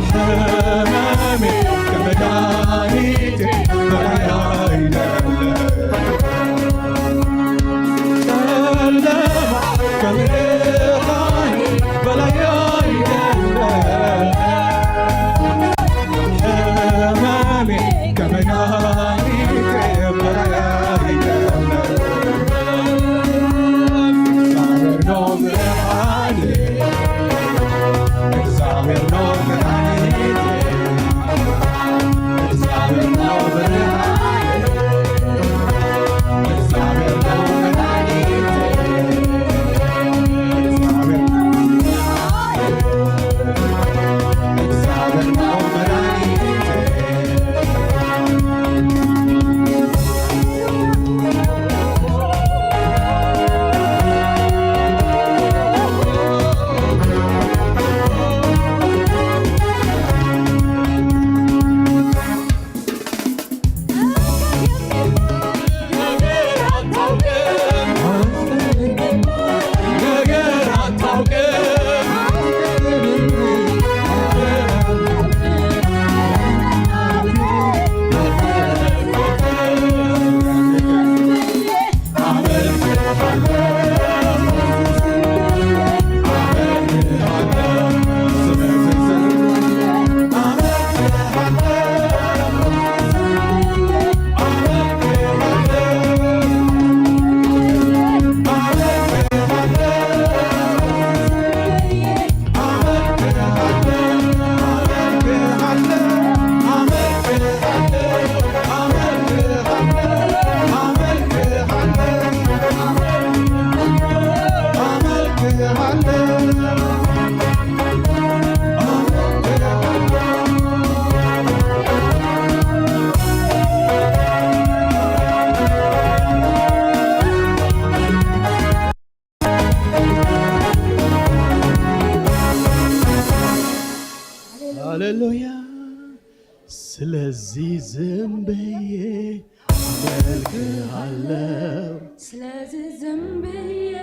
ህመሜ ከመድኃኒቴ በላይ አይደለም፣ ጨለማ ከብርሃን በላይ አይደለም። ህመሜ ከመድኃኒቴ በላይ አይደለም። እግዚአብሔር ነው ብርሃኔ፣ እግዚአብሔር ነው መድኃኒቴ፣ እግዚአብሔር ነው ብርሃኔ፣ እግዚአብሔር ነው መድኃኒቴ፣ እግዚአብሔር ሃሌሉያ። ስለዚህ ዝም ብዬ አመልክሃለሁ። ስለዚህ ዝም ብዬ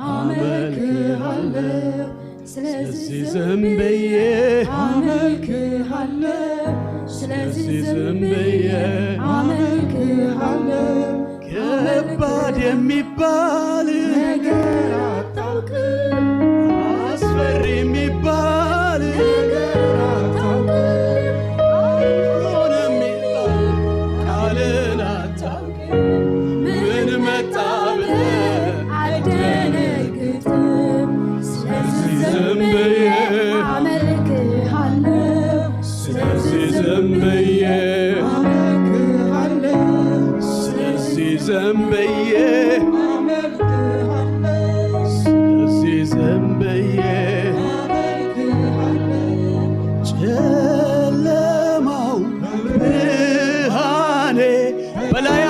አመልክሃለሁ። ስለዚህ ዝም ብዬ አመልክሃለሁ። ስለዚህ ዝም ብዬ አመልክሃለሁ። ከባድ የሚባል ነገር አታውቅም። አስፈሪ የሚባል ነገር አታውቅም። አይሆንም የሚባል ቃልን አታውቅም። ምን መጣ ብለህ አልደነግጥም። ስለዚህ ዝም ብዬ አመልክሃለሁ። ስለዚህ ዝም ብዬ አመልክሃለሁ። ስለዚህ ዝም ብዬ አመልክሃለሁ። ስለዚህ ዝም ብዬ አመልክሃለሁ። ጨለማው ብርሃኔ በላይ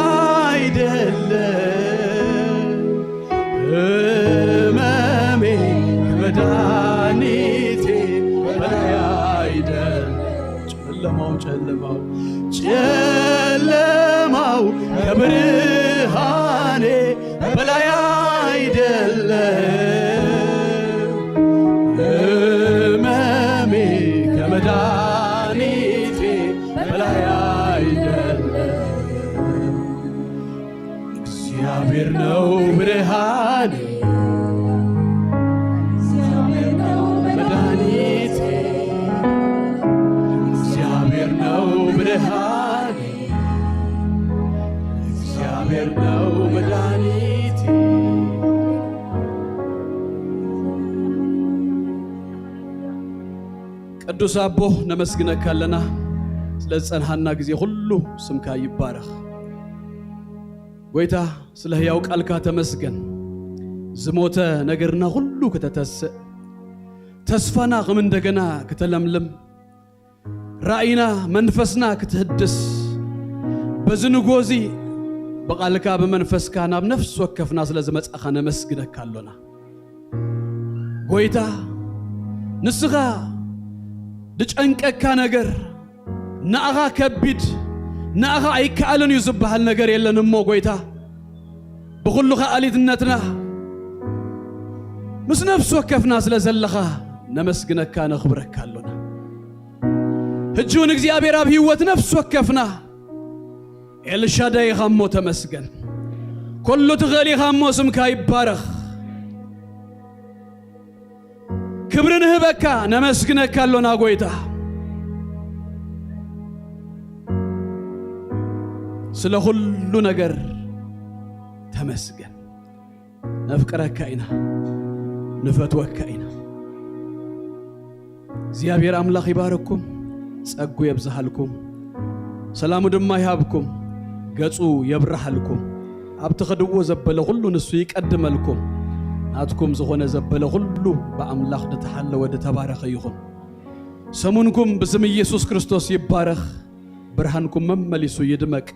አይደለም፣ ህመሜ ከመድኃኒቴ በላይ አይደለም። ጨለማው፣ ጨለማው፣ ጨለማው ከብርሃኔ በላይ አይደለም፣ ህመሜ ከመድኃኒቴ በላይ አይደለም። እግዚአብሔር ነው ብርሃኔ፣ እግዚአብሔር ነው መድኃኒቴ፣ እግዚአብሔር ነው ብርሃኔ፣ እግዚአብሔር ነው መድኃኒቴ። ቅዱስ ኣቦ፣ ነመስግነካ ኣለና ስለ ዝጸንሃና ግዜ ኩሉ። ስምካ ይባረኽ ጎይታ። ስለ ህያው ቃልካ ተመስገን። ዝሞተ ነገርና ኩሉ ክተተስእ፣ ተስፋና ከም እንደገና ክተለምልም፣ ራእይና፣ መንፈስና ክትህድስ፣ በዚ ንጎዚ ብቓልካ ብመንፈስካ ናብ ነፍሲ ወከፍና ስለ ዝመጻኻ ነመስግነካ ኣሎና። ጎይታ፣ ንስኻ ዝጨንቀካ ነገር ንኣኻ ከቢድ፣ ንኣኻ ኣይከኣልን እዩ ዝበሃል ነገር የለን እሞ ጎይታ፣ ብኹሉ ከኣሊትነትና ምስ ነፍሲ ወከፍና ስለ ዘለኻ ነመስግነካ፣ ነኽብረካ ኣሎና። ሕጂ እውን እግዚኣብሔር ኣብ ህይወት ነፍሲ ወከፍና ኤልሻዳይ ኢኻ እሞ ተመስገን። ኩሉ ትኽእል ኢኻ እሞ ስምካ ይባረኽ። ክብሪ ንህበካ፣ ነመስግነካ ኣሎና ጎይታ። ስለ ኩሉ ነገር ተመስገን። ነፍቅረካ ኢና፣ ንፈትወካ ኢና። እግዚኣብሔር ኣምላኽ ይባርኩም፣ ጸጉ የብዝሃልኩም፣ ሰላሙ ድማ ይሃብኩም፣ ገጹ የብርሃልኩም። ኣብቲ ኸድዎ ዘበለ ኹሉ ንሱ ይቀድመልኩም። ናትኩም ዝኾነ ዘበለ ኹሉ ብኣምላኽ ድተሓለወ ድተባረኸ ይኹን። ሰሙንኩም ብስም ኢየሱስ ክርስቶስ ይባረኽ። ብርሃንኩም መመሊሱ ይድመቅ።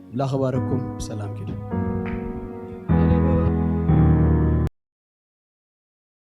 ኣምላኽ ይባርኩም። ብሰላም ኪዱ።